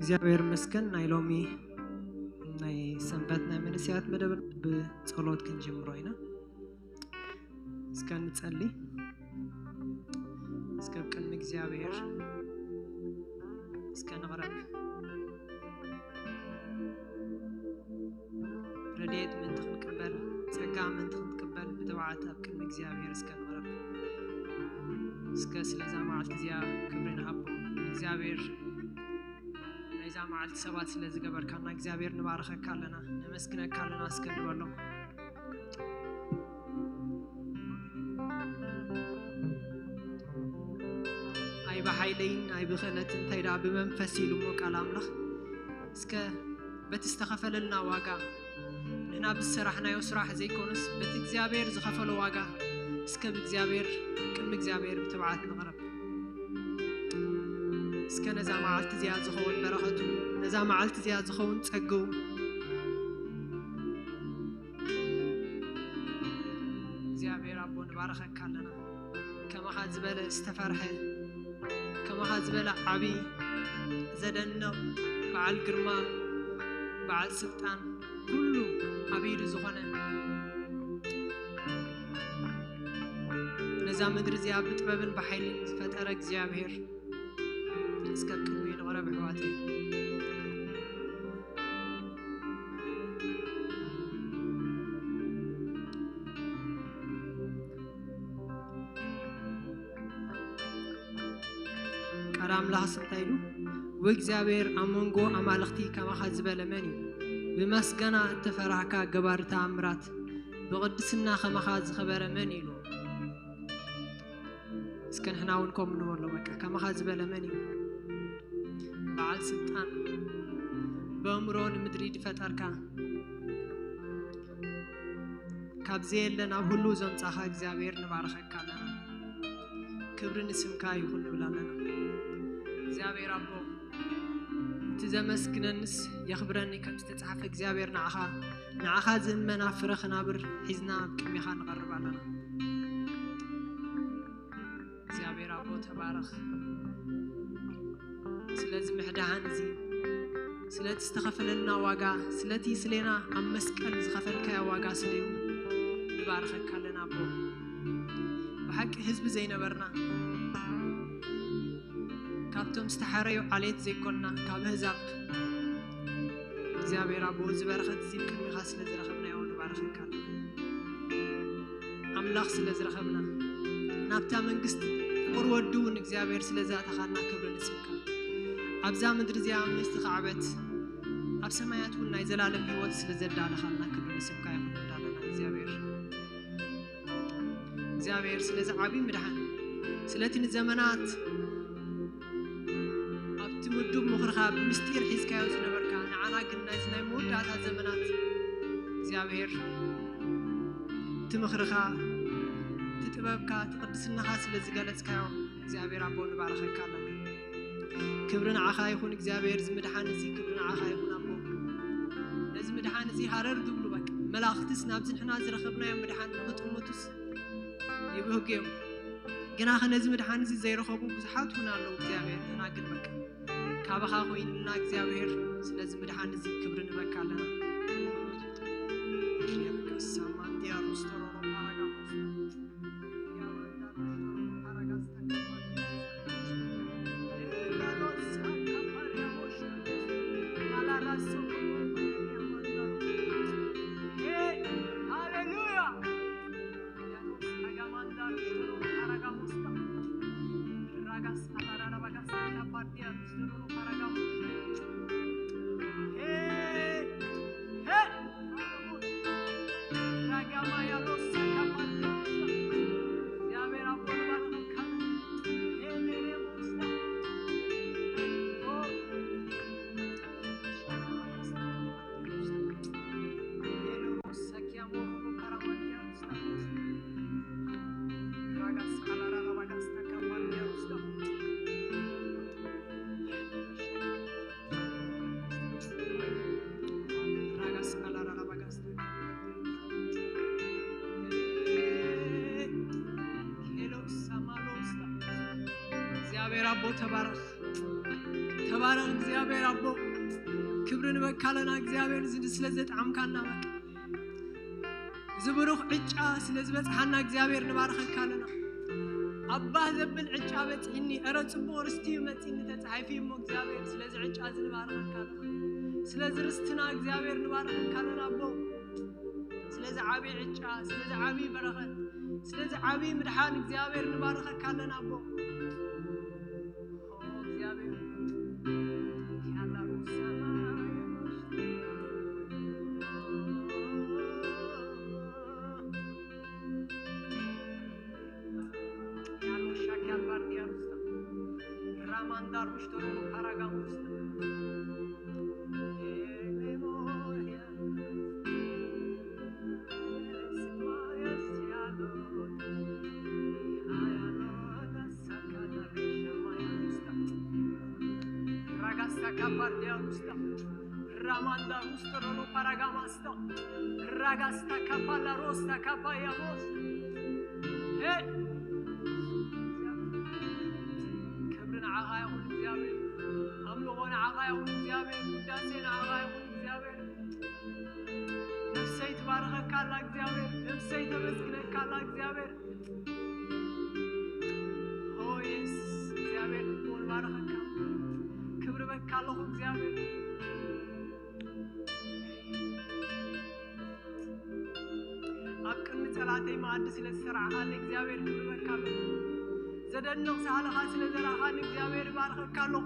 እግዚኣብሔር ይመስገን። ናይ ሎሚ ናይ ሰንበት ናይ መንእሰያት መደብ ብጸሎት ክንጅምሮ ኢና። እስከ ንጸሊ። እስከ ኣብ ቅድሚ እግዚኣብሔር እስከ ንቕረብ። ረድኤት ምእንቲ ክንቅበል፣ ጸጋ ምእንቲ ክንቅበል ብትብዓት ኣብ ቅድሚ እግዚኣብሔር እስከ ንቕረብ። እስከ ስለዛ መዓልቲ እዚኣ ክብሪ ንሃቦ። እግዚኣብሔር ናይዛ መዓልቲ ሰባት ስለ ዝገበርካና እግዚኣብሔር ንባረኸካ ኣለና፣ ነመስግነካ ኣለና እስከ ንበሎ። ኣይ ብሓይለይን ኣይ ብኽእለትን እንታይ ደኣ ብመንፈስ ኢሉ እሞ ቃል ኣምላኽ እስከ በቲ ዝተኸፈለልና ዋጋ ንሕና ብዝሰራሕናዮ ስራሕ ዘይኮነስ በቲ እግዚኣብሔር ዝኸፈሎ ዋጋ እስከ ብእግዚኣብሔር ቅድሚ እግዚኣብሔር ብትብዓት ንቕረብ። እስከ ነዛ መዓልቲ እዚኣ ዝኸውን በረኸቱ፣ ነዛ መዓልቲ እዚኣ ዝኸውን ጸግኡ እግዚኣብሔር ኣቦ ንባረኸካ ኣለና። ከማኻ ዝበለ ዝተፈርሐ፣ ከማኻ ዝበለ ዓቢ፣ ዘደንቕ፣ በዓል ግርማ፣ በዓል ስልጣን፣ ኩሉ ኣብ ኢዱ ዝኾነ፣ ነዛ ምድሪ እዚኣ ብጥበብን ብሓይልን ዝፈጠረ እግዚኣብሔር፣ እስከ ኣብ ቅድሚኡ ንቕረብ ኣሕዋተይ። ቃል ኣምላኽስ እንታይ ኢሉ? "ወእግዚኣብሔር ኣብ መንጎ ኣማልኽቲ ከማኻ ዝበለ መን እዩ? ብመስገና እተፈራህካ ገባሪ ተኣምራት፣ ብቕድስና ከማኻ ዝኸበረ መን እዩ?" ኢሉ። እስከ ንሕና እውን ከምኡ ንበሎ፣ በቃ፣ "ከማኻ ዝበለ መን እዩ? በዓል ስልጣን፣ በእምሮ ንምድሪ ዝፈጠርካ፣ ካብ ዘየለ ናብ ህሉው ዘምጻኻ እግዚኣብሔር ንባረኸካ ኣለና። ክብሪ ንስምካ ይኹን" ንብል ኣለና። እግዚኣብሔር ኣቦ፣ እቲ ዘመስግነንስ የኽብረኒ ከም ዝተጻሕፈ እግዚኣብሔር ንዓኻ፣ ንዓኻ ዝእመን ኣብ ፍረ ክናብር ሒዝና ኣብ ቅድሜኻ ንቐርብ ኣለና። እግዚኣብሔር ኣቦ ተባረኽ። ስለዚ ምሕዳን እዚ፣ ስለቲ ዝተኸፈለልና ዋጋ፣ ስለቲ ስሌና ኣብ መስቀል ዝኸፈልካዮ ዋጋ ስለዩ ንባርኸካ ኣለና ኣቦ። ብሓቂ ህዝቢ ዘይነበርና፣ ካብቶም ዝተሓረዩ ዓሌት ዘይኮንና፣ ካብ ኣህዛብ እግዚኣብሔር ኣቦ፣ እዚ በረኸት እዚ ቅድሚኻ ስለ ዝረኸብናዮ ንባርኸካ ኣለና። ኣምላኽ ስለ ዝረኸብና፣ ናብታ መንግስቲ ፍቑር ወዱ እውን እግዚኣብሔር ስለ ዝኣተኻና ክብሪ ንስምካ። ኣብዛ ምድሪ እዚኣ ምስቲ ካዕበት ኣብ ሰማያት እውን ናይ ዘላለም ህይወት ስለ ዘዳለኻልና ክብሪ ንስምካ ይኹን እንዳለና እግዚኣብሔር። እግዚኣብሔር ስለዚ ዓብዪ ምድሓን፣ ስለቲ ንዘመናት ኣብቲ ምዱብ ምኽርኻ ብምስጢር ሒዝካዮ ዝነበርካ፣ ንዓና ግን ናይዚ ናይ መወዳእታ ዘመናት እግዚኣብሔር እቲ ምኽርኻ፣ እቲ ጥበብካ፣ እቲ ቅድስናኻ ስለ ዝገለጽካዮ እግዚኣብሔር ኣቦ ንባርኸካ ኣለና። ክብሪ ንዓኻ ይኹን እግዚኣብሔር፣ እዚ ምድሓን እዚ ክብሪ ንዓኻ ይኹን ኣቦ። ነዚ ምድሓን እዚ ሃረር ዝብሉ በቃ መላእኽትስ ናብዚ ንሕና ዝረኸብናዮ ምድሓን ንኽጥምቱስ ይብህጉ እዮም። ግናኸ ነዚ ምድሓን እዚ ዘይረኸቡ ብዙሓት እውን ኣለዉ እግዚኣብሔር። ንሕና ግን በቃ ካባኻ ኮይንልና እግዚኣብሔር፣ ስለዚ ምድሓን እዚ ክብሪ ንበካ ኣለና። Hallelujah. Hey, hey. እግዚኣብሔር ኣቦ ተባረኽ። ተባረኽ እግዚኣብሔር ኣቦ፣ ክብሪ ንበካ ኣለና እግዚኣብሔር፣ እዚ ስለ ዘጥዓምካና በቃ። እዚ ብሩኽ ዕጫ ስለ ዝበጽሓና እግዚኣብሔር ንባርኸካ ኣለና። ኣባህ ዘብል ዕጫ በጺሕኒ፣ እረ ጽቡቕ ርስቲ እዩ መጺኒ ተጻሒፉ እሞ እግዚኣብሔር፣ ስለዚ ዕጫ እዚ ንባርኸካ ኣለና። ስለዚ ርስትና እግዚኣብሔር ንባርኸካ ኣለና ኣቦ። ስለዚ ዓቢ ዕጫ፣ ስለዚ ዓቢ በረኸት፣ ስለዚ ዓቢ ምድሓን እግዚኣብሔር ንባርኸካ ኣለና ኣቦ። ኦ እግዚኣብሔር፣ ያላ ሩሳ ያሎ ሻኪያ ባርዲያ ሩስታ ራማንዳ ሩሽቶሮ ፓራጋ ሩስታ Ragasta kapardia rusta. Ramanda rusta rono paragama sta. Ragasta kapala rosta kapaya rosta. Hey! ክብሪ ንዓኻ ይኹን እግዚኣብሔር። ኣምልኾ ንዓኻ ይኹን እግዚኣብሔር። ውዳሴ ንዓኻ ይኹን እግዚኣብሔር። ነፍሰይ ትባርኸካ ኣላ እግዚኣብሔር። ነፍሰይ ተመስግነካ ኣላ እግዚኣብሔር። ኦ የሱስ እግዚኣብሔር ንባረኸካ። ክብሪ በካ ኣለኹ እግዚኣብሔር። ኣብ ቅድሚ ጸላተይ መኣዲ ስለ ዝሰራዕኻኒ እግዚኣብሔር ክብሪ በካ ኣለኹ። ዘደንቕ ሳህልኻ ስለ ዘራኻኒ እግዚኣብሔር ባርኸካ ኣለኹ።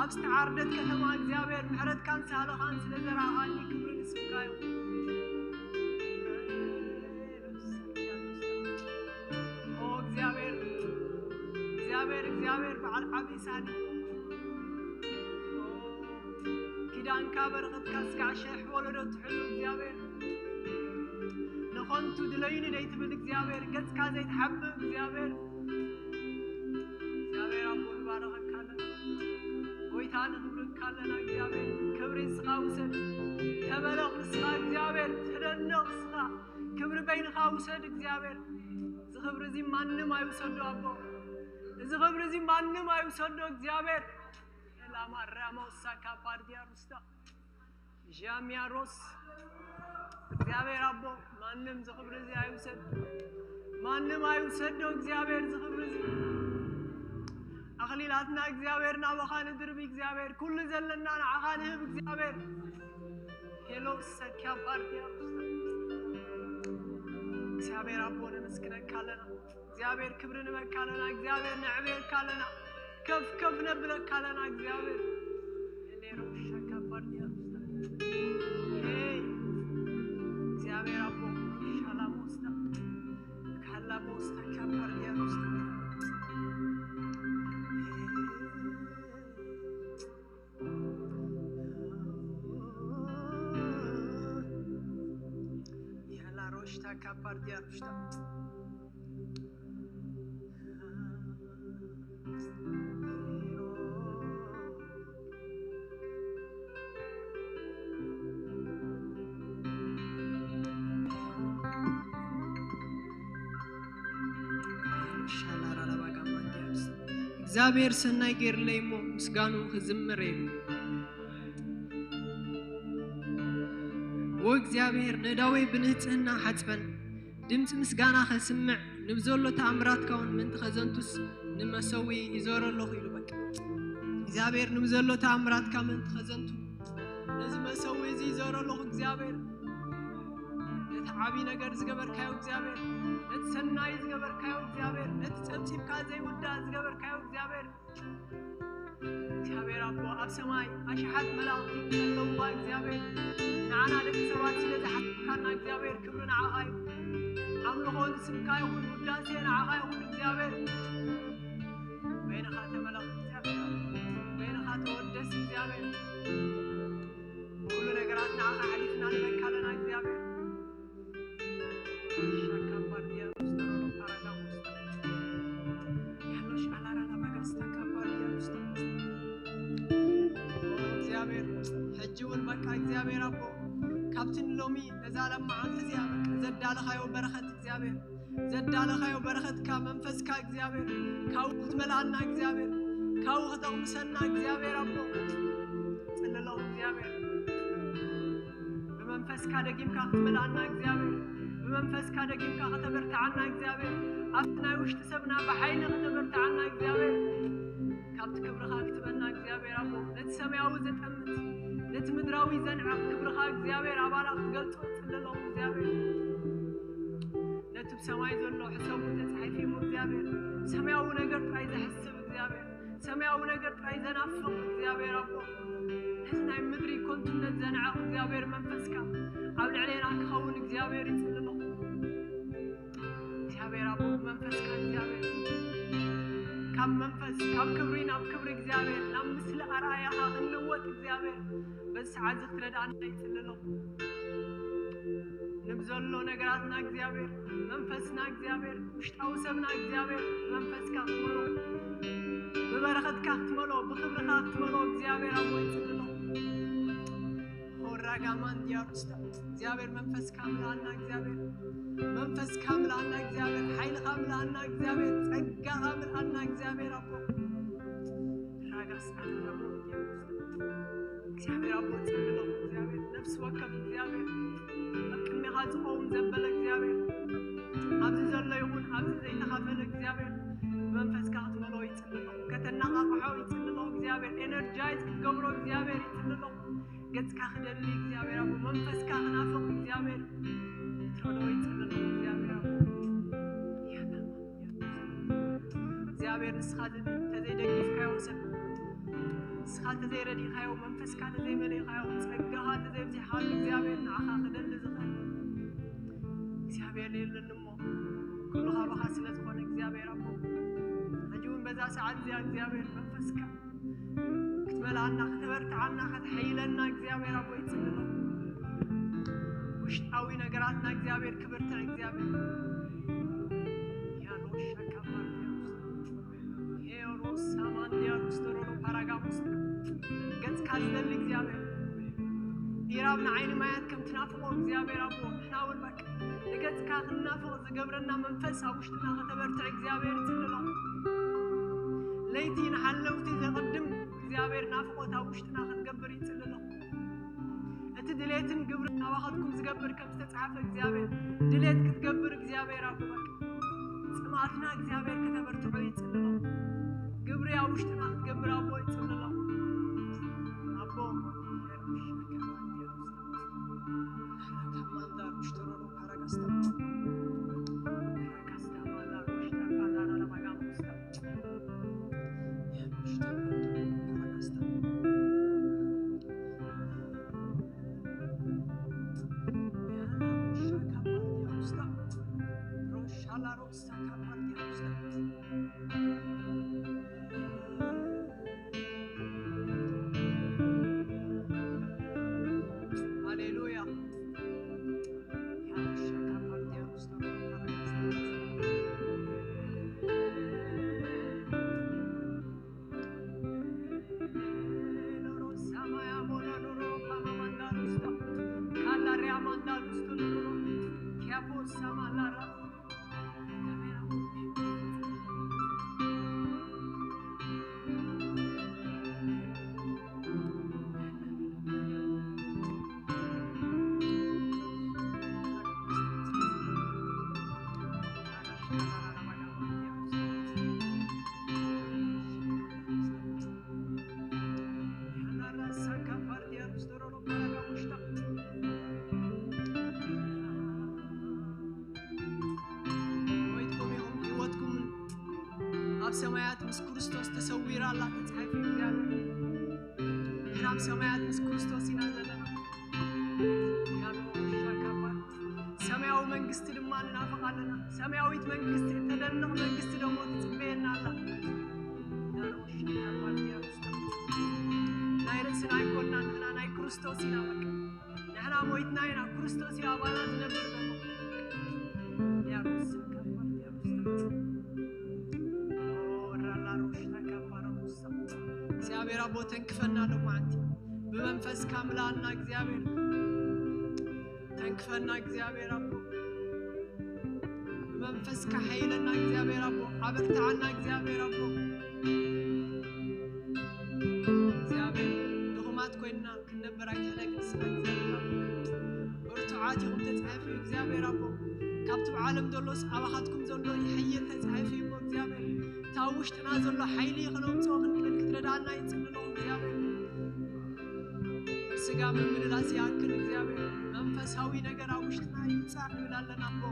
ኣብ ዝተዓርደት ከተማ እግዚኣብሔር ምሕረትካን ሳህልኻን ስለ ዘራኻኒ ክብሪ ንስምካ ይኹን። ኦ እግዚኣብሔር፣ እግዚኣብሔር፣ እግዚኣብሔር በዓል ዓብዪ ሳኒ ኪዳንካ በረኸትካ ስጋዕ ሽሕ ወለዶ ትሕሉ እግዚኣብሔር። ንኸንቱ ድለዩኒ ደይትብል እግዚኣብሔር፣ ገጽካ ዘይትሓብእ እግዚኣብሔር። እግዚኣብሔር ኣቦ ንባረኸካ ኣለና። ጎይታ ንኽብርካ ኣለና እግዚኣብሔር። ክብሪ ንስኻ ውሰድ። ተመለኽ ንስኻ እግዚኣብሔር። ተደነቕ ንስኻ። ክብሪ በይንኻ ውሰድ እግዚኣብሔር። እዚ ክብሪ እዚ ማንም ኣይውሰዶ ኣቦ። እዚ ክብሪ እዚ ማንም ኣይውሰዶ እግዚኣብሔር። ላማራሞሳ ካፓርዲያ ሩስታ ዣሚያሮስ። እግዚኣብሔር ኣቦ ማንም እዚ ክብሪ እዚ ኣይውሰድ። ማንም ኣይውሰዶ እግዚኣብሔር እዚ ክብሪ እዚ። ኣኽሊላትና እግዚኣብሔር ናባኻ ንድርቢ እግዚኣብሔር። ኩሉ ዘለና ንዓኻ ንህብ እግዚኣብሔር። ሄሎ ሰኪያ ፓርቲያ ሩስታ እግዚኣብሔር ኣቦ ነመስግነካ ኣለና። እግዚኣብሔር ክብሪ ንበካ ኣለና። እግዚኣብሔር ነዕብየካ ኣለና። ከፍ ከፍ ነብለካ ኣለና እግዚኣብሔር። ሌሮ ሻካ ፓርዲያ ሩስታ። ሄይ፣ እግዚኣብሔር ኣቦ ሻላ ሞስታ ካላ ሞስታ ካፓርዲያ ሩስታ። ያላ ሮሽታ ካፓርዲያ ሩሽታ። እግዚኣብሔር ሰናይ ገይርለይ እሞ ምስጋኑ ክዝምር እዩ። ዎ እግዚኣብሔር ነዳወይ ብንጽህና ሓጽበን፣ ድምፂ ምስጋና ከስምዕ፣ ንብዘሎ ተኣምራትካ እውን ምእንቲ ከዘንቱስ ንመሰዊ ይዞረ ኣለኹ ኢሉ። በቃ እግዚኣብሔር ንብዘሎ ተኣምራትካ ምእንቲ ከዘንቱ ነዚ መሰዊ እዚ ይዞረ ኣለኹ። እግዚኣብሔር ነቲ ዓብዪ ነገር ዝገበርካዮ እግዚኣብሔር፣ ነቲ ሰናይ ዝገበርካዮ እግዚኣብሔር፣ ነቲ ጸብጺብካ ዘይውዳእ ዝገበርካዮ እግዚኣብሔር፣ እግዚኣብሔር ኣቦ ኣብ ሰማይ ኣሽሓት መላእኽቲ ዘለውዋ እግዚኣብሔር፣ ንዓና ደቂ ሰባት ስለ ዝሓለፍካና እግዚኣብሔር ክብሪ ንዓኻ እዩ። ኣምልኾ ንስምካ ይኹን፣ ውዳሴ ንዓኻ ይኹን እግዚኣብሔር። በይንኻ ተመለኽ እግዚኣብሔር፣ በይንኻ ተወደስ እግዚኣብሔር። ኩሉ ነገራት ንዓኻ ሓሊፍና ንበካ ኣለና እግዚኣብሔር። እግዚኣብሔር ሕጂ እውን በቃ እግዚኣብሔር ኣቦ ካብቲ ንሎሚ ነዛ ለም መዓልቲ እዚኣ በቃ ዘዳለኻዮ በረኸት እግዚኣብሔር ዘዳለኻዮ በረኸትካ መንፈስካ እግዚኣብሔር ካብኡ ክትመልኣና እግዚኣብሔር ካብኡ ከተቕምሰና እግዚኣብሔር ኣቦ። ጽልለኹ እግዚኣብሔር። ብመንፈስካ ደጊምካ ክትመልኣና እግዚኣብሔር። ብመንፈስካ ደጊምካ ከተበርትዓና እግዚኣብሔር። ኣብቲ ናይ ውሽጢ ሰብና ብሓይሊ ከተበርትዓና እግዚኣብሔር። ካብቲ ክብርኻ ክትበና እግዚኣብሔር ኣቦ። ነቲ ሰማያዊ ዘጠምት፣ ነቲ ምድራዊ ዘንዕቕ ክብርኻ እግዚኣብሔር ኣባና ክትገልጾ ጽልለኹ እግዚኣብሔር። ነቲ ብሰማይ ዘሎ ሕሰቡ ተጻሒፉ እሞ እግዚኣብሔር። ሰማያዊ ነገር ጥራይ ዘሕስብ እግዚኣብሔር። ሰማያዊ ነገር ጥራይ ዘናፍቕ እግዚኣብሔር ኣቦ። ነቲ ናይ ምድሪ ኮንቱነት ዘንዕቕ እግዚኣብሔር መንፈስካ ኣብ ልዕሌና ክኸውን እግዚኣብሔር ይጽልለኹ። እግዚኣብሔር ኣቦ ብመንፈስካ እግዚኣብሔር ካብ መንፈስ ካብ ክብሪ ናብ ክብሪ እግዚኣብሔር ናብ ምስሊ ኣርኣያኻ ክንልወጥ እግዚኣብሔር በዚ ሰዓት እዚ ክትረድኣና ይጽልለኹ። ንብዘሎ ነገራትና እግዚኣብሔር መንፈስና እግዚኣብሔር ውሽጣዊ ሰብና እግዚኣብሔር ብመንፈስካ ክትመሎ ብበረኸትካ ክትመሎ ብክብርኻ ክትመሎ እግዚኣብሔር ኣቦ ይጽልለኹ። ሆራጋማን ዲያሩስታ እግዚኣብሔር መንፈስካ ምልኣና እግዚኣብሔር መንፈስካ ምልኣና እግዚኣብሔር ሓይልኻ ምልኣና እግዚኣብሔር ጸጋኻ ምልኣና እግዚኣብሔር ኣቦ ራጋስ ኣረሞ እግዚኣብሔር ኣቦ ጽልለኹ እግዚኣብሔር ነፍሲ ወከፍ እግዚኣብሔር ኣብ ቅድሜኻ ዝኸውን ዘበለ እግዚኣብሔር ኣብዚ ዘሎ ይኹን ኣብዚ ዘይተኻፈለ እግዚኣብሔር መንፈስካ ክትመልኦ ይጽልለኹ ከተናቓቕሖ ይጽልለኹ እግዚኣብሔር ኤነርጃይዝ ክትገብሮ እግዚኣብሔር ይጽልለኹ ገጽካ ክደሊ እግዚኣብሔር ኣቦ መንፈስካ ክናፍቕ እግዚኣብሔር ክትረድኦ ይጽልለኹ እግዚኣብሔር ኣቦ እግዚኣብሔር ንስኻ ተዘይደጊፍካዮ ሰብ ንስኻ ተዘይረዲእካዮ መንፈስካ ተዘይመለእካዮ ጸጋኻ ተዘይብዚሕካሉ እግዚኣብሔር ንዓኻ ክደሊ ዝኽእል እግዚኣብሔር የለን እሞ ኩሉ ካባኻ ስለ ዝኾነ እግዚኣብሔር ኣቦ ሕጂ እውን በዛ ሰዓት እዚኣ እግዚኣብሔር መንፈስካ ክትመልኣና ከተበርትዓና ከተሐይለና እግዚኣብሔር ኣቦ ይጽልሎ ውሽጣዊ ነገራትና እግዚኣብሔር ክብርትዕ እግዚኣብሔር ያኖሻ ካማርዲያኖስ ሄሮስ ሳማንዲያኖስ ተሮሎ ፓራጋሞስ ገጽካ ዝደሊ እግዚኣብሔር ኢራብ ንዓይኒ ማያት ከም ትናፍቆ እግዚኣብሔር ኣቦ ንሕና እውን በቃ ንገጽካ ክንናፍቕ ዝገብረና መንፈስ ኣብ ውሽጥና ከተበርትዕ እግዚኣብሔር ይጽልሎ ለይቲ ንሓለውቲ ዘቐድም እግዚኣብሔር ናፍቆት ኣብ ውሽጥና ክንገብር ይጽልሎ እቲ ድሌትን ግብርን ናባኸትኩም ዝገብር ከም ዝተጻሓፈ እግዚኣብሔር ድሌት ክትገብር እግዚኣብሔር ኣቦ በቃ ጽማትና እግዚኣብሔር ከተበርትዖ ይጽልሎ ግብሪ ኣብ ውሽጥና ክትገብር ኣቦ ይጽልሎ ኣቦ ኣብ ሰማያት ምስ ክርስቶስ ተሰዊራ ኣላ ተጻሒፉ እግዚኣብሔር ንሕና ኣብ ሰማያት ምስ ክርስቶስ ኢና ዘለና ሰማያዊ መንግስቲ ድማ ንናፍቕ ኣለና ሰማያዊት መንግስቲ እተደንቕ መንግስቲ ደሞ ትጽበየና ኣላ ናይ ርእስና ኣይኮና ንሕና ናይ ክርስቶስ ኢና በቃ ንሕና ሞይትና ኢና ክርስቶስ እዩ ኣባና ዝነብር ዘሎ እግዚኣብሔር ኣቦ ተንክፈና ሎማዓንቲ ብመንፈስካ ምልኣና እግዚኣብሔር ተንክፈና እግዚኣብሔር ኣቦ ብመንፈስካ ሓይለና እግዚኣብሔር ኣቦ ኣበርትዓና እግዚኣብሔር ኣቦ ኣቲኹም ተጻሒፉ እዩ እግዚኣብሔር ኣቦ። ካብቲ ብዓለም ዘሎስ ኣባኻትኩም ዘሎ ይሕይል ተጻሒፉ እዩ እሞ እግዚኣብሔር። እታ ኣብ ውሽጥና ዘሎ ሓይሊ ከነውጽኦ ክንክእል ክትረዳእና ይጽሊ ኣለኹ እግዚኣብሔር። ስጋ ምምልላስ ይኣክል እግዚኣብሔር። መንፈሳዊ ነገር ኣብ ውሽጥና ይውጻእ ንብል ኣለና ኣቦ።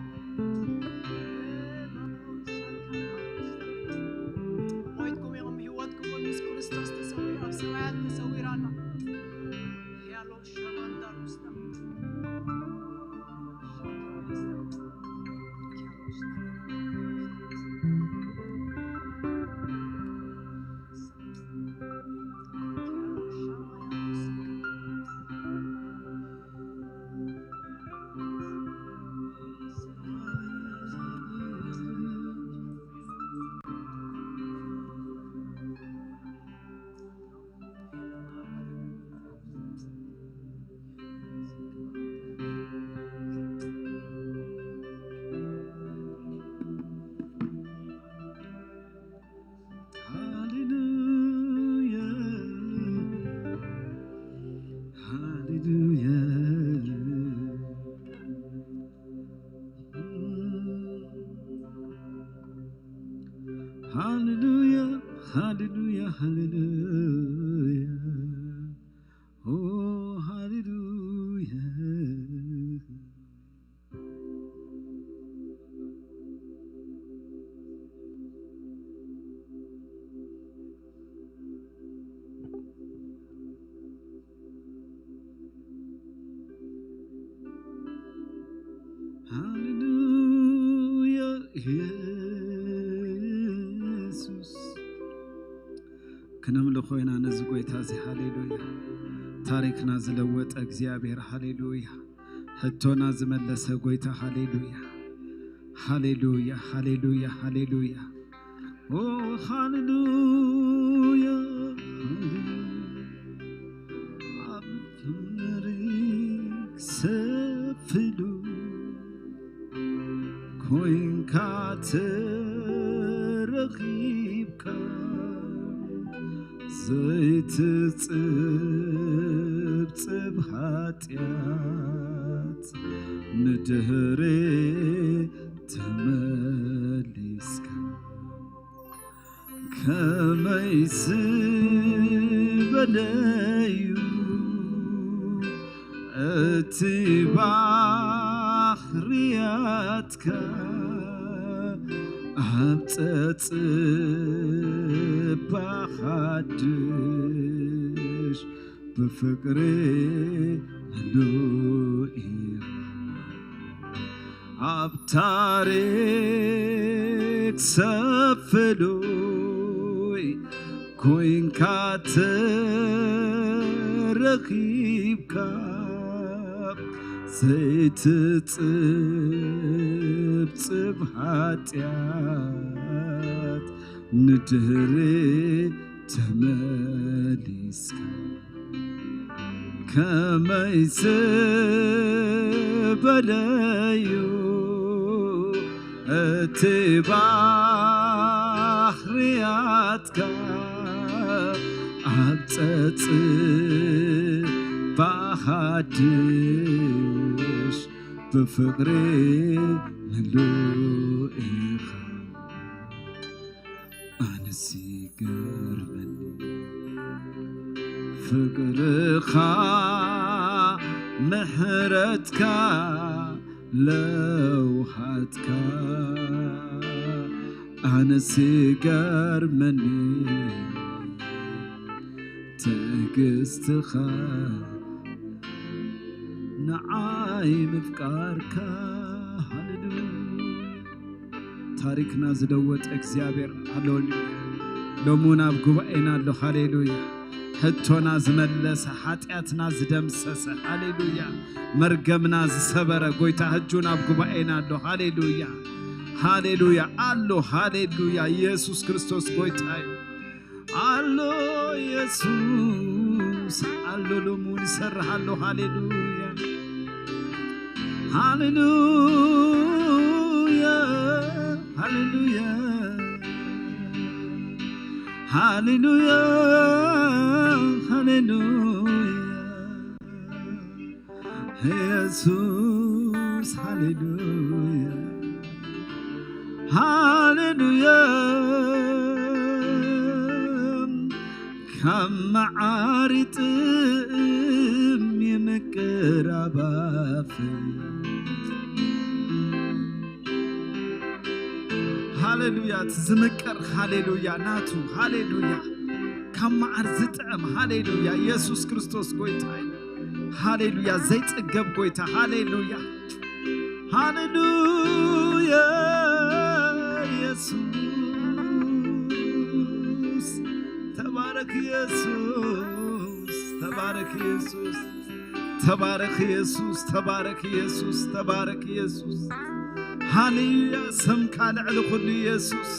ሞይትኩም ኢኹም፣ ህይወትኩም እውን ምስ ክርስቶስ ተሰዊሩ ኣብ ሰማያት ተሰዊራ ኣላ። ያሎ ሸማንዳሩስታ ሃሌሉያ፣ ሃሌሉያ፣ ሃሌሉያ፣ ሃሌሉያ፣ ሃሌሉያ፣ ኦ ሃሌሉያ። ሃሌሉያ ኢየሱስ። ክነምልኾ ኢና ነዚ ጎይታ እዚ። ሃሌሉያ። ታሪክና ዝለወጠ እግዚኣብሔር። ሃሌሉያ። ሕቶና ዝመለሰ ጎይታ። ሃሌሉያ፣ ሃሌሉያ፣ ሃሌሉያ፣ ሃሌሉያ። ኦ ሃሌሉያ፣ ሃሌሉያ። ኣብ ታሪክ ሰፍሉ ኮይንካ ተረኺብካ፣ ዘይትጽብጽብ ሓጢኣት ንድህሬ ተመሊስካ። ከመይሲ በለዩ እቲ ባህርያትካ ኣብ ጸጽባ ሓድሽ ብፍቕሪ ምሉእ ኢኻ። ኣብ ታሪክ ሰፍሉይ ኮይንካ ተረኺብካ፣ ዘይትጽብጽብ ሓጢኣት ንድህሪ ተመሊስካ። ከመይ ዝበለዩ እቲ ባህርያትካ ኣብ ጸጽባ ሓድሽ ብፍቕሪ ምሉእ ኢኻ። ኣነስ ይገርመኒ ፍቕርኻ፣ ምሕረትካ፣ ለውሃትካ። ኣነስ ይገርመኒ ትዕግስትኻ፣ ንዓይ ምፍቃርካ። ሃሌሉያ። ታሪክና ዝለወጠ እግዚኣብሔር። ሃሌሉያ። ሎሚ እውን ኣብ ጉባኤና ኣሎ። ሃሌሉያ። ሕቶና ዝመለሰ፣ ሓጢኣትና ዝደምሰሰ። ሃሌሉያ። መርገምና ዝሰበረ ጎይታ ሕጂ እውን ኣብ ጉባኤና ኣሎ። ሃሌሉያ። ሃሌሉያ። ኣሎ። ሃሌሉያ። ኢየሱስ ክርስቶስ ጎይታ እዩ። ኣሎ ኢየሱስ፣ ኣሎ ሎሚ እውን ይሰርሕ ኣሎ። ሃሌሉያ፣ ሃሌሉያ፣ ሃሌሉያ፣ ሃሌሉያ፣ ሃሌሉያ። ኢየሱስ ሃሌሉያ፣ ሃሌሉያ። ካብ መዓር ይጥም ይምቅር ኣባፍ። ሃሌሉያ። ዝምቅር፣ ሃሌሉያ፣ ናቱ፣ ሃሌሉያ። ካብ መዓር ዝጥዕም፣ ሃሌሉያ። ኢየሱስ ክርስቶስ ጎይታ እዩ። ሃሌሉያ። ዘይጽገብ ጎይታ፣ ሃሌሉያ፣ ሃሌሉያ። ኢየሱስ፣ ተባረክ ኢየሱስ፣ ተባረክ ኢየሱስ፣ ተባረክ ኢየሱስ፣ ተባረክ ኢየሱስ፣ ተባረክ ኢየሱስ። ሃሌሉያ። ስምካ ልዕሊ ኩሉ ኢየሱስ።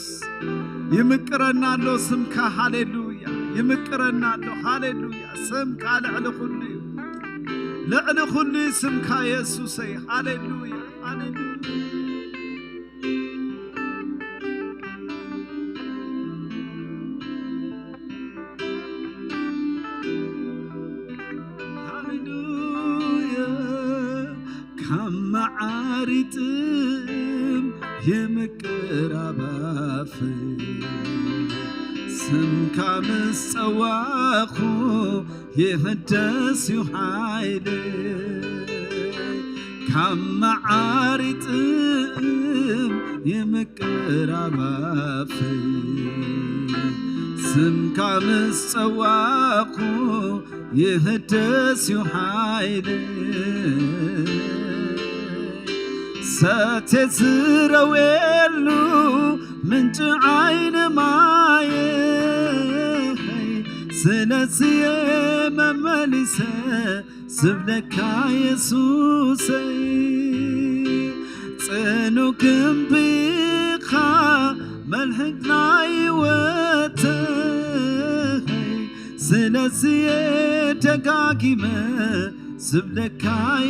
ይምቅረና ኣሎ ስምካ። ሃሌሉያ። ይምቅረና ኣሎ። ሃሌሉያ። ስምካ ልዕሊ ኩሉ እዩ። ልዕሊ ኩሉ እዩ ስምካ ኢየሱሰይ። ሃሌሉያ። ሃሌሉያ። ሃሌሉያ። ካብ መዓር ይጥም ይምቅር ኣባፍ። ስምካ ምስ ጸዋኹ ይህደስ እዩ ሓይለይ። ካብ መዓር ይጥም ይምቅር ኣባፍ። ስምካ ምስ ጸዋኹ ይህደስ እዩ ሓይለይ። ሰቴ ዝረውየሉ ምንጪ ዓይኒ ማየይ። ስለዚ እየ መመሊሰ ዝብለካ የሱሰይ። ጽኑ ግንቢ ኢኻ መልሕቕ ናይ ህይወተይ። ስለዚ እየ ደጋጊመ ዝብለካ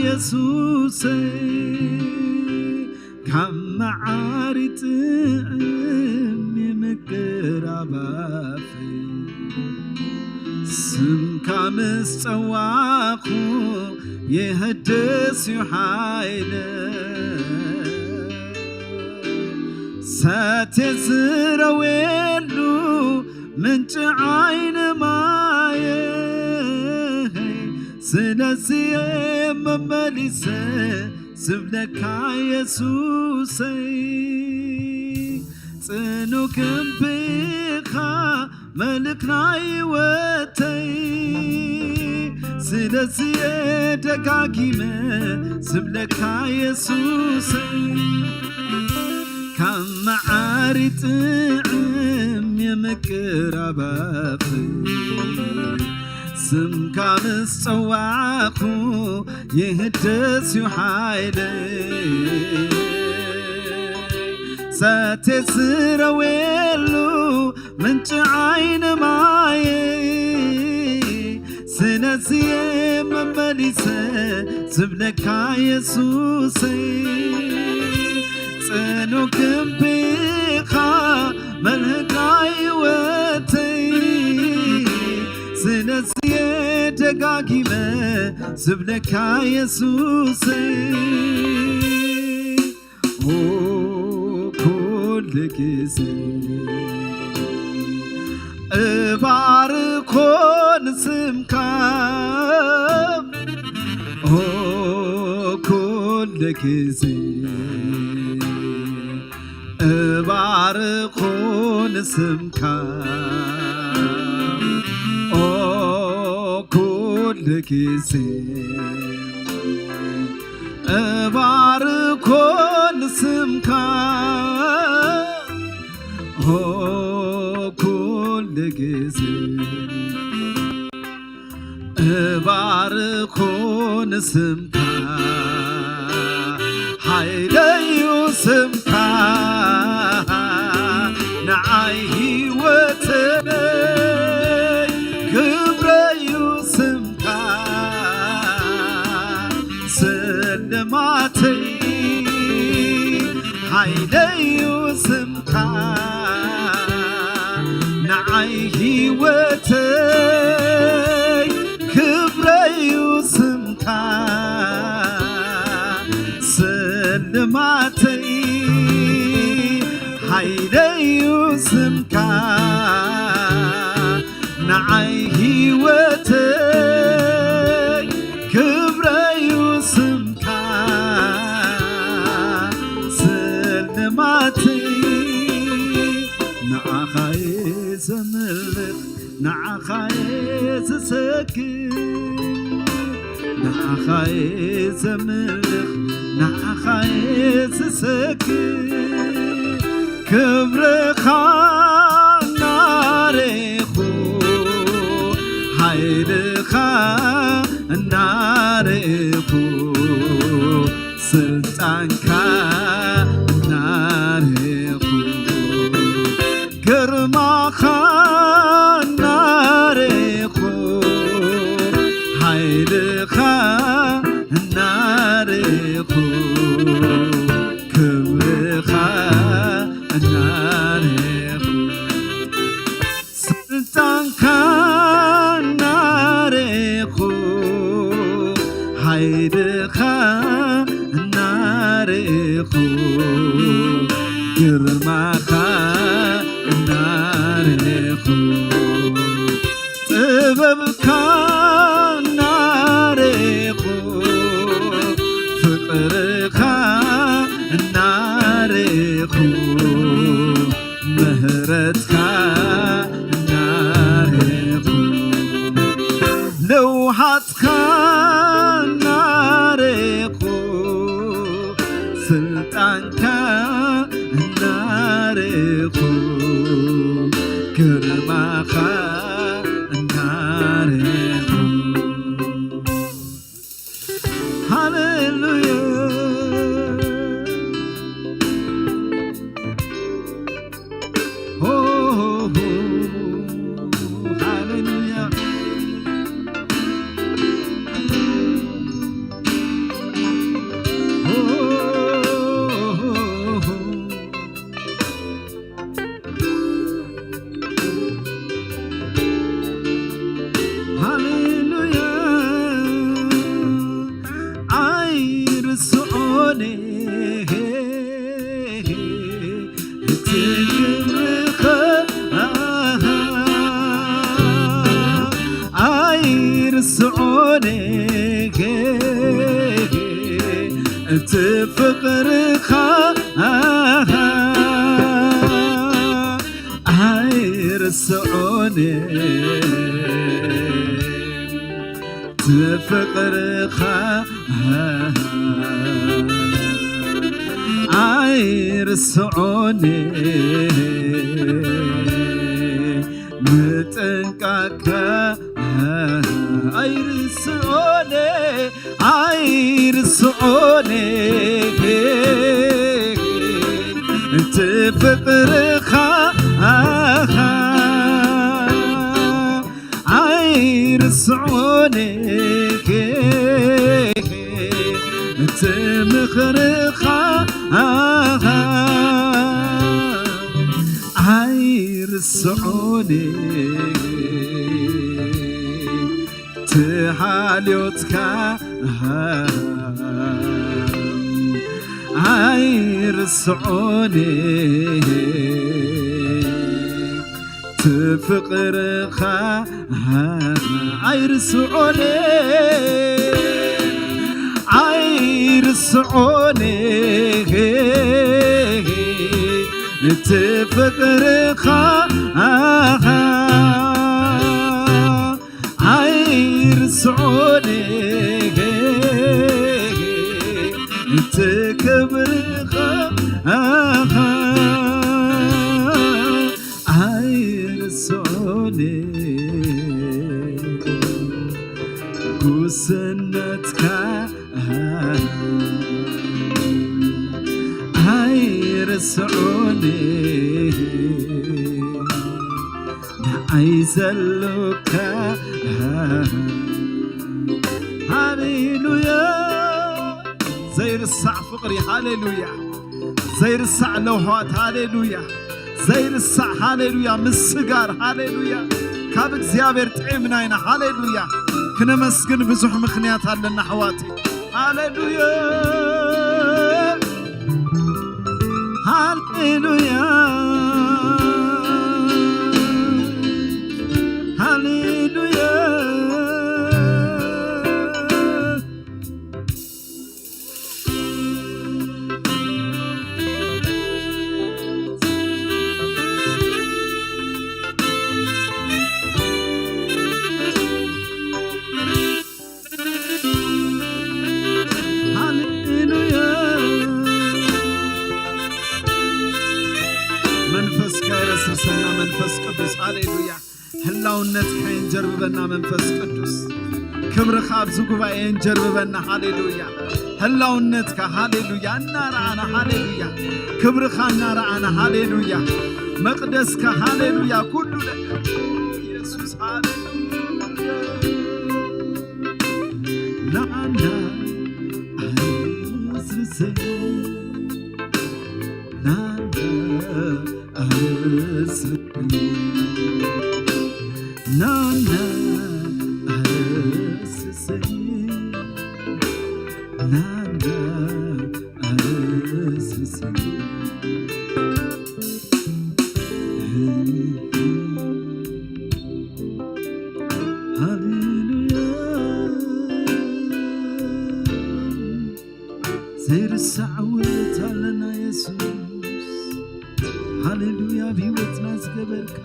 የሱሰይ። ካብ መዓር ይጥዕም ይምቅር ኣባፍ። ስምካ ምስ ጸዋኹ ይህደስ እዩ ሓይለ። ሰቴ ዝረውየሉ ምንጪ ዓይኒ ማየ። ስለዚ እየ መመሊሰ ዝብለካ የሱሰይ። ጽኑ ግንቢ ኢኻ መልሕቕ ናይ ህይወተይ። ስለዚ እየ ደጋጊመ ዝብለካ የሱሰይ። ካብ መዓር ይጥዕም ይምቅር ኣባፍ። ስምካ ምስ ጸዋዕኩ ይህደስ እዩ ሓይለይ። ሰቴ ዝረውየሉ ምንጪ ዓይኒ ማየይ። ስለዚ እየ መመሊሰ ዝብለካ የሱሰይ። ጽኑ ግንቢ ኢኻ መልሕቕ ናይ ህይወተይ። ስለዚ እየ ደጋጊመ ዝብለካ የሱሰይ። ኦ፣ ኩሉ ግዜ እባርኮ ንስምካ። ኦ፣ ኩሉ ግዜ እባርኮ ንስምካ። ኦ፣ ኩሉ ግዜ እባርኮ ንስምካ። ኦ፣ ኩሉ ግዜ እባርኮ ንስምካ። ሓይለዩ ስምካ ንዓይ ህይወተይ፣ ክብረዩ ስምካ ስልማተይ። ሓይለዩ ስምካ ንዓይ ህይወተይ፣ ክብረዩ ስምካ። ልማተይ ሓይለዩ ስምካ፣ ንዓይ ህይወተይ ክብረዩ ስምካ፣ ስልማተይ ንዓኻየ ዘምልኽ፣ ንዓኻየ ዝሰግድ፣ ንዓኻየ ዘምልኽ፣ ንዓኻየ ዝሰግድ፣ ክብርኻ እናረኹ፣ ሓይልኻ እናረኹ፣ ስልጣንካ እናረኹ፣ ግርማኻ እናረኹ፣ ሓይልኻ እናረኹ፣ ክብርኻ እናረኹ፣ ስልጣንካ እናረኹ፣ ሓይልኻ እናረኹ፣ ግርማኻ እናረኹ፣ ጥበብካ እናረኹ፣ ፍቕርኻ እናረኹ፣ ምህረትካ እናረኹ፣ ለውሃትካ እናረኹ፣ ስልጣንካ እናረኹ፣ ግርማኻ እናረኹ። ሃሌሉያ። ሆ፣ ሆ፣ ሆ፣ ሃሌሉያ። ሆ፣ ሆ፣ ሆ፣ ሆ። ሃሌሉያ። ኣይርስዖን እቲ ክብርኻ፣ ኣይርስዖን እቲ ፍቕርኻ፣ ኣይርስዖን እቲ ፍቕርኻ፣ ኣይርስዖን ምጥንቃቕካ፣ ኣይርስዖን ኣይርስዖን እቲ ፍቕርኻ፣ ኣይርስዖን እቲ ምኽርኻ፣ ኣይርስዖን ትሓልዮትካ ኣይርስዖን ትፍቕርኻ ኣይርስዖን ኣይርስዖን ትፍቕርኻ ኣይርስዖን እቲ ክብርኻ ኣይርስዖን ጉስነትካ ኣይርስዖን ንዓይ ዘሎካ ሃሌሉያ ዘይርሳዕ ፍቕሪ ሃሌሉያ ዘይርሳዕ ለውሃት ሃሌሉያ ዘይርሳዕ ሃሌሉያ ምስጋር ሃሌሉያ ካብ እግዚኣብሔር ጥዕምና ኢና ሃሌሉያ ክነመስግን ብዙሕ ምኽንያት ኣለና ኣሕዋተይ ሃሌሉያ ሃሌሉያ፣ ሃሌሉያ። ሃሌሉያ። መንፈስካ የረስርሰና መንፈስ ቅዱስ። ሃሌሉያ። ህላውነትካ የንጀርብበና መንፈስ ቅዱስ። ክብርኻ ኣብዚ ጉባኤ የንጀርብበና። ሃሌሉያ። ህላውነትካ፣ ሃሌሉያ፣ እናረኣና፣ ሃሌሉያ፣ ክብርኻ እናረኣና፣ ሃሌሉያ፣ መቕደስካ፣ ሃሌሉያ፣ ኩሉ ነገር ኢየሱስ፣ ሃሌሉያ። ናና ኣስርሰ፣ ናና ኣስርሰ፣ ናና ኣስርሰ፣ ናና ኣስርሰ። ሃሌሉያ። ዘይርሳዕ ውለታ ኣለና የሱስ። ሃሌሉያ። ኣብ ህይወትና ዝገበርካ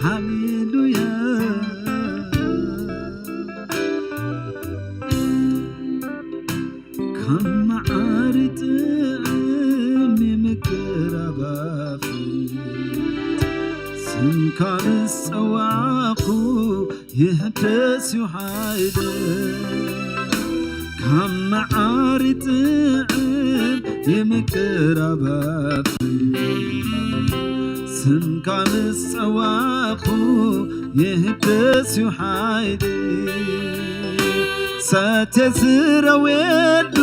ሃሌሉያ። ካብ መዓር ጥዕም ይምቅር ኣባኺ፣ ስምካ ምስ ጸዋዕኩ ይሕደስ እዩ ሓይለ። ካብ መዓር ጥዕም ይምቅር ኣባኺ፣ ስምካ ምስ ጸዋዕኩ ይህደስ እዩ ሓይሊ። ሰትየ ዝረውየሉ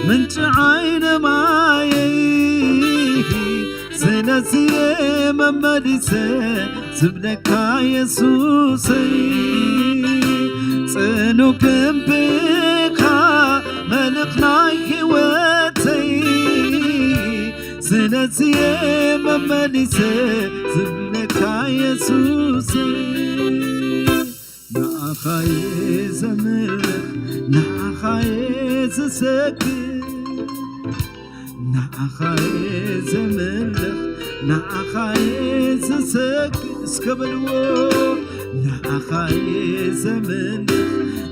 ምንጪ ዓይነ ማየይ፣ ስለዚ እየ መመሊሰ ዝብለካ የሱሰይ። ጽኑ ግምብኻ መልኽ ናይ ህይወተይ፣ ስለዚ እየ መመሊሰ ዝብለካ የሱሰይ። ንዓኻ እየ ዘምልኽ፣ ንዓኻ እየ ዝሰግድ፣ ንዓኻ እየ ዘምልኽ፣ ንዓኻ እየ ዝሰግድ። እስከ በልዎ። ንዓኻ እየ ዘምልኽ፣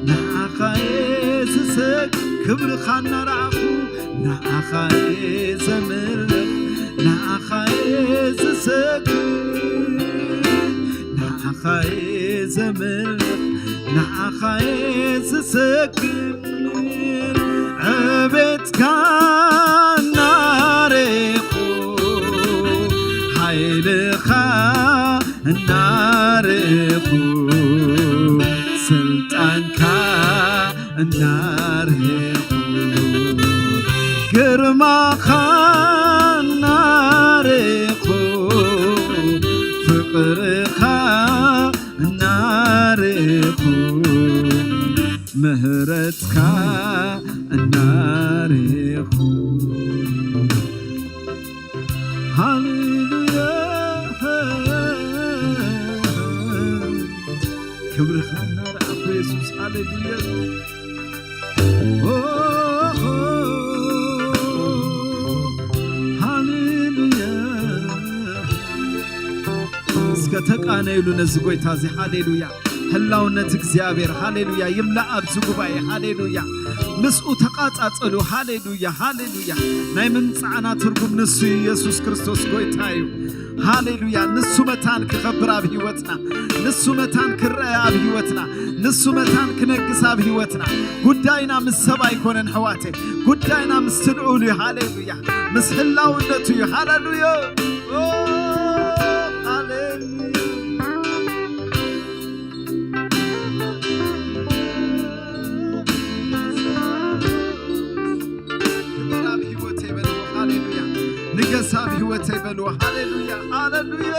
ንዓኻ እየ ዝሰግድ። ክብርኻ እናረኣኹ ንዓኻ እየ ዘምልኽ፣ ንዓኻ እየ ዝሰግድ። ንዓኻ እየ ዘምልኽ፣ ንዓኻ እየ ዝሰግድ። ዕቤትካ እናረኹ፣ ሓይልኻ እናረኹ፣ ስልጣንካ እናረኹ፣ ግርማኻ እናረኹ፣ ፍቕርኻ እናረኹ፣ ምህረትካ እናረኹ። ሃሌሉያ። ክብርኻ እናረኣኹ የሱስ። ሃሌሉያ። ኦ፣ ሃሌሉያ። እስከ ተቃነይሉ ነዚ ጎይታ እዚ። ሃሌሉያ። ህላውነት እግዚኣብሔር፣ ሃሌሉያ፣ ይምላእ ኣብዚ ጉባኤ። ሃሌሉያ። ምስኡ ተቃጻጸሉ። ሃሌሉያ፣ ሃሌሉያ። ናይ ምምጻዕና ትርጉም ንሱ እዩ። ኢየሱስ ክርስቶስ ጎይታ እዩ። ሃሌሉያ። ንሱ መታን ክኸብር ኣብ ህይወትና፣ ንሱ መታን ክረአ ኣብ ህይወትና፣ ንሱ መታን ክነግስ ኣብ ህይወትና። ጉዳይና ምስ ሰብ ኣይኮነን ኣሕዋተይ፣ ጉዳይና ምስ ልዑል እዩ። ሃሌሉያ። ምስ ህላውነቱ እዩ። ሃሌሉያ። ኦ፣ ሃሌሉያ። ክብር ኣብ ህይወተይ በልዎ። ሃሌሉያ። ንገስ ኣብ ህይወተይ በልዎ። ሃሌሉያ፣ ሃሌሉያ።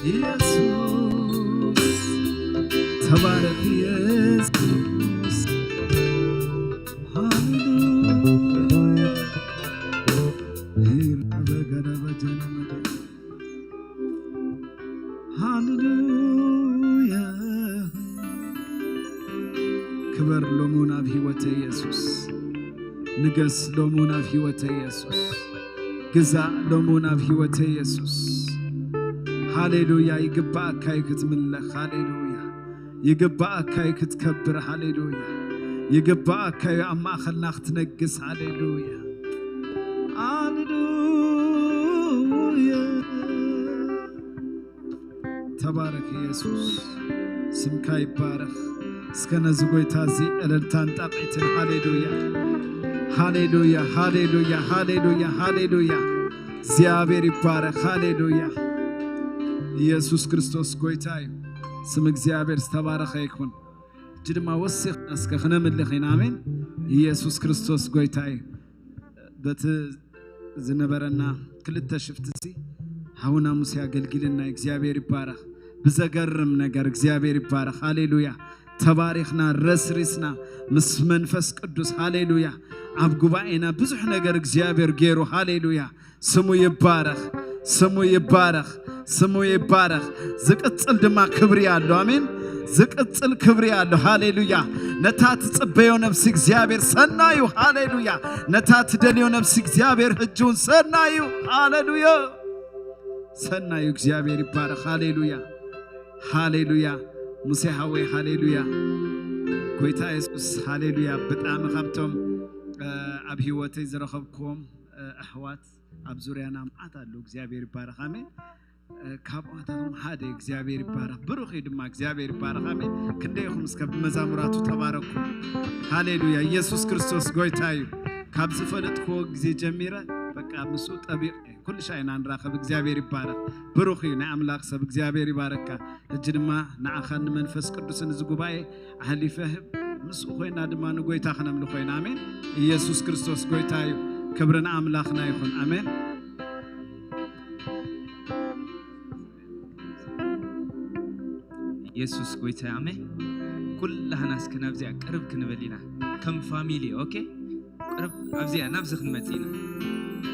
ኢየሱስ ተባረኽ ኢየሱስ። ሃሌሉያ። ሃሌሉያ። ክበር ሎሙን ኣብ ህይወተይ ኢየሱስ። ንገስ ሎሙን ኣብ ህይወተይ ኢየሱስ። ግዛእ ሎሙን ኣብ ህይወተይ ኢየሱስ። ሃሌሉያ። ይግባኣካ እዩ ክትምለኽ። ሃሌሉያ። ይግባኣካ እዩ ክትከብር። ሃሌሉያ። ይግባኣካ እዩ ኣብ ማእኸልና ክትነግስ። ሃሌሉያ። ሃሌሉያ። ተባረክ ኢየሱስ፣ ስምካ ይባረክ። እስከ ነዚ ጎይታ እዚ እልልታን ጣቕዒትን። ሃሌሉያ፣ ሃሌሉያ፣ ሃሌሉያ፣ ሃሌሉያ፣ ሃሌሉያ። እግዚኣብሔር ይባረክ። ሃሌሉያ። ኢየሱስ ክርስቶስ ጎይታ እዩ። ስም እግዚኣብሔር ዝተባረኸ ይኩን። እጅ ድማ ወሲኽና እስከ ክነምልኽ ኢና። ኣሜን። ኢየሱስ ክርስቶስ ጎይታ እዩ። በቲ ዝነበረና ክልተ ሽፍትሲ ሓውና ሙሴ ኣገልጊልና። እግዚኣብሔር ይባረኽ። ብዘገርም ነገር እግዚኣብሔር ይባረኽ። ሃሌሉያ። ተባሪኽና፣ ረስሪስና ምስ መንፈስ ቅዱስ። ሃሌሉያ። ኣብ ጉባኤና ብዙሕ ነገር እግዚኣብሔር ገይሩ። ሃሌሉያ። ስሙ ይባረኽ። ስሙ ይባረኽ። ስሙ ይባረኽ። ዝቅጽል ድማ ክብሪ ኣሎ። ኣሜን። ዝቅጽል ክብሪ ኣሎ። ሃሌሉያ። ነታ ትጽበዮ ነፍሲ እግዚኣብሔር ሰናዩ። ሃሌሉያ። ነታ ትደልዮ ነፍሲ እግዚኣብሔር ሕጂ እውን ሰናዩ። ሃሌሉያ። ሰናዩ እግዚኣብሔር ይባረኽ። ሃሌሉያ። ሃሌሉያ። ሙሴ ሃወይ፣ ሃሌሉያ። ጎይታ የሱስ፣ ሃሌሉያ። ብጣዕሚ ካብቶም፣ እ፣ ኣብ ህይወተይ ዝረኸብክዎም፣ እ፣ ኣሕዋት ኣብ ዙርያና መዓት ኣለዉ። እግዚኣብሔር ይባረኽ። ኣሜን። እ፣ ካብኣታቶም ሓደ እግዚኣብሔር ይባረኽ። ብሩኽ እዩ ድማ እግዚኣብሔር ይባረኽ። ኣሜን። ክንደይ ኢኹም እስከ ብመዛሙራቱ ተባረኩ። ሃሌሉያ። ኢየሱስ ክርስቶስ ጎይታ እዩ። ካብ ዝፈለጥክዎ ግዜ ጀሚረ በቃ ምስኡ ጠቢቕ እየ። ኩሉ ሻዕ ኢና ንራኸብ። እግዚኣብሔር ይባረኽ። ብሩኽ እዩ ናይ ኣምላኽ ሰብ። እግዚኣብሔር ይባረካ። ሕጂ ድማ ንዓኻን ንመንፈስ ቅዱስን እዚ ጉባኤ ኣሕሊፈ ህብ። ምስኡ ኮይና ድማ ንጎይታ ክነምልኾ ኢና። ኣሜን። ኢየሱስ ክርስቶስ ጎይታ እዩ። ክብሪ ንኣምላኽና ይኹን። ኣሜን። ኢየሱስ ጎይታ እዩ። ኣሜን። ኩላህና እስከ ናብዚኣ ቅርብ ክንብል ኢና። ከም ፋሚሊ፣ ኦኬ? ቅርብ ኣብዚኣ፣ ናብዚ ክንመጽእ ኢና።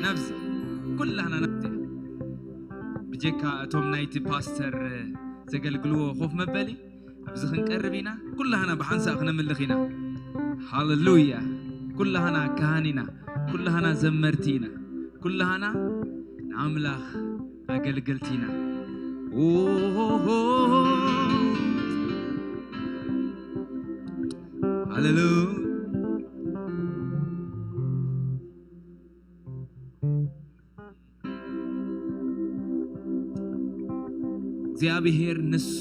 ናብዚ። ኩላህና ናብዚኣ። ብጀካ እቶም ናይቲ ፓስተር ዘገልግልዎ ኮፍ መበሊ፣ ኣብዚ ክንቀርብ ኢና። ኩላህና ብሓንሳእ ክነምልኽ ኢና። ሃሌሉያ። ኩላህና ካህን ኢና። ኩላህና ዘመርቲ ኢና። ኩላህና ንኣምላኽ ኣገልገልቲ ኢና። ኦሆሆ። ሃሌሉ-፣ እግዚኣብሔር ንሱ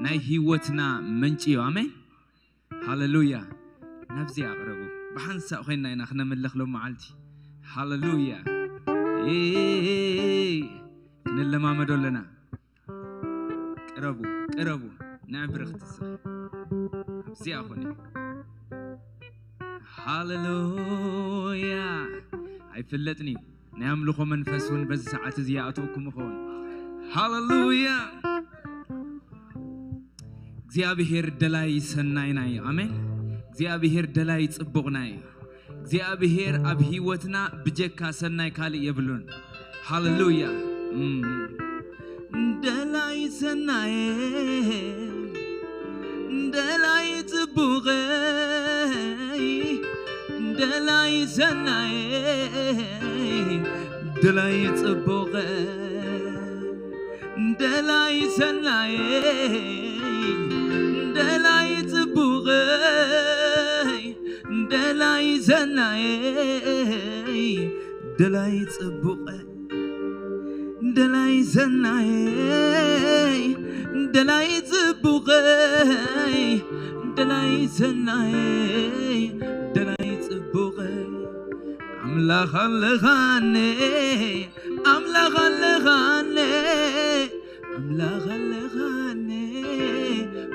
ናይ ህይወትና ምንጪ እዩ። ኣሜን። ሃሌሉያ። ናብዚ ኣቕረቡ። ብሓንሳእ ኮይንና ኢና ክነምልኽ ሎም መዓልቲ። ሃሌሉያ። ኤይ፣ ክንለማመዶ ኣለና። ቅረቡ፣ ቅረቡ። ንዕብርኽቲ ስኺ። ኣብዚኣ ኮነ። ሃሌሉያ። ኣይፍለጥን እዩ። ናይ ኣምልኾ መንፈስ እውን በዚ ሰዓት እዚ ይኣትወኩም ይኸውን። ሃሌሉያ። እግዚኣብሔር ደላይ ሰናይና እዩ። ኣሜን። እግዚኣብሔር ደላይ ጽቡቕና እዩ። እግዚኣብሔር ኣብ ህይወትና ብጀካ ሰናይ ካልእ የብሉን። ሃሌሉያ። እም። ደላይ ሰናየ፣ ደላይ ጽቡቐይ፣ ደላይ ሰናየ፣ ደላይ ጽቡቐይ፣ ደላይ ሰናየ፣ ደላይ ጽቡቐይ፣ ደላይ ሰናየ፣ ደላይ ጽቡቐይ፣ ደላይ ሰናየይ፣ ደላይ ጽቡቐይ፣ ደላይ ሰናየይ፣ ደላይ ጽቡቐይ። ኣምላኽ ኣለኻኒ፣ ኣምላኽ ኣለኻኒ፣ ኣምላኽ ኣለኻኒ፣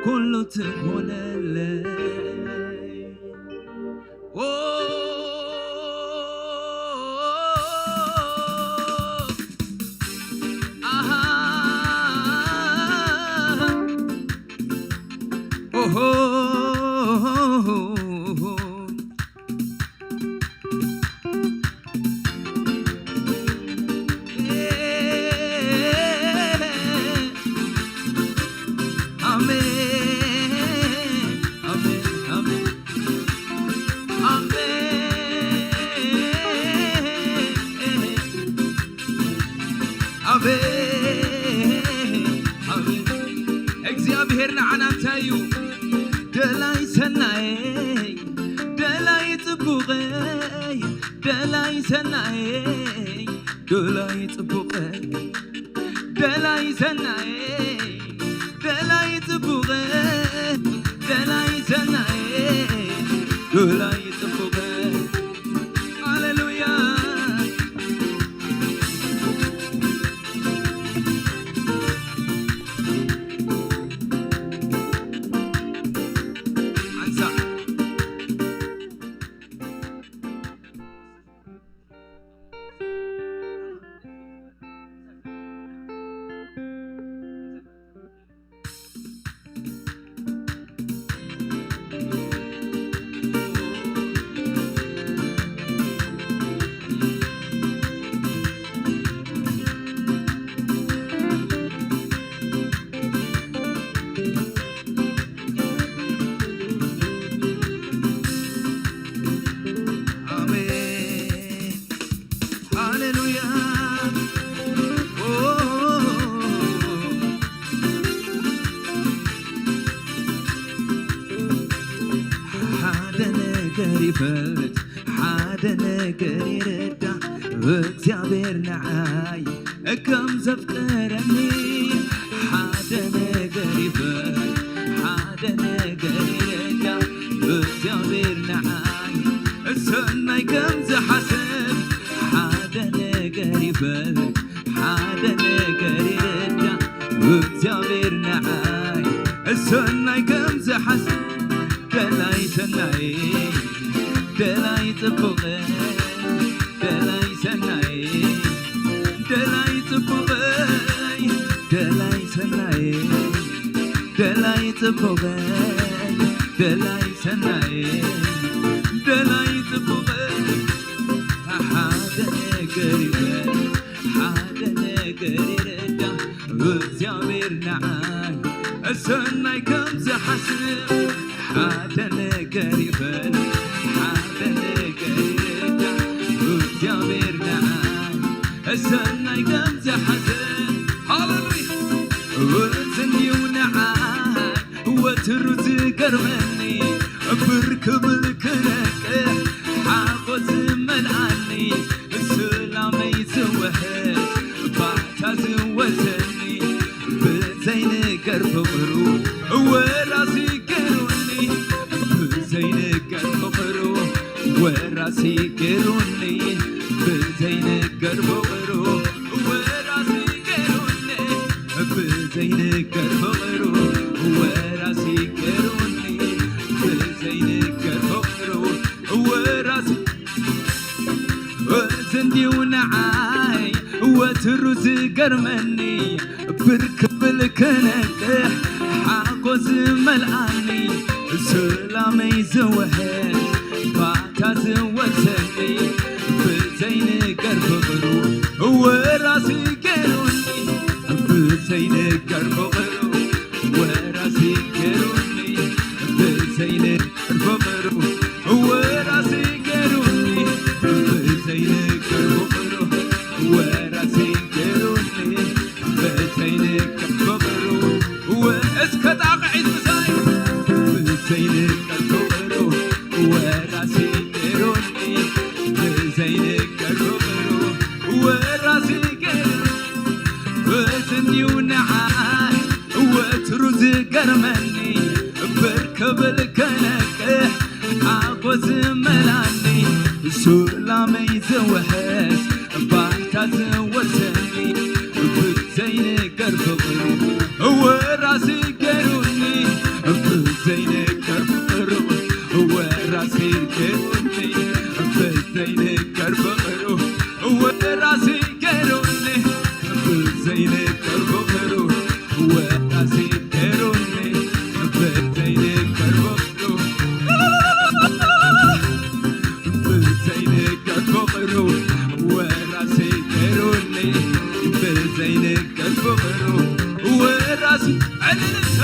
ኩሉ ትኾነለይ። ኦ፣ ኣሃ፣ ንዓና እንታይ እዩ? ደላይ ሰናየይ፣ ደላይ ጽቡቐይ፣ ደላይ ሰናየይ፣ ደላይ ጽቡቐይ፣ ደላይ ሰናየይ፣ ደላይ ጽቡቐይ፣ ደላይ ሰናየይ፣ ደላይ ጽቡቐይ። ሃሌሉያ። ሓንሳእ። ኣሜን። ሃሌሉያ። ኦ፣ ሓደ ነገር ይፈልጥ፣ ሓደ ነገር ይረዳ፣ እግዚኣብሔር ንዓይ ከም ዘፍቀረኒ። ሓደ ነገር ይፈልጥ፣ ሓደ ነገር ይረዳ፣ እግዚኣብሔር ንዓይ ሰናይ ከም ዝሓስብ። ሓደ ነገር ይፈልጥ፣ ሓደ ነገር ይረዳ፣ እግዚኣብሔር ንዓይ ሰናይ ከም ዝሓስብ። ደላይ ሰናይ፣ ደላይ ጽቡቕ፣ ደላይ ሰናይ፣ ደላይ ጽቡቕ፣ ደላይ ሰናይ፣ ደላይ ጽቡቕ፣ ደላይ ሰናይ፣ ደላይ ጽቡቕ። ሓደ ነገር ይበል፣ ሓደ ነገር ይረዳ፣ እግዚኣብሔር ንዓይ ሰናይ ከም ዝሓስብ። ሓደ ነገር ይበል፣ ሓደ ነገር ይረዳ፣ እግዚኣብሔር ንዓይ ሰናይ ከም ዝሓስብ። ሃሌሉያ። እዚ እንድዩ ንዓይ ወትሩ ዝገርመኒ፣ ብር ክብል ክነቅሕ ሓጎስ ዝመልኣኒ፣ ሰላመይ ዝውሕስ ባታ ዝወሰኒ፣ ብዘይንገር ፍቕሩ ወራሲ ገይሩኒ፣ ብዘይንገር ፍቕሩ ወራሲ ገይሩኒ፣ ብዘይንገር ፍቕሩ ወራሲ ገይሩኒ፣ ብዘይንገር ፍቕሩ ወራሲ ገይሩኒ፣ ብዘይንገር ፍቕሩ ወራሲ። እዚ እንድዩ ንዓይ ወትሩ ዝገርመኒ፣ ብር ክብል ክነቅሕ ሓጎስ ዝመልኣኒ፣ ሰላመይ ዝውሕስ ባታ ዝወርሰኒ፣ ብዘይንገር ፍቕሩ ወራሲ ገይሩኒ፣ ብዘይንገር ፍቕሩ ወራሲ ገይሩኒ፣ ብዘይንገር ፍቕሩ ወራሲ ገይሩኒ፣ ብዘይንገር ፍቕሩ ወራሲ ገይሩኒ፣ ብዘይንገር ፍቕሩ ወ-፣ እስከ ጣቕዒት ምሳይ፣ ብዘይንገር ፍቕሩ ወራሲ ገይሩኒ፣ ብዘይንገር ፍቕሩ ወራሲ ገይሩኒ። እዚ እንድዩ ንዓይ ወትሩ ዝገርመኒ፣ ብር ክብል ክነቅሕ ሓጎስ ዝመልኣኒ፣ ሰላመይ ዝውሕስ ባታ ዝወርሰኒ፣ ብዘይንገር ፍቕሩ ወራሲ ገይሩኒ፣ ብዘይንገር ፍቕሩ ወራሲ ገይሩኒ፣ ብዘይንገር ፍቕሩ ወራሲ ገይሩኒ፣ ብዘይንገር ፍቕሩ ወራሲ ገይሩኒ፣ ብዘይንገር ፍቕሩ፣ ብዘይንገር ፍቕሩ ወራሲ ገይሩኒ፣ ብዘይንገር ፍቕሩ ወራሲ። ዕልልታ።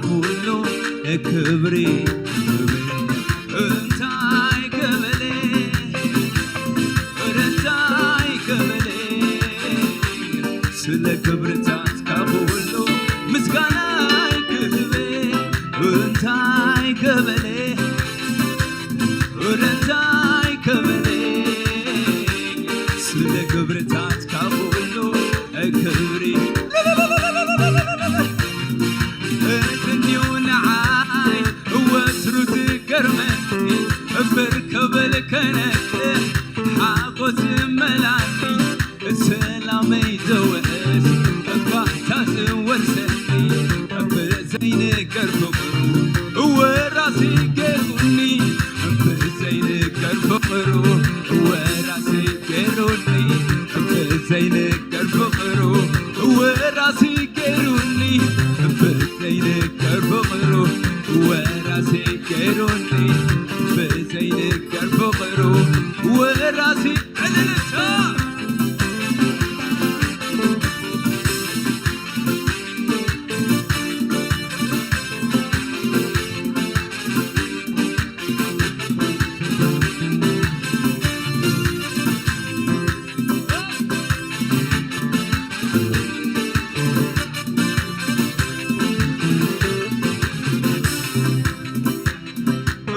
ኩሉ ክብሪ እንታይ ክብል፣ እንታይ ክብል፣ ስለ ክብርታትካ ኩሉ ምስጋናይ ክህብ እንታይ ክብል፣ እንታይ ክብል፣ ስለ ክብርታትካ ኩሉ ክብሪ ክንዲዩ ንዓይ ወትሩ ትገርመኒ፣ ብር ክብል ከነክ ሓጎስ ዝመላኒ፣ ሰላመይ ዘውሕስ፣ ባህታ ዝወርሰኒ፣ ብዘይንገር ፍቕሩ ወራሲ ገይሩኒ፣ ብዘይንገር ፍቕሩ ወራሲ ገይሩኒ፣ ብዘይንገር ፍቕሩ ወራሲ ገይሩኒ፣ ብዘይንገር ፍቕሩ ወራሲ ገይሩኒ፣ ብዘይንገር ፍቕሩ ወራሲ ዕልልታ።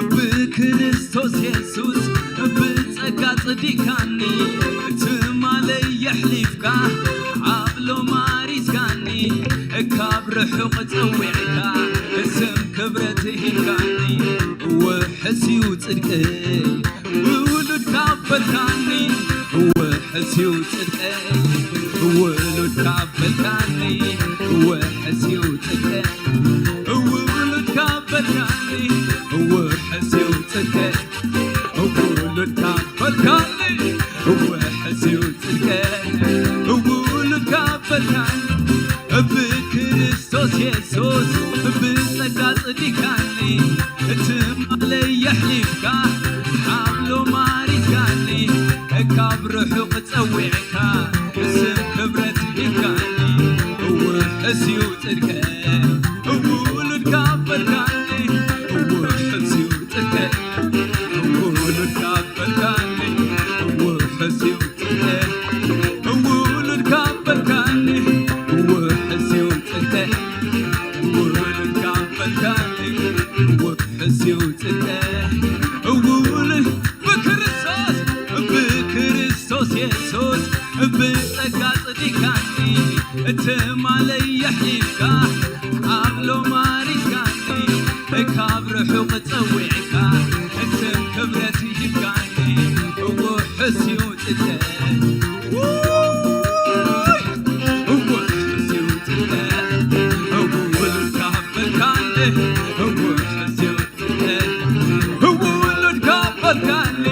ብክርስቶስ የሱስ ብጸጋ ጽዲካኒ፣ ትማለይ የሕሊፍካ ኣብ ሎማ ሪስካኒ፣ ካብ ርሑቕ ጸዊዕካ ስም ክብረት ሂብካኒ፣ ውሕስ እዩ ጽድቀይ ውሉድ ካብ በልካኒ፣ ውሕስ እዩ ጽድቀይ ውሉድ ካብ በልካኒ፣ ውሕስ እዩ ጽድቀይ ውሉድ ካብ በልካኒ፣ ውሕስ እዩ ጽድቀይ ውሉድ ካብ በልካኒ፣ ውሕስ እዩ ጽድቀይ ውሉድ ካብ በልካኒ፣ ብክርስቶስ የሱስ ብጸጋ ጽዲካኒ፣ ትማለይ የሕሊፍካ ኣብ ሎማ ሪስካኒ፣ ካብ ርሑቕ ጸዊዕካ ስም ክብረት ሂብካኒ፣ ውሕስ እዩ ጽድቀይ ውሉድ ካብ በልካኒ፣ ውሕስ እዩ ጽድቀይ ውሉድ ካብ በልካኒ፣ ውሕስ እዩ ጽድቀይ ውሉድ ካብ በልካኒ፣ ውሕስ እዩ ጽድቀይ ውሉድ ካብ በልካኒ፣ ውሕስ እዩ ጽድቀይ ውሉድ ብክርስቶስ፣ ብክርስቶስ የሱስ ብጸጋ ጽዲካኒ፣ ትማለይ የሕሊፍካ ኣብ ሎማ ሪስካኒ፣ ካብ ርሑቕ ጸዊዕካ ስም ክብረት ሂብካኒ፣ ውሕስ እዩ ጽድቀይ ውይ፣ ውሕስ እዩ ጽድቀይ ውሉድ ካብ በልካኒ፣ ውሕስ እዩ ውሉድ ካብ በልካኒ፣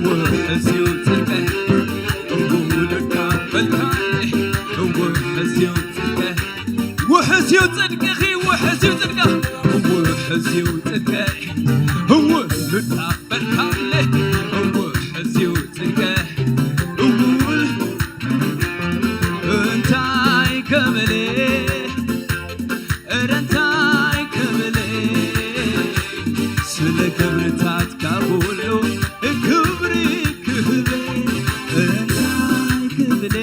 ውሕስ እዩ ጽድቀይ ውሉድ ካብ በልካኒ፣ ውሕስ እዩ ጽድቀይ ውሕስ እዩ ጽድቅኺ፣ ውሕስ እዩ ጽድቅኺ፣ ውሕስ እዩ ጽድቀይ ውሉድ ካብ በልካኒ፣ ውሕስ እዩ ጽድቀይ ውል እንታይ ክብል፣ እረ እንታይ ክብል፣ ስለ ክብርታትካ ኩሉ ክብሪ ክህብ፣ እረ እንታይ ክብል፣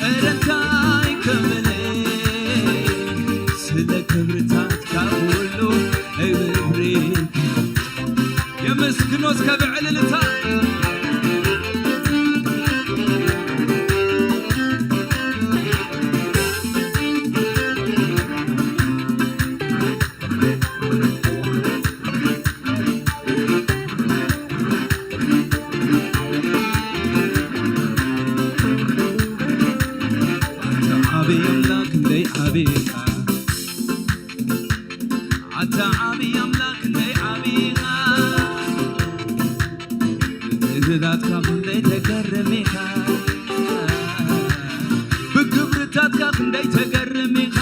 እረ እንታይ ክብል፣ ስለ ክብርታትካ ኩሉ ክብሪ የመስግኖ እስከ ብዕልልታ። ዓብዪ ኣምላኽ ክንደይ ዓብዪ ኢኻ፣ ኣታ ዓብዪ ኣምላኽ ክንደይ ዓብዪ ኢኻ፣ ብትእዛዝካ ክንደይ ተገርም ኢኻ፣ ብግብርታትካ ክንደይ ተገርም ኢኻ።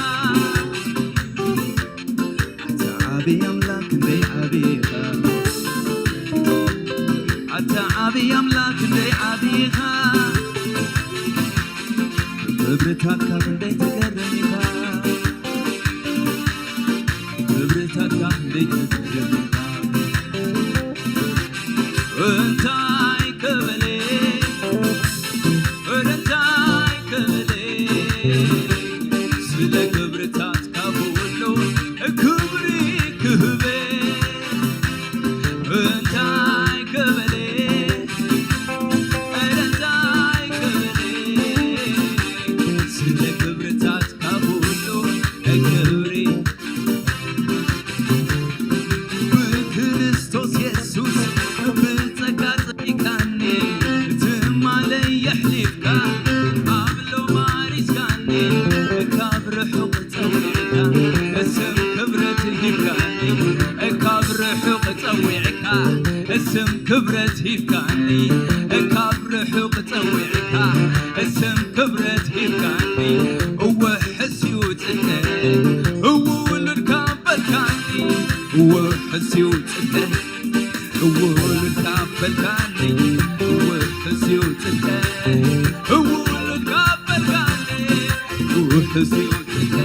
ኣታ ዓብዪ ኣምላኽ ክንደይ ዓብዪ ኢኻ፣ ኣታ ዓብዪ ኣምላኽ ክንደይ ዓብዪ ኢኻ፣ ብግብርታትካ ክንደይ ተገርም ኢኻ። እንታይ ክብል፣ እንታይ ክብል፣ ስለ ክብርታትካ ኩሉ ክብሪ ክህብ። እንታይ ክብል፣ እንታይ ክብል፣ ስለ ክብርታትካ ኩሉ ክብሪ ብክርስቶስ የሱስ ብጸጋ ጸጊካኒ፣ ትማለይ የሕሊፍካ ኣብ ሎማሪስካኒ፣ ካብ ርሑቕ ጸዊዕካ ስም ክብረት ሂብካኒ፣ ካብ ርሑቕ ጸዊዕካ ስም ክብረት ሂብካኒ፣ ካብ ርሑቕ ጸዊዕካ ስም ክብረት ሂብካኒ፣ እወ ሕስዩ ጽድቀ፣ እወ ውሉድካ በልካኒ፣ እወ ሕስዩ ጽድቀ፣ እወ ውሉድካ በልካኒ፣ እወ ሕስዩ ጽድቀ፣ እወ ውሉድካ በልካኒ፣ እወ ሕስዩ ጽድቀ፣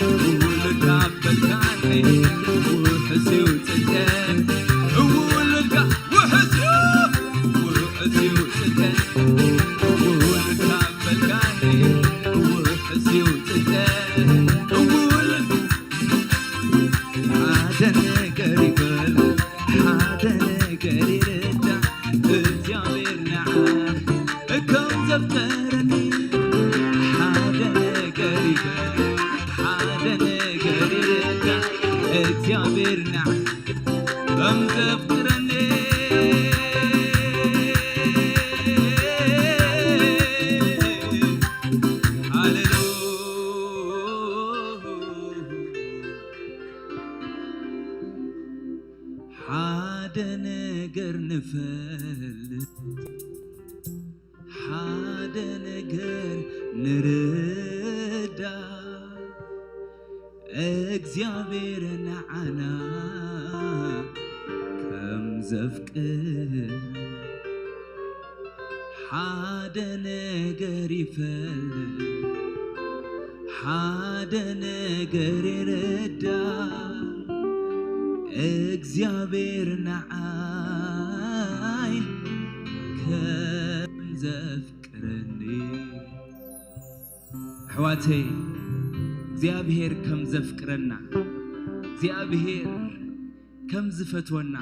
እወ ውሉድካ በልካኒ፣ እወ ሕስዩ ጽድቀ፣ እወ ውሉድካ፣ እወ ሕስዩ፣ እወ ሕስዩ ጽድቀ፣ እወ ውሉድካ በልካኒ፣ እወ ሕስዩ ጽድቀ፣ እወ ውሉድ ሓደ ነገር ይበል፣ ሓደ ነገር ይርዳእ፣ እግዚኣብሔር ንዓይ ከም ዘፍቀረኒ። ሓደ ነገር ይበል፣ ሓደ ነገር ይርዳእ፣ እግዚኣብሔር ንዓይ ከም ዘፍቅረኒ። ሃሌሉያ። ሓደ ነገር ንፈልጥ፣ ሓደ ነገር ንርዳእ፣ እግዚኣብሔር ንዓና ከም ዘፍቅር ሓደ ነገር ይፈልጥ፣ ሓደ ነገር ይርዳእ፣ እግዚኣብሔር ንዓይ ከም ዘፍቅረኒ። ኣሕዋተይ፣ እግዚኣብሔር ከም ዘፍቅረና፣ እግዚኣብሔር ከም ዝፈትወና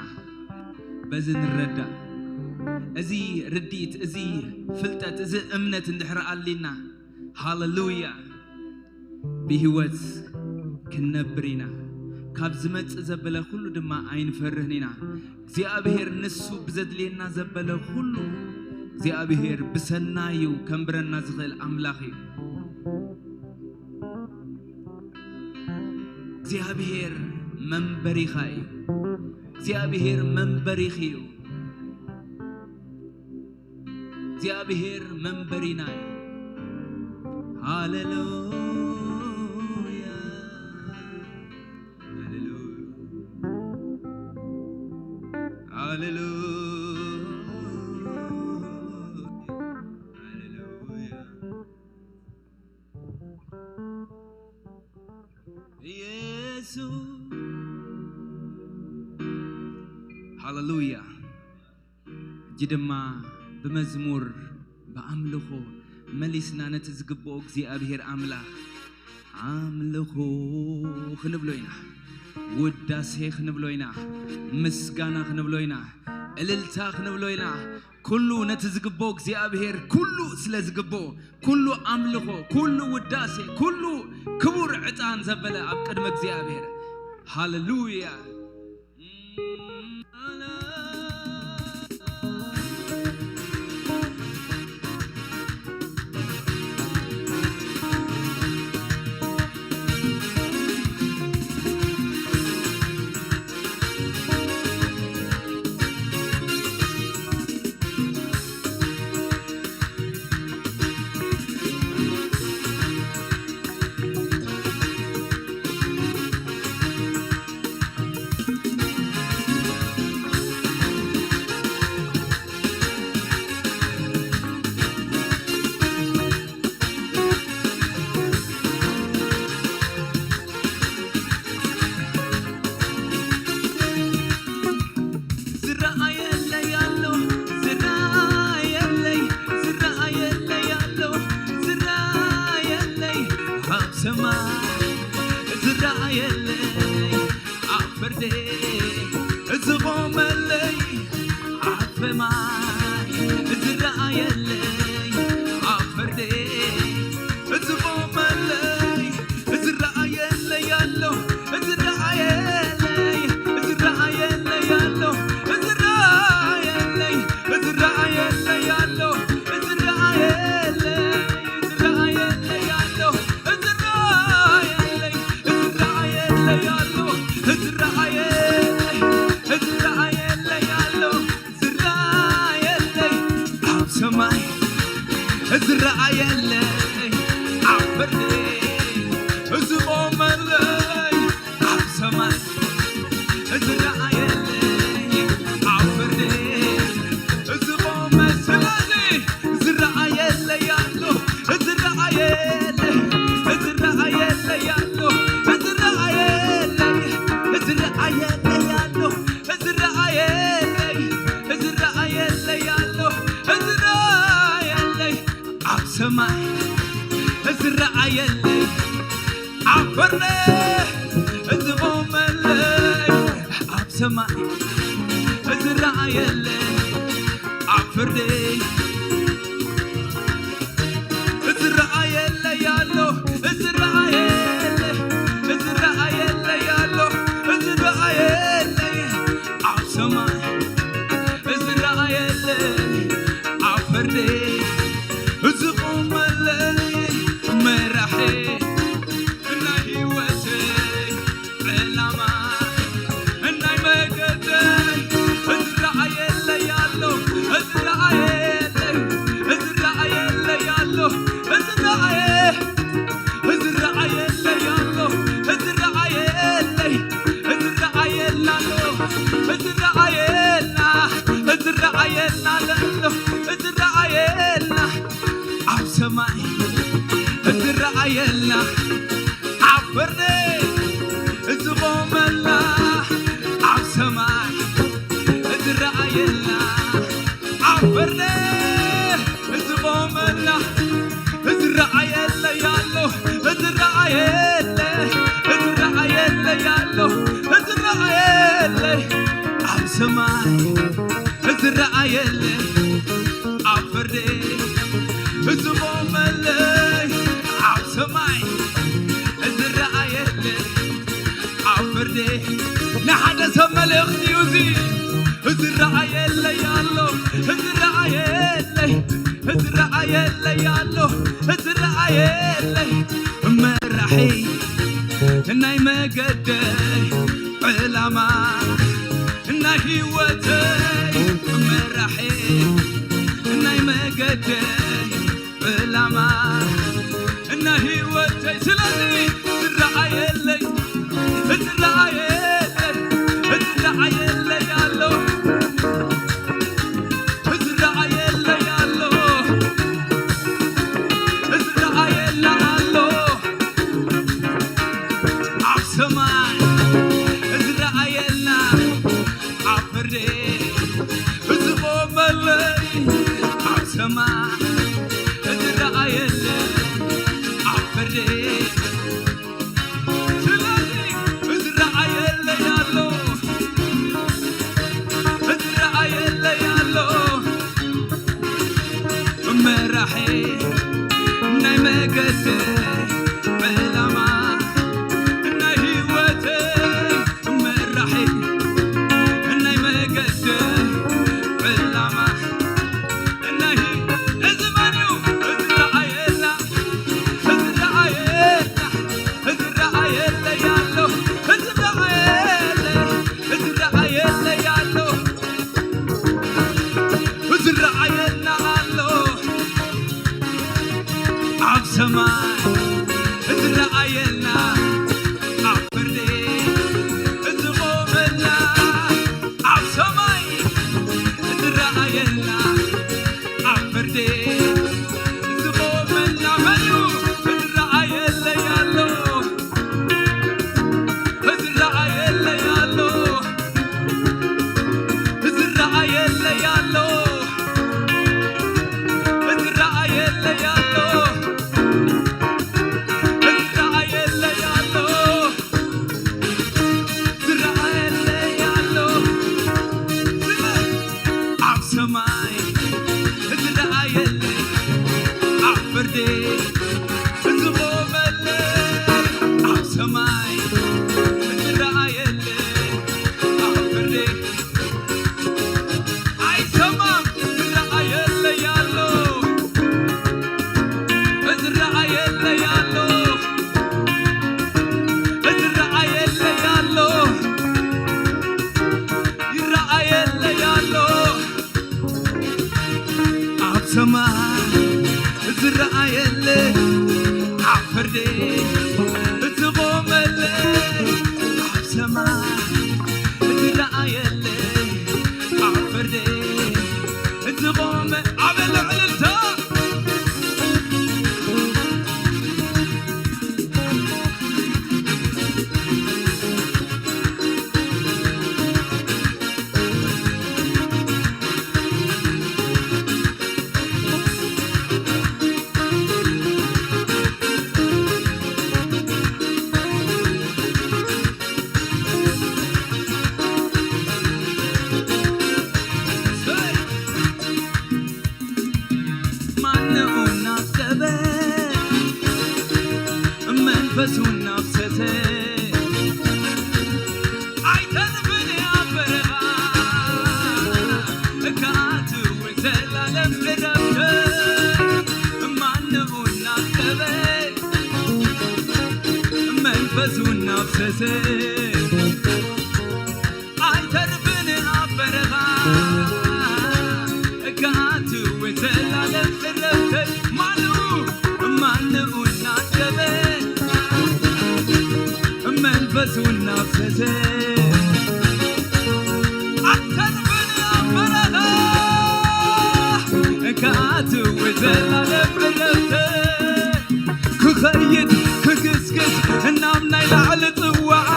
በዚ ንረዳእ። እዚ ርድኢት፣ እዚ ፍልጠት፣ እዚ እምነት እንድሕር ኣሊና፣ ሃሌሉያ፣ ብህይወት ክንነብር ኢና። ካብ ዝመጽእ ዘበለ ኩሉ ድማ ኣይንፈርህን ኢና። እግዚኣብሔር ንሱ ብዘድልየና ዘበለ ኩሉ እግዚኣብሔር ብሰናዩ ከንብረና ዝኽእል ኣምላኽ እዩ። እግዚኣብሔር መንበሪኻ እዩ። እግዚኣብሔር መንበሪኺ እዩ። እግዚኣብሔር መንበሪና እዩ። ሃሌሉያ፣ ሃሌሉያ፣ ሃሌሉያ፣ ሃሌሉያ። ኢየሱስ። ሃሌሉያ። ሕጂ ድማ ብመዝሙር ብኣምልኾ መሊስና ነቲ ዝግብኦ እግዚኣብሔር ኣምላኽ ኣምልኾ ክንብሎ ኢና። ውዳሴ ክንብሎ ኢና። ምስጋና ክንብሎ ኢና። እልልታ ክንብሎ ኢና። ኩሉ ነቲ ዝግብኦ እግዚኣብሔር ኩሉ ስለ ዝግብኦ፣ ኩሉ ኣምልኾ፣ ኩሉ ውዳሴ፣ ኩሉ ክቡር ዕጣን ዘበለ ኣብ ቅድሚ እግዚኣብሔር። ሃሌሉያ። ሰማይ ዝረኣየለይ ኣብ ፍርዲ ዝቆመለይ ዝረኣየለይ ኣሎ ዝረኣየለይ ዝረኣየለይ ኣሎ ዝረኣየለይ ዝረኣየለይ ኣሎ ዝረኣየለይ ዝረኣየለይ ኣሎ ዝረኣየለይ ዝረኣየለይ ኣሎ ዝረኣየለይ ዝረኣየለይ ኣሎ ዝረኣየለይ ኣብ ሰማይ ዝረኣየለይ ኣብ ፍርዲ ዝቆመለይ ኣብ ሰማይ ዝረኣየለይ ኣብ ፍርዲ ዝቆመ ስለዚ ዝረኣየለይ ኣሎ ዝረኣየለይ ዝረኣየለይ ኣሎ ዝረኣየለይ ዝረኣየለይ ኣሎ ዝረኣየለይ ዝረኣየለይ ኣሎ ዝረኣየለይ ኣብ ሰማይ ዝረኣየለይ ኣብ ፍርዲ ዝቆመለይ ኣብ ሰማይ ዝረኣየለይ ኣብ ፍርዲ ዝረኣየለይ ኣሎ ዝረኣየለይ ዝረኣየለይ ኣሎ ዝረኣየለይ ኣብ ሰማይ ዝረኣየለይ ኣብ ፍርዲ ዝቆመለይ መራሒ ናይ ህይወተይ ዕላማ ናይ መገደይ ዝረኣየለይ ኣሎ ዝረኣየለይ ዝረኣየለይ ኣሎ ዝረኣየ ዝረኣየለይ ኣሎ ዝረኣየለይ ዝረኣየላ ኣሎ ዝረኣየላ ዝረኣየላ ዘሎ ዝረኣየላ ኣብ ሰማይ ዝረኣየላ ኣብ ፍርዲ ዝቆመላ ኣብ ሰማይ ዝረኣየላ ኣብ ፍርዲ ዝቆመላ ዝረኣየለይ ኣሎ ዝረኣየለ ዝረኣየለይ ኣሎ ዝረኣየለይ ኣብ ሰማይ ዝረኣየለይ ኣብ ፍርዲ ዝቆመለይ ኣብ ሰማይ ዝረኣየለይ ኣብ ፍርዲ ንሓደ ሰብ መልእኽቲ እዩ እዚ ዝረኣየለይ ኣሎ ዝረኣየለይ ዝረኣየለይ ኣሎ ዝረኣየለይ መራሒ ናይ መገደይ ዕላማ ናይ ህይወተይ መራሒ ናይ መገደይ ዕላማ ናይ ህይወተይ ስለዚ ዝረኣየለይ ዝረኣየለይ ዝረኣየለይ ኣሎ ዝረኣየለይ ኣሎ ዝረኣየላ ኣሎ ኣብ ሰማይ ዝረኣየላ ኣብ ፍርዲ ዝቆመለይ ኣብ ሰማይ ዝረኣየለይ ኣብ ፍርዲ ስለዚ ዝረኣየለይ ኣሎ ዝረኣየለይ ኣሎ መራሒ ናይ መገደይ ዕላማ ናይ ህይወተይ መራሒ ናይ መገደይ ዕላማ ናይ እዚ መን እዩ ዝረኣየላ ዝረኣየላ ዝረኣየለይ ኣሎ ዝረኣየለይ ዝረኣየለይ ኣሎ ዝረኣየና ኣሎ ኣብ ሰማይ ዝረኣየና ኣብ ፍርዲ ዝቆመና ኣብ ሰማይ ዝረኣየና ኣብ ፍርዲ ዝቆመና መን እዩ ዝረኣየለይ ኣሎ ዝረኣየለይ ኣሎ ዝረኣየለይ ኣሎ ዝረኣየለይ ኣሎ ዝረኣየለይ ኣሎ ዝረኣየለይ ኣሎ ስለ ኣብ ሰማይ ሰማይ ዝረኣየለ ኣብ ፍርዲ ዝቖመለ ኣብ ሰማይ ዝረኣየለ ኣብ ፍርዲ ዝቖመ ኣበለ ዕልልታ ማንኡ እናሰበ መንፈሱ እናፍሰሰ ኣይተርፍን ኣብ በረኻ እካትው ዘላለም ዕረፍተ ማንኡ እናሰበ መንፈሱ እናፍሰሰ ኣይተርፍን ኣብ በረኻ እካትው ዘላለም ዕረፍተ ማንኡ ማንኡ እናሰበ መንፈሱ እናፍሰሰ ኣተርፈን ኣብ በረኻ ከኣትው ዘላለም ዕረፍተ ክኸይድ ክግስግስ እናም ናይ ላዕሊ ጽዋዓ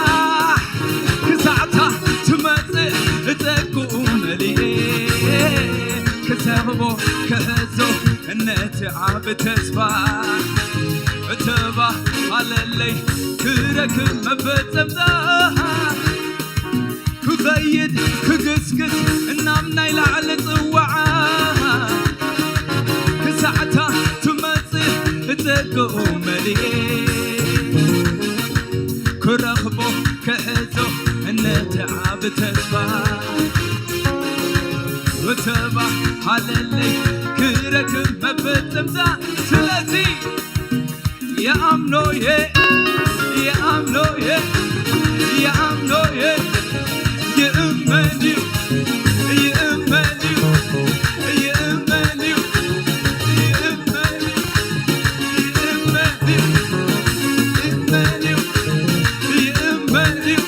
ክሳዕታ ትመጽእ እጸግኡ መሊኤ ክሰኽቦ ክሕዞ እነቲ ዓብ ተስፋ እተባ ኣለለይ ክረክብ መፈጸምታ ክኸይድ ክግስግስ እናም ናይ ላዕሊ ጽዋዓ ክሳዕታ ትመጽእ እጸግኡ መሊኤ ክረኽቦ ክሕዞ እነቲ ዓብ ተስፋ እተባ ኣለለይ ክረክብ መፈጸምታ ስለዚ የኣምኖየ የኣምኖየ የኣምኖየ ይእመን እዩ ይእመን እዩ ይእመን እዩ ይእመን እዩ ይእመን እዩ ይእመን እዩ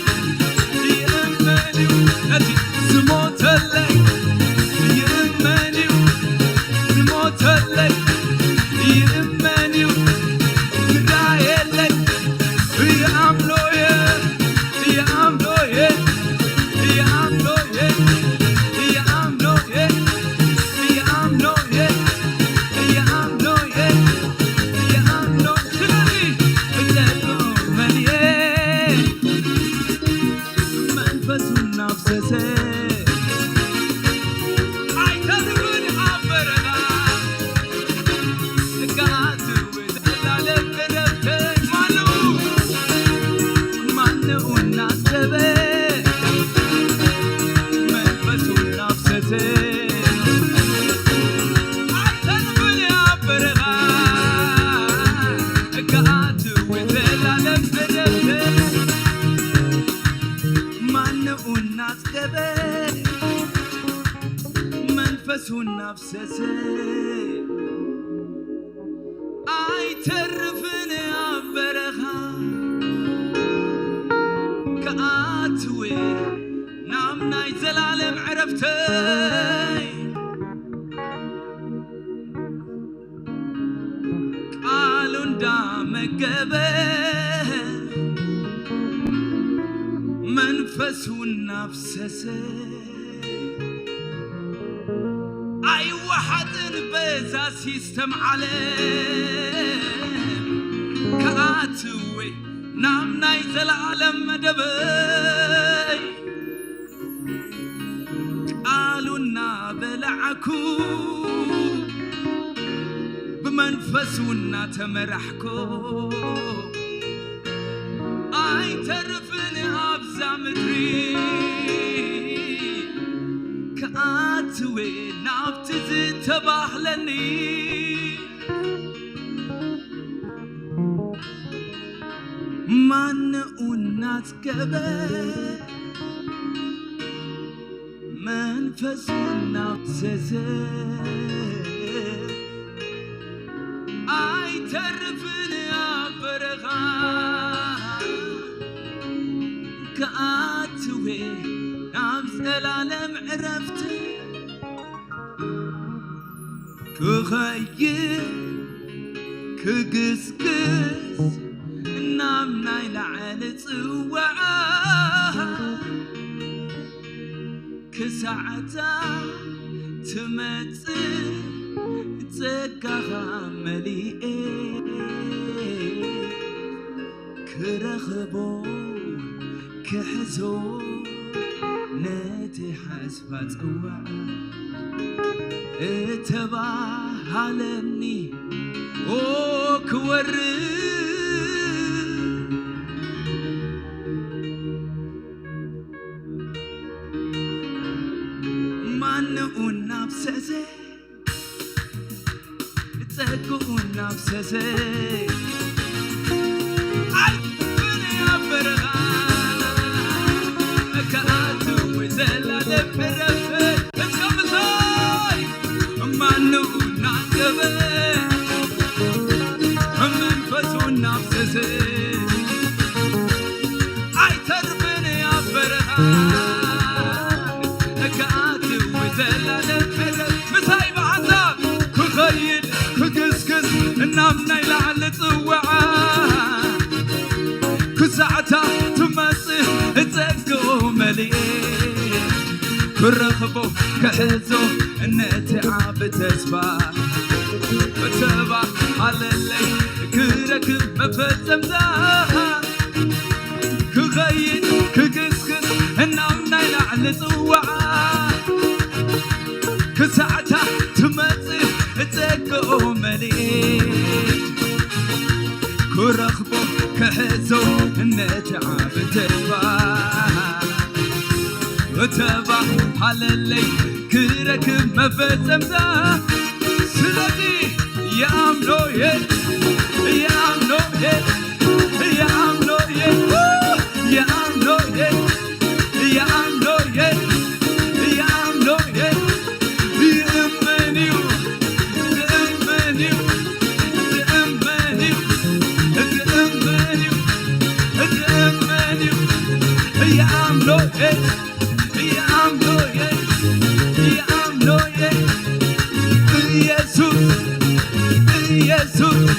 ይእመን እዩ ነቲ ዝሞተለይ ይእመን እዩ ዝሞተለይ ይእመን እዩ ዝራየለይ ይኣምኖየ ይኣምኖየ ይኣምኖየ ይኣምኖየ ይኣምኖየ ይኣምኖየ ይኣምኖ ስለዚ እጸልኦ መን እየ መንፈሱ እናፍሰሰ ኣይተርፍን ኣብ በረኻ እካትው ዘላለም ዕረፍተይ ማንኡ ማንኡ እናሰበ መንፈሱ እናፍሰሰ ኣይተርፍን ኣብ በረኻ እካትው ዘላለም ዕረፍተይ ማንኡ እናስገበ መንፈሱ እናፍሰሰ ኣይተርፍን ኣብ በረኻ ክኣትው ናብ ናይ ዘላለም ዕረፍተይ ቃሉ እንዳመገበ መንፈሱ እናፍሰሰ ኣይወሓጥን በዛ ሲስተም ዓለም ክኣትው ናብ ናይ ዘለዓለም መደበይ ቃሉ እናበላዕኩ ብመንፈሱ እናተመራሕኩ ኣይተርፍን ኣብዛ ምድሪ ክኣትዌ ናብቲ ዝተባህለኒ ማንኡ እናጽገበ መንፈሱ እናፍሰሰ ዕረፍቲ ክኸይድ ክግስግስ ናብ ናይ ላዕሊ ጽዋዓ ክሳዕታ ትመጽእ ጸጋኻ መሊኤ ክረኽቦ ክሕዞ ነቲ ሓስባ ጽዋዓ እተባሃለኒ ኦ ክወርድ ማንኡ እናፍሰሰ ጸግኡ እናፍሰሰ ኣልፍን ኣብ በረኻ ክኣቱ ዘላለም ዕረፍቲ እስከ ምሳይ ማንኡ እናንገበ መንፈሱ እናፍሰሰ ኣይተርፍን ኣብ በረኻ ክኣትው ዘላለም ዕረፍቲ ምሳይ ብሓንሳብ ክኸይድ ክግስግስ እናብ ናይ ላዕሊ ጽውዓ ክሳዕታ ትመጽእ እጸግኦ መሊኤ ክረኽቦ ክሕዞ ነቲ ዓቢ ተስፋ ተባሃለለይ ክረክብ መፈጸምታ ክኸይድ ክግስግስ እናብ ናይ ላዕሊ ጽዋዓ ክሳዕታ ትመጽእ እጸግኦ መሊኤ ክረኽቦ ክሕዞ ነቲ ዓቢ ተስፋ እተባሃለለይ ክረክብ መፈጸምታ ስለዚ ይኣምኖ እየ ይኣምኖ እየ ይኣምኖ እየ ይኣምኖ እየ ይኣምኖ እየ ይኣምኖ እየ ይእምን እዩ ዝእምን እዩ ዝእምን እዩ ዝእምን እዩ ዝእምን እዩ ይኣምኖ እየ ይኣምኖ እየ ይኣምኖ እየ ኢየሱስ ኢየሱስ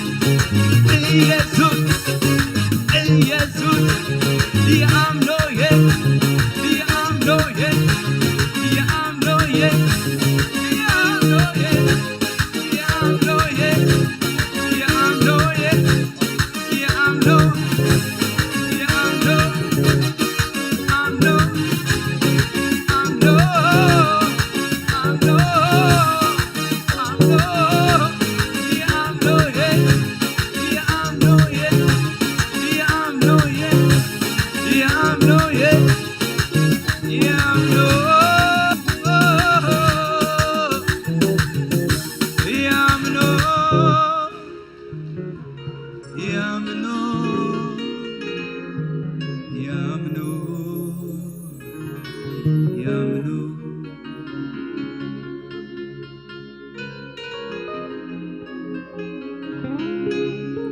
ኢየሱስ ኢየሱስ ይኣምኖ እየ ይኣምኖ እየ ይኣምኖ እየ ይኣምኖ እየ ይኣምኖ እየ ይኣምኖ እየ ያምኖ ያምኖ ያምኖ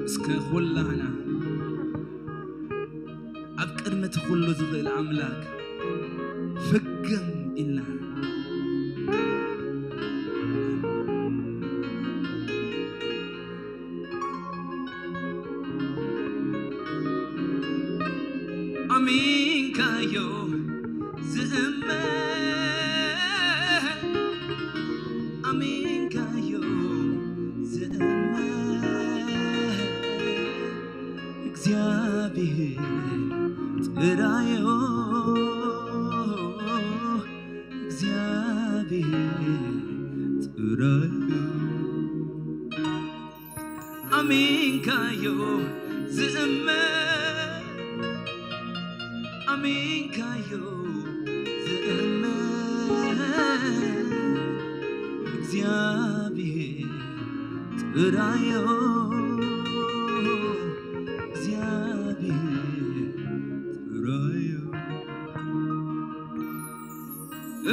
እስከ ኩላህና ኣብ ቅድሚ እቲ ኩሉ ዝኽእል ኣምላክ ፍግም ኢልና ኣሚንካዮ ዝእመን ኣሚንካዮ ዝእመን እግዚኣብሔር ጥራዮ እግዚኣብሔር ጥራዮ ኣሚንካዮ ዝእመን ኣሚንካዮ ዝእመን እግዚኣብሔር ጥራዮ እግዚኣብሔር ጥራዮ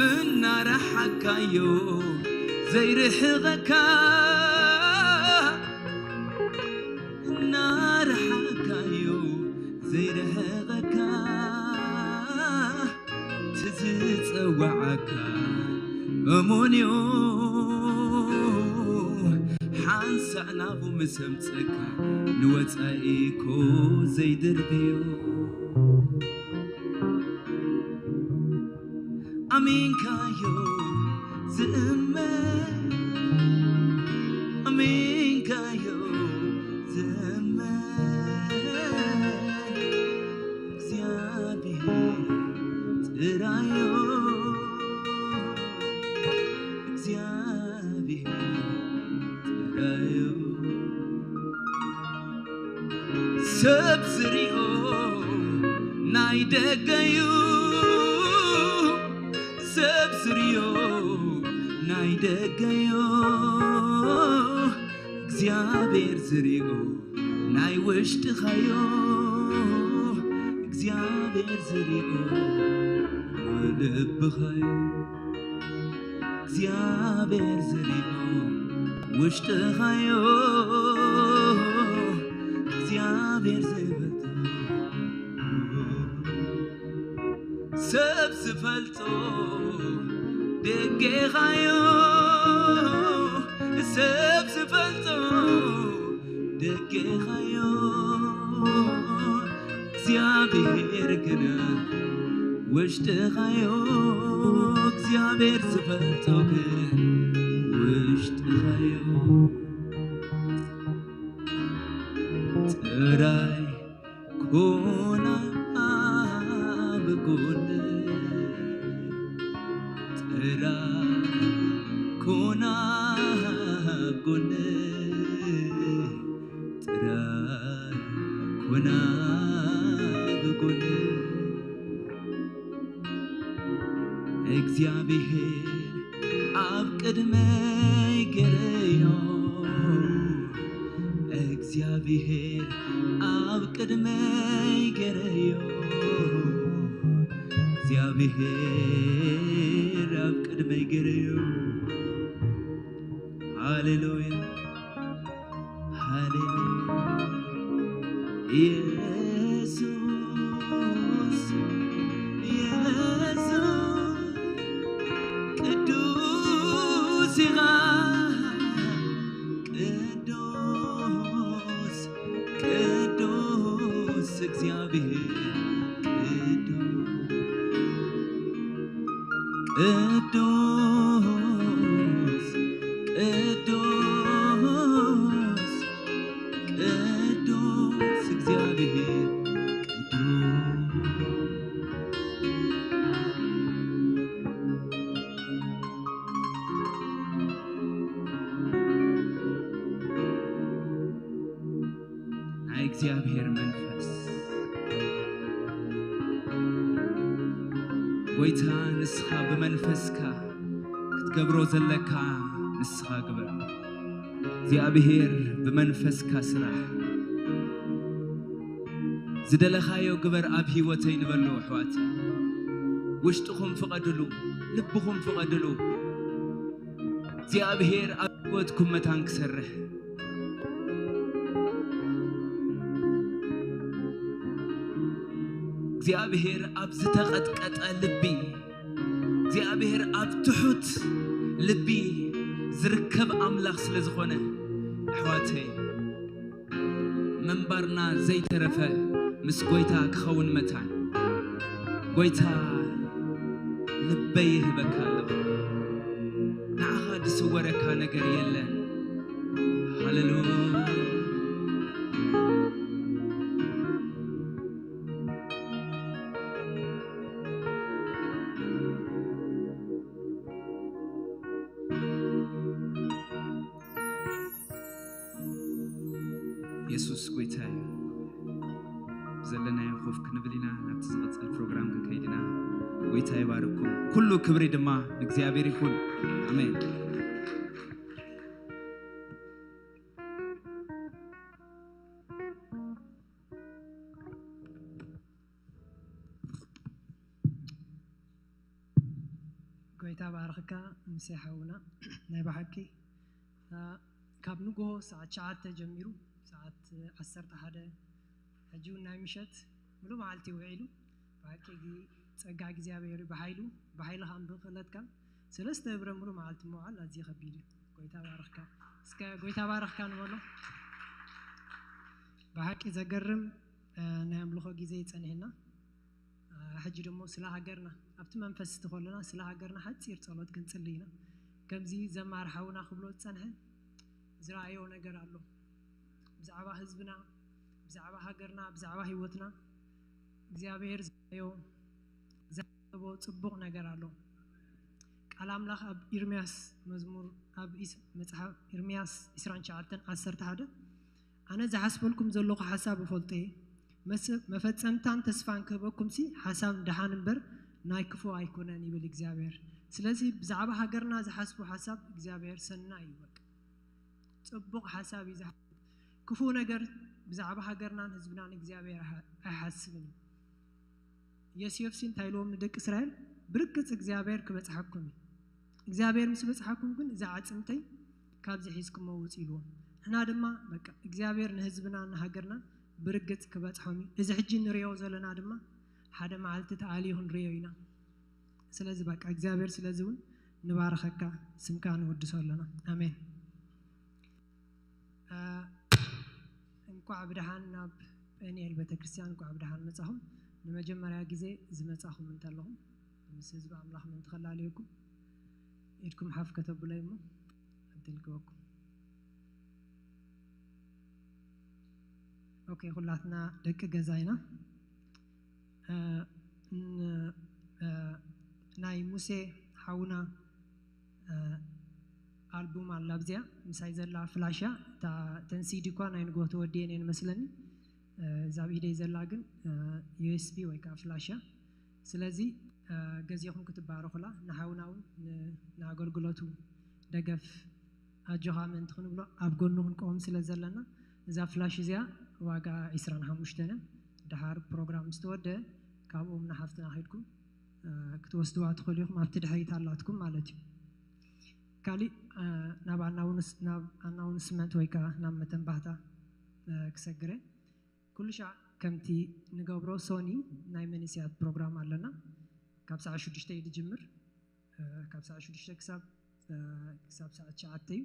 እናረሓካዮ ዘይርሕቐካ እናረሓካዮ ዘይርሕቐካ ትዝ ዝጸዋዓካ እሙን እዩ፣ ሓንሳእ ናብኡ ምስ ኣምጸካ ንወጻኢ እኮ ዘይድርብዩ። ኣሚንካዮ ዝእመን፣ ኣሚንካዮ ዝእመን እግዚኣብሔር ጥራዩ፣ እግዚኣብሔር ጥራዩ። ሰብ ዝሪኦ ናይ ደገዩ፣ ሰብ ዝሪኦ ናይ ደገዩ፣ እግዚኣብሔር ዝሪኦ ናይ ውሽጥኻዮ፣ እግዚኣብሔር ዝሪኦ ልብኻዮ፣ እግዚኣብሔር ዝሪኦ ውሽጥኻዮ፣ እግዚኣብሔር ዝፈልጦ፣ ሰብ ዝፈልጦ ደጌኻዮ፣ ሰብ ዝፈልጦ ደጌኻዮ፣ እግዚኣብሔር ግና ውሽጥኻዮ፣ እግዚኣብሔር ዝፈልጦ ግን ውሽጥኻዮ ጥራይ ኩን ኣብ ጎነይ፣ ጥራይ ኩን ኣብ ጎነይ፣ ጥራይ ኩን ኣብ ጎነይ። እግዚኣብሔር ኣብ ቅድመይ ገረዮ፣ እግዚኣብሔር ኣብ ቅድመይ ገረዮ፣ እግዚኣብሔር ኣብ ቅድመይ ገረዮ። ሃሌሉያ፣ ሃሌሉያ። ኢየሱስ፣ ኢየሱስ፣ ቅዱስ ኢኻ፣ ቅዱስ፣ ቅዱስ እግዚኣብሔር፣ ቅዱስ፣ ቅዱስ፣ ቅዱስ፣ ቅዱስ እግዚኣብሔር፣ ቅዱስ። ናይ እግዚኣብሔር መንፈስ። ጎይታ፣ ንስኻ ብመንፈስካ ክትገብሮ ዘለካ ንስኻ ግበር። እግዚኣብሔር ብመንፈስካ ስራሕ። ዝደለኻዮ ግበር ኣብ ህይወተይ ንበሉ ኣሕዋት። ውሽጥኹም ፍቐድሉ፣ ልብኹም ፍቐድሉ። እግዚኣብሔር ኣብ ህይወትኩም መታን ክሰርሕ። እግዚኣብሔር ኣብ ዝተቐጥቀጠ ልቢ፣ እግዚኣብሔር ኣብ ትሑት ልቢ ዝርከብ ኣምላኽ ስለ ዝኾነ፣ ኣሕዋተይ፣ ምንባርና ዘይተረፈ ምስ ጎይታ ክኸውን መታን። ጎይታ፣ ልበይ ይህበካ ኣለኹ፣ ንዓኻ ዝስወረካ ነገር የለን። ሃሌሉያ። የሱስ ጎይታ እዩ። ዘለናዮ ኮፍ ክንብል ኢና፣ ናብቲ ዝቕጽል ፕሮግራም ክንከይድ ኢና። ጎይታ ይባርኩም። ኩሉ ክብሪ ድማ ንእግዚኣብሔር ይኹን። ኣሜን። ጎይታ ባርኽካ፣ ምሴ ሓውና። ናይ ብሓቂ፣ እ፣ ካብ ንግሆ ሰዓት ትሽዓተ ጀሚሩ፣ ሰዓት ዓሰርተ ሓደ፣ ሕጂ እውን ናይ ምሸት፣ ሙሉ መዓልቲ ውዒሉ። ብሓቂ፣ ጸጋ እግዚኣብሔር እዩ። ብሓይሉ ብሓይልኻን ብኽእለትካን ሰለስተ እብረ ሙሉ መዓልቲ ምውዓል ኣዝዩ ከቢድ እዩ። ጎይታ ባርኽካ። እስከ ጎይታ ባርኽካ ንበሎ። ብሓቂ ዘገርም ናይ ኣምልኾ ግዜ ይጸንሕና። ሕጂ ደሞ ስለ ሃገርና ኣብቲ መንፈስ ዝተኾለና ስለ ሃገርና ሓጺር ጸሎት ክንጽሊ ኢና። ከምዚ ዘማር ሓውና ክብሎ ዝጸንሐ ዝረኣዮ ነገር ኣሎ። ብዛዕባ ህዝብና፣ ብዛዕባ ሃገርና፣ ብዛዕባ ህይወትና እግዚኣብሔር ዝረኣዮ ዝሓሰቦ ጽቡቕ ነገር ኣሎ። ቃል ኣምላኽ ኣብ ኢርምያስ መዝሙር ኣብ ኢስ- መጽሓፍ ኢርምያስ ዕስራን ትሽዓተን ዓሰርተ ሓደ ኣነ ዝሓስበልኩም ዘለኹ ሓሳብ እፈልጦ እየ፣ መስ- መፈጸምታን ተስፋን ክህበኩምሲ ሓሳብ ደሓን እምበር ናይ ክፉ ኣይኮነን ይብል እግዚኣብሔር። ስለዚ ብዛዕባ ሃገርና ዝሓስቡ ሓሳብ እግዚኣብሔር ሰናይ እዩ። በቃ ጽቡቕ ሓሳብ እዩ ዝሓስብ። ክፉ ነገር ብዛዕባ ሃገርናን ህዝብናን እግዚኣብሔር ኣይሓ- ኣይሓስብን እዩ። ዮሴፍሲ እንታይ ኢልዎም ንደቂ እስራኤል? ብርግጽ እግዚኣብሔር ክበጽሓኩም እዩ። እግዚኣብሔር ምስ በጽሓኩም ግን እዛ ዓጽምተይ ካብዚ ሒዝኩሞ ውጽእ ኢልዎም። ንሕና ድማ በቃ እግዚኣብሔር ንህዝብና ንሃገርና ብርግጽ ክበጽሖም እዩ። እዚ ሕጂ ንሪኦ ዘለና ድማ ሓደ መዓልቲ ተኣልዩ ክንሪኦ ኢና። ስለዚ በቃ እግዚኣብሔር ስለዚ እውን ንባርኸካ፣ ስምካ ንውድሶ ኣለና። ኣሜን። እ፣ እንኳዕ ብደሓን ናብ ጴኒኤል ቤተክርስትያን እንኳዕ ብደሓን መጻኹም። ንመጀመርያ ግዜ ዝመጻኹም እንተለኹም ምስ ህዝቢ ኣምላኽ ምእንቲ ከላለየኩም ኢድኩም ሓፍ ከተብሎ እሞ ዕድል ክበኩም። ኦኬ፣ ኩላትና ደቂ ገዛ ኢና። እ፣ ን- እ፣ ናይ ሙሴ ሓውና እ፣ ኣልቡም ኣላ ኣብዚኣ ምሳይ ዘላ ፍላሽ እያ። እታ ተን ሲዲ እኳ ናይ ንግሆ ተወዲኤን እየን መስለኒ። እ፣ እዛ ኣብ ኢደይ ዘላ ግን ዩ ኤስ ቢ ወይ ከዓ ፍላሽ እያ። ስለዚ እ፣ ገዚኹም ክትባረኹላ ንሓውና እውን ን- ንኣገልግሎቱ ደገፍ ኣጆኻ ምእንቲ ክንብሎ ኣብ ጎኑ ክንቀውም ስለ ዘለና እዛ ፍላሽ እዚኣ ዋጋ ዕስራን ሓሙሽተን እያ። ድሓር ፕሮግራም ምስ ተወደአ ካብኦም ንሓፍትና ከድኩም እ፣ ክትወስድዋ ትኽእሉ ኢኹም። ኣብቲ ድሕሪት ኣላትኩም ማለት እዩ። ካሊእ እ፣ ናብ ኣናውንስ- ናብ ኣናውንስመንት ወይ ከዓ ናብ መተንባህታ እ፣ ክሰግረ ኩሉ ሻዕ ከምቲ ንገብሮ ሶኒ ናይ መንእሰያት ፕሮግራም ኣለና። ካብ ሰዓት ሽዱሽተ እዩ ዝጅምር። እ፣ ካብ ሰዓት ሽዱሽተ ክሳብ እ፣ ክሳብ ሰዓት ትሽዓተ እዩ።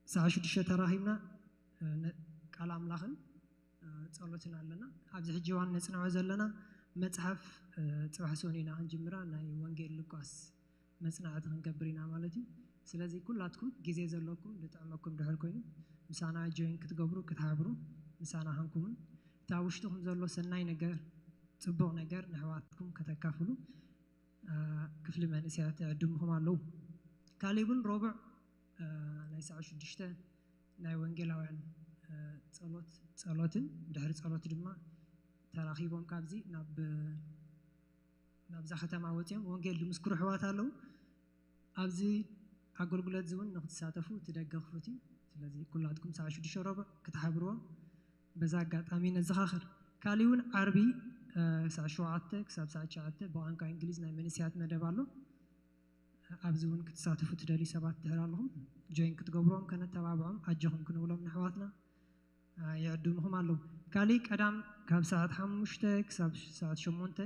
ሰዓት ሽዱሽተ ተራኺብና እ፣ ነ- ቃል ኣምላኽን እ፣ ጸሎትን ኣለና። ኣብዚ ሕጂ እዋን ነጽንዖ ዘለና መጽሓፍ እ፣ ጽባሕ ሶኒ ኢና ክንጅምራ ናይ ወንጌል ሉቃስ መጽናዕቲ ክንገብር ኢና ማለት እዩ። ስለዚ ኩላትኩም ግዜ ዘለኩም ዝጥዕመኩም ድሕር ኮይኑ ምሳና ጆይን ክትገብሩ ክትሓብሩ ምሳና ሃንኩምን እታ ውሽጥኹም ዘሎ ሰናይ ነገር ጽቡቕ ነገር ንሕዋትኩም ከተካፍሉ እ፣ ክፍሊ መንእሰያት ዕድምኹም ኣለዉ። ካሊእ እውን ረቡዕ እ፣ ናይ ሰዓት ሽዱሽተ ናይ ወንጌላውያን እ፣ ጸሎት ጸሎትን ድሕሪ ጸሎት ድማ ተራኺቦም ካብዚ ናብ ናብዛ ከተማ ወፂኦም ወንጌል ዝምስክሩ ኣሕዋት ኣለዉ። ኣብዚ ኣገልግሎት እዚ እውን ንክትሳተፉ እቲ ደገ ክፉት እዩ። ስለዚ ኩላትኩም ሰዓት ሽዱሽተ ረቡዕ ክትሓብርዎም በዛ ኣጋጣሚ ነዘኻኽር። ካሊእ እውን ዓርቢ እ፣ ሰዓት ሸውዓተ ክሳብ ሰዓት ትሽዓተ ብቋንቋ እንግሊዝ ናይ መንእሰያት መደብ ኣሎ። ኣብዚ እውን ክትሳተፉ ትደልዩ ሰባት ድሕር ኣለኹም ጆይን ክትገብርዎም ከነተባብዖም ኣጆኹም ክንብሎም ንኣሕዋትና እ፣ ይዕድምኹም ኣለዉ። ካሊእ ቀዳም ካብ ሰዓት ሓሙሽተ ክሳብ ሰዓት ሸሞንተ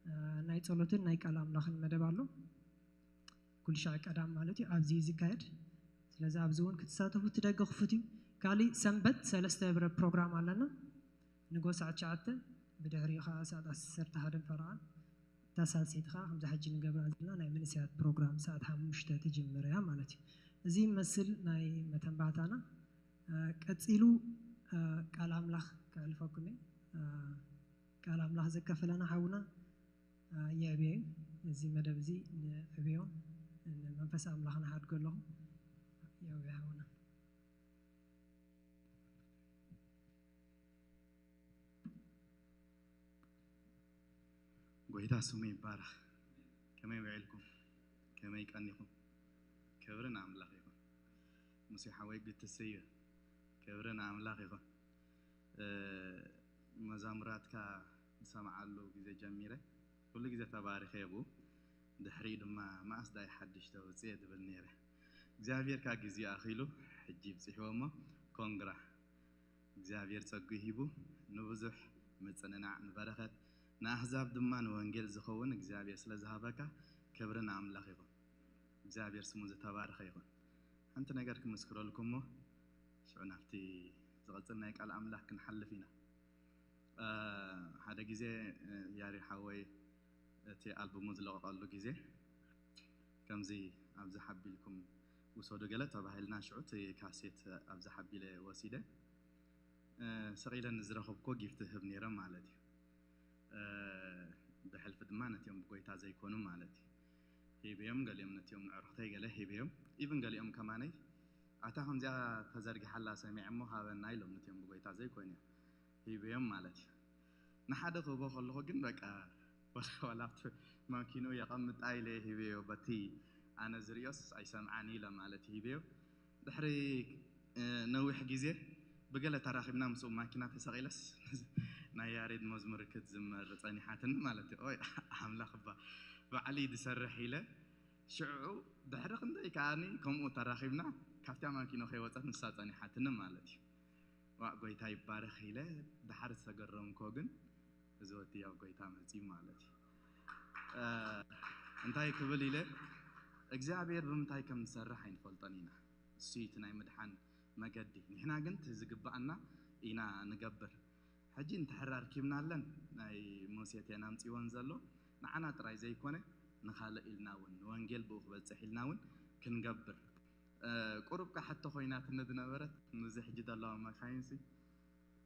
እ፣ ናይ ጸሎትን ናይ ቃል ኣምላኽን መደብ ኣሎ። ኩሉ ሻዕ ቀዳም ማለት እዩ ኣብዚ እዩ ዝካየድ። ስለዚ ኣብዚ እውን ክትሳተፉ እቲ ደገ ክፉት እዩ። ካሊእ ሰንበት ሰለስተ ህብረ ፕሮግራም ኣለና። ንጎ ሰዓት ትሽዓተ ብድሕሪኡ ከዓ ሰዓት ዓሰርተ ሓደን ፈረቓን እታ ሳልሰይቲ ከዓ ከምዚ ሕጂ ንገብራ ዘለና ናይ መንእሰያት ፕሮግራም ሰዓት ሓሙሽተ ትጅምር እያ ማለት እዩ። እዚ ይመስል ናይ መተንባታና። እ፣ ቀጺሉ እ፣ ቃል ኣምላኽ ከሕልፈኩም እየ። እ፣ ቃል ኣምላኽ ዘካፈለና ሓውና እ፣ የዕብዮ እዩ። እዚ መደብ እዚ ንዕብዮ ንመንፈስ ኣምላኽ ንሓድጎ ኣለኹም። የዕብዮ ሓውና። ጎይታ ስሙ ይባረኽ። ከመይ ውዒልኩም? ከመይ ቀኒኹም? ክብሪ ንኣምላኽ ይኹን። ሙሴ ሓወይ ግትሰዮ ክብሪ ንኣምላኽ ይኹን። እ፣ መዛሙራትካ ዝሰምዓሉ ግዜ ጀሚረ ኩሉ ግዜ ተባሪኸ እየ ብኡ። ድሕሪኡ ድማ መኣስ ዳይ ሓድሽ ተውፅእ እየ ዝብል ነይረ። እግዚኣብሔር ካብ ግዜኡ ኣኺሉ ሕጂ ይብፅሕዎ እሞ ኮንግራ። እግዚኣብሔር ጸጉ ሂቡ ንብዙሕ ምጽንናዕ ንበረኸት ንኣህዛብ ድማ ንወንጌል ዝኸውን እግዚኣብሔር ስለ ዝሃበካ ክብሪ ንኣምላኽ ይኹን። እግዚኣብሔር ስሙ ዝተባረኸ ይኹን። ሓንቲ ነገር ክምስክረልኩም እሞ ሽዑ ናብቲ ዝቐጽል ናይ ቃል ኣምላኽ ክንሓልፍ ኢና። ሓደ ግዜ ያሬድ ሓወይ እቲ ኣልቡሙ ዝለቐቐሉ ግዜ ከምዚ ኣብዚ ሓቢልኩም ውሰዱ ገለ ተባሂልና ሽዑ እቲ ካሴት ኣብዚ ሓቢለ ወሲደ ሰቒለ ንዝረኸብኮ ጊፍት ህብ ነይረ ማለት እዩ። ብሕልፊ ድማ ነቲኦም ብጎይታ ዘይኮኑ ማለት እዩ ሂብዮም፣ ገሊኦም ነቲኦም ንዕሩኽተይ ገለ ሂብዮም። ኢቭን ገሊኦም ከማነይ ኣታ ከምዚኣ ተዘርጊሓላ ሰሚዐ እሞ ሃበና ኢሎም ነቲኦም ብጎይታ ዘይኮኑ እዮም ሂብዮም ማለት እዩ። ንሓደ ክህቦ ከለኹ ግን በቃ ወላ ኣብቲ ማኪኑ የቐምጣ ኢለ ሂበዮ በቲ ኣነ ዝርእዮስ ኣይሰምዓን ኢለ ማለት ሂበዮ። ድሕሪ ነዊሕ ግዜ ብገለ ተራኺብና ምስኡ ማኪና ተሰቒለስ ናይ ያሬድ መዝሙር ክትዝመር ጸኒሓትኒ ማለት እዩ። ኦይ ኣምላኽ እባ ባዕሊ ድሰርሕ ኢለ ሽዑ ድሕሪ ክንደይ ከዓኒ ከምኡ ተራኺብና ካብታ ማኪኖ ከይወፀት ንሳ ጸኒሓትኒ ማለት እዩ። ዋእ ጎይታ ይባረኽ ኢለ ድሓር ዝተገረምኮ ግን እዚ ወዲ ኣብ ጎይታ መፂ ማለት እዩ። እንታይ ክብል ኢለ እግዚኣብሔር ብምንታይ ከም ዝሰርሕ ኣይንፈልጦን ኢና። እሱ እቲ ናይ ምድሓን መገዲ ንሕና ግን እቲ ዝግባኣና ኢና ንገብር። ሕጂ እንተሕር ኣርኪብናለን ናይ ሙሴ እተን ኣምፂወን ዘሎ ንዓና ጥራይ ዘይኮነ ንኻልእ ኢልና እውን ንወንጌል ብኡ ክበፅሕ ኢልና እውን ክንገብር ቁሩብ ቃ ሕቶ ኮይናትኒ ዝነበረት ምዚ ሕጂ ዘለዋ መካይንሲ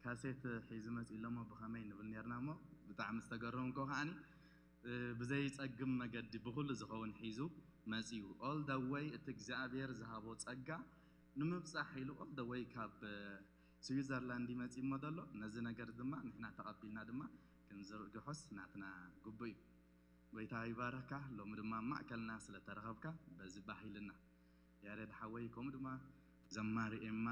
ካሴት ሒዙ መፂኡ ኣለሞ ብኸመይ ንብል ነርና እሞ ብጣዕሚ ዝተገረምኮ ከዓኒ ብዘይፀግም መገዲ ብኩሉ ዝኸውን ሒዙ መፂኡ all the way እቲ እግዚኣብሔር ዝሃቦ ፀጋ ንምብፃሕ ኢሉ all the way ካብ ስዊዘርላንድ ይመፂ እሞ ዘሎ ነዚ ነገር ድማ ንሕና ተቐቢልና ድማ ክንዝርግሖስ ናትና ግቡ እዩ። ጎይታ ይባረካ። ሎሚ ድማ ማእከልና ስለተረኸብካ በዚ ባሂልና ያሬድ ሓወይ ከምኡ ድማ ዘማሪ ኤማ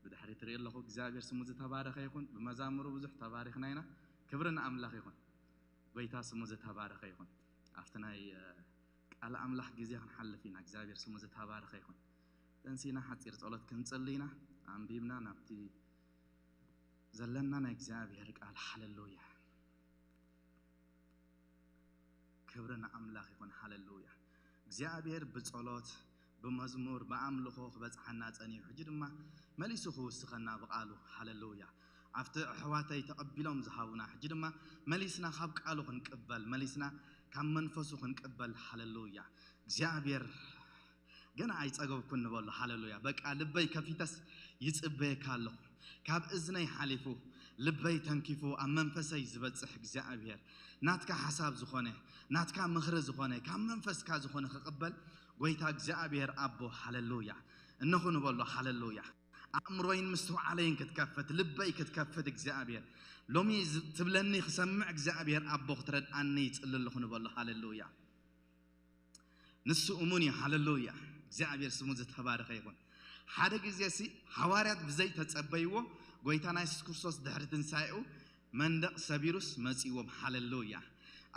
ብድሕሪ ትርኢ ኣለኹ። እግዚኣብሔር ስሙ ዝተባረኸ ይኹን። ብመዛሙሩ ብዙሕ ተባሪኽና ኢና። ክብሪ ንኣምላኽ ይኹን። ጎይታ ስሙ ዝተባረኸ ይኹን። ኣብቲ ናይ ቃል ኣምላኽ ግዜ ክንሓልፍ ኢና። እግዚኣብሔር ስሙ ዝተባረኸ ይኹን። ተንሲና ሓፂር ጸሎት ክንጽሊ ኢና። ኣንቢብና ናብቲ ዘለና ናይ እግዚኣብሔር ቃል። ሃሌሉያ። ክብሪ ንኣምላኽ ይኹን። ሃሌሉያ። እግዚኣብሔር ብጸሎት ብመዝሙር ብኣምልኾ ክበጽሓና ጸኒሑ ሕጂ ድማ መሊሱ ክውስኸና ብቃሉ። ሃሌሉያ። ኣብቲ ኣሕዋተይ ተቐቢሎም ዝሃቡና ሕጂ ድማ መሊስና ካብ ቃሉ ክንቅበል መሊስና ካብ መንፈሱ ክንቅበል። ሃሌሉያ። እግዚኣብሔር ገና ኣይጸገብኩን ንበሎ። ሃሌሉያ። በቃ ልበይ ከፊተስ ይጽበየካ ኣለኹ። ካብ እዝነይ ሓሊፉ ልበይ ተንኪፉ ኣብ መንፈሰይ ዝበጽሕ እግዚኣብሔር ናትካ ሓሳብ ዝኾነ ናትካ ምኽሪ ዝኾነ ካብ መንፈስካ ዝኾነ ክቕበል ጎይታ እግዚኣብሔር ኣቦ። ሃሌሉያ። እነኹ ንበሎ። ሃሌሉያ። ኣእምሮይን ምስትውዓለይን ክትከፍት ልበይ ክትከፍት እግዚኣብሔር ሎሚ ትብለኒ ክሰምዕ እግዚኣብሔር ኣቦ ክትረድኣኒ ይጽሊ ኣለኹ ንበሎ። ሃሌሉያ። ንሱ እሙን እዩ። ሃሌሉያ። እግዚኣብሔር ስሙ ዝተባረኸ ይኹን። ሓደ ግዜ ሲ ሃዋርያት ብዘይተጸበይዎ ጎይታና የሱስ ክርስቶስ ድሕሪ ትንሳኤኡ መንደቕ ሰቢሩስ መጺዎም። ሃሌሉያ።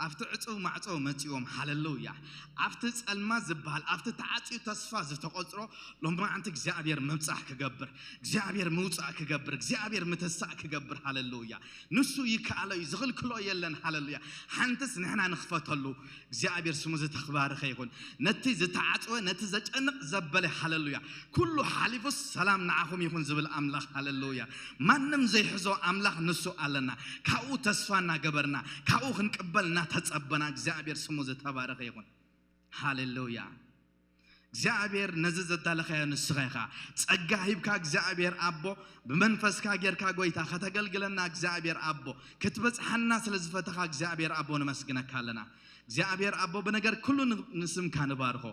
ኣብቲ ዕጹው ማዕጾ መጺዎም። ሃሌሉያ። ኣብቲ ጸልማ ዝበሃል ኣብቲ ተዓጽዩ ተስፋ ዝተቆጽሮ ሎማዓንቲ እግዚኣብሔር ምብጻሕ ክገብር እግዚኣብሔር ምውጻእ ክገብር እግዚኣብሔር ምተሳእ ክገብር። ሃሌሉያ። ንሱ ይከኣሎ እዩ ዝኽልክሎ የለን። ሃሌሉያ። ሓንትስ ንሕና ንኽፈተሉ እግዚኣብሔር ስሙ ዝተባረኸ ይኹን። ነቲ ዝተዓጽወ ነቲ ዘጨንቕ ዘበለ። ሃሌሉያ። ኩሉ ሓሊፉስ ሰላም ንዓኹም ይኹን ዝብል ኣምላኽ። ሃሌሉያ። ማንም ዘይሕዞ ኣምላኽ ንሱ ኣለና። ካብኡ ተስፋ እናገበርና ካብኡ ክንቅበል እናተጸበና እግዚኣብሔር ስሙ ዝተባረኸ ይኹን። ሃሌሉያ። እግዚኣብሔር ነዚ ዘዳለኸዮ ንስኻ ኢኻ። ጸጋ ሂብካ እግዚኣብሔር ኣቦ ብመንፈስካ ጌርካ ጎይታ ከተገልግለና እግዚኣብሔር ኣቦ ክትበጽሓና ስለ ዝፈተኻ እግዚኣብሔር ኣቦ ነመስግነካ ኣለና። እግዚኣብሔር ኣቦ ብነገር ኩሉ ንስምካ ንባርኾ።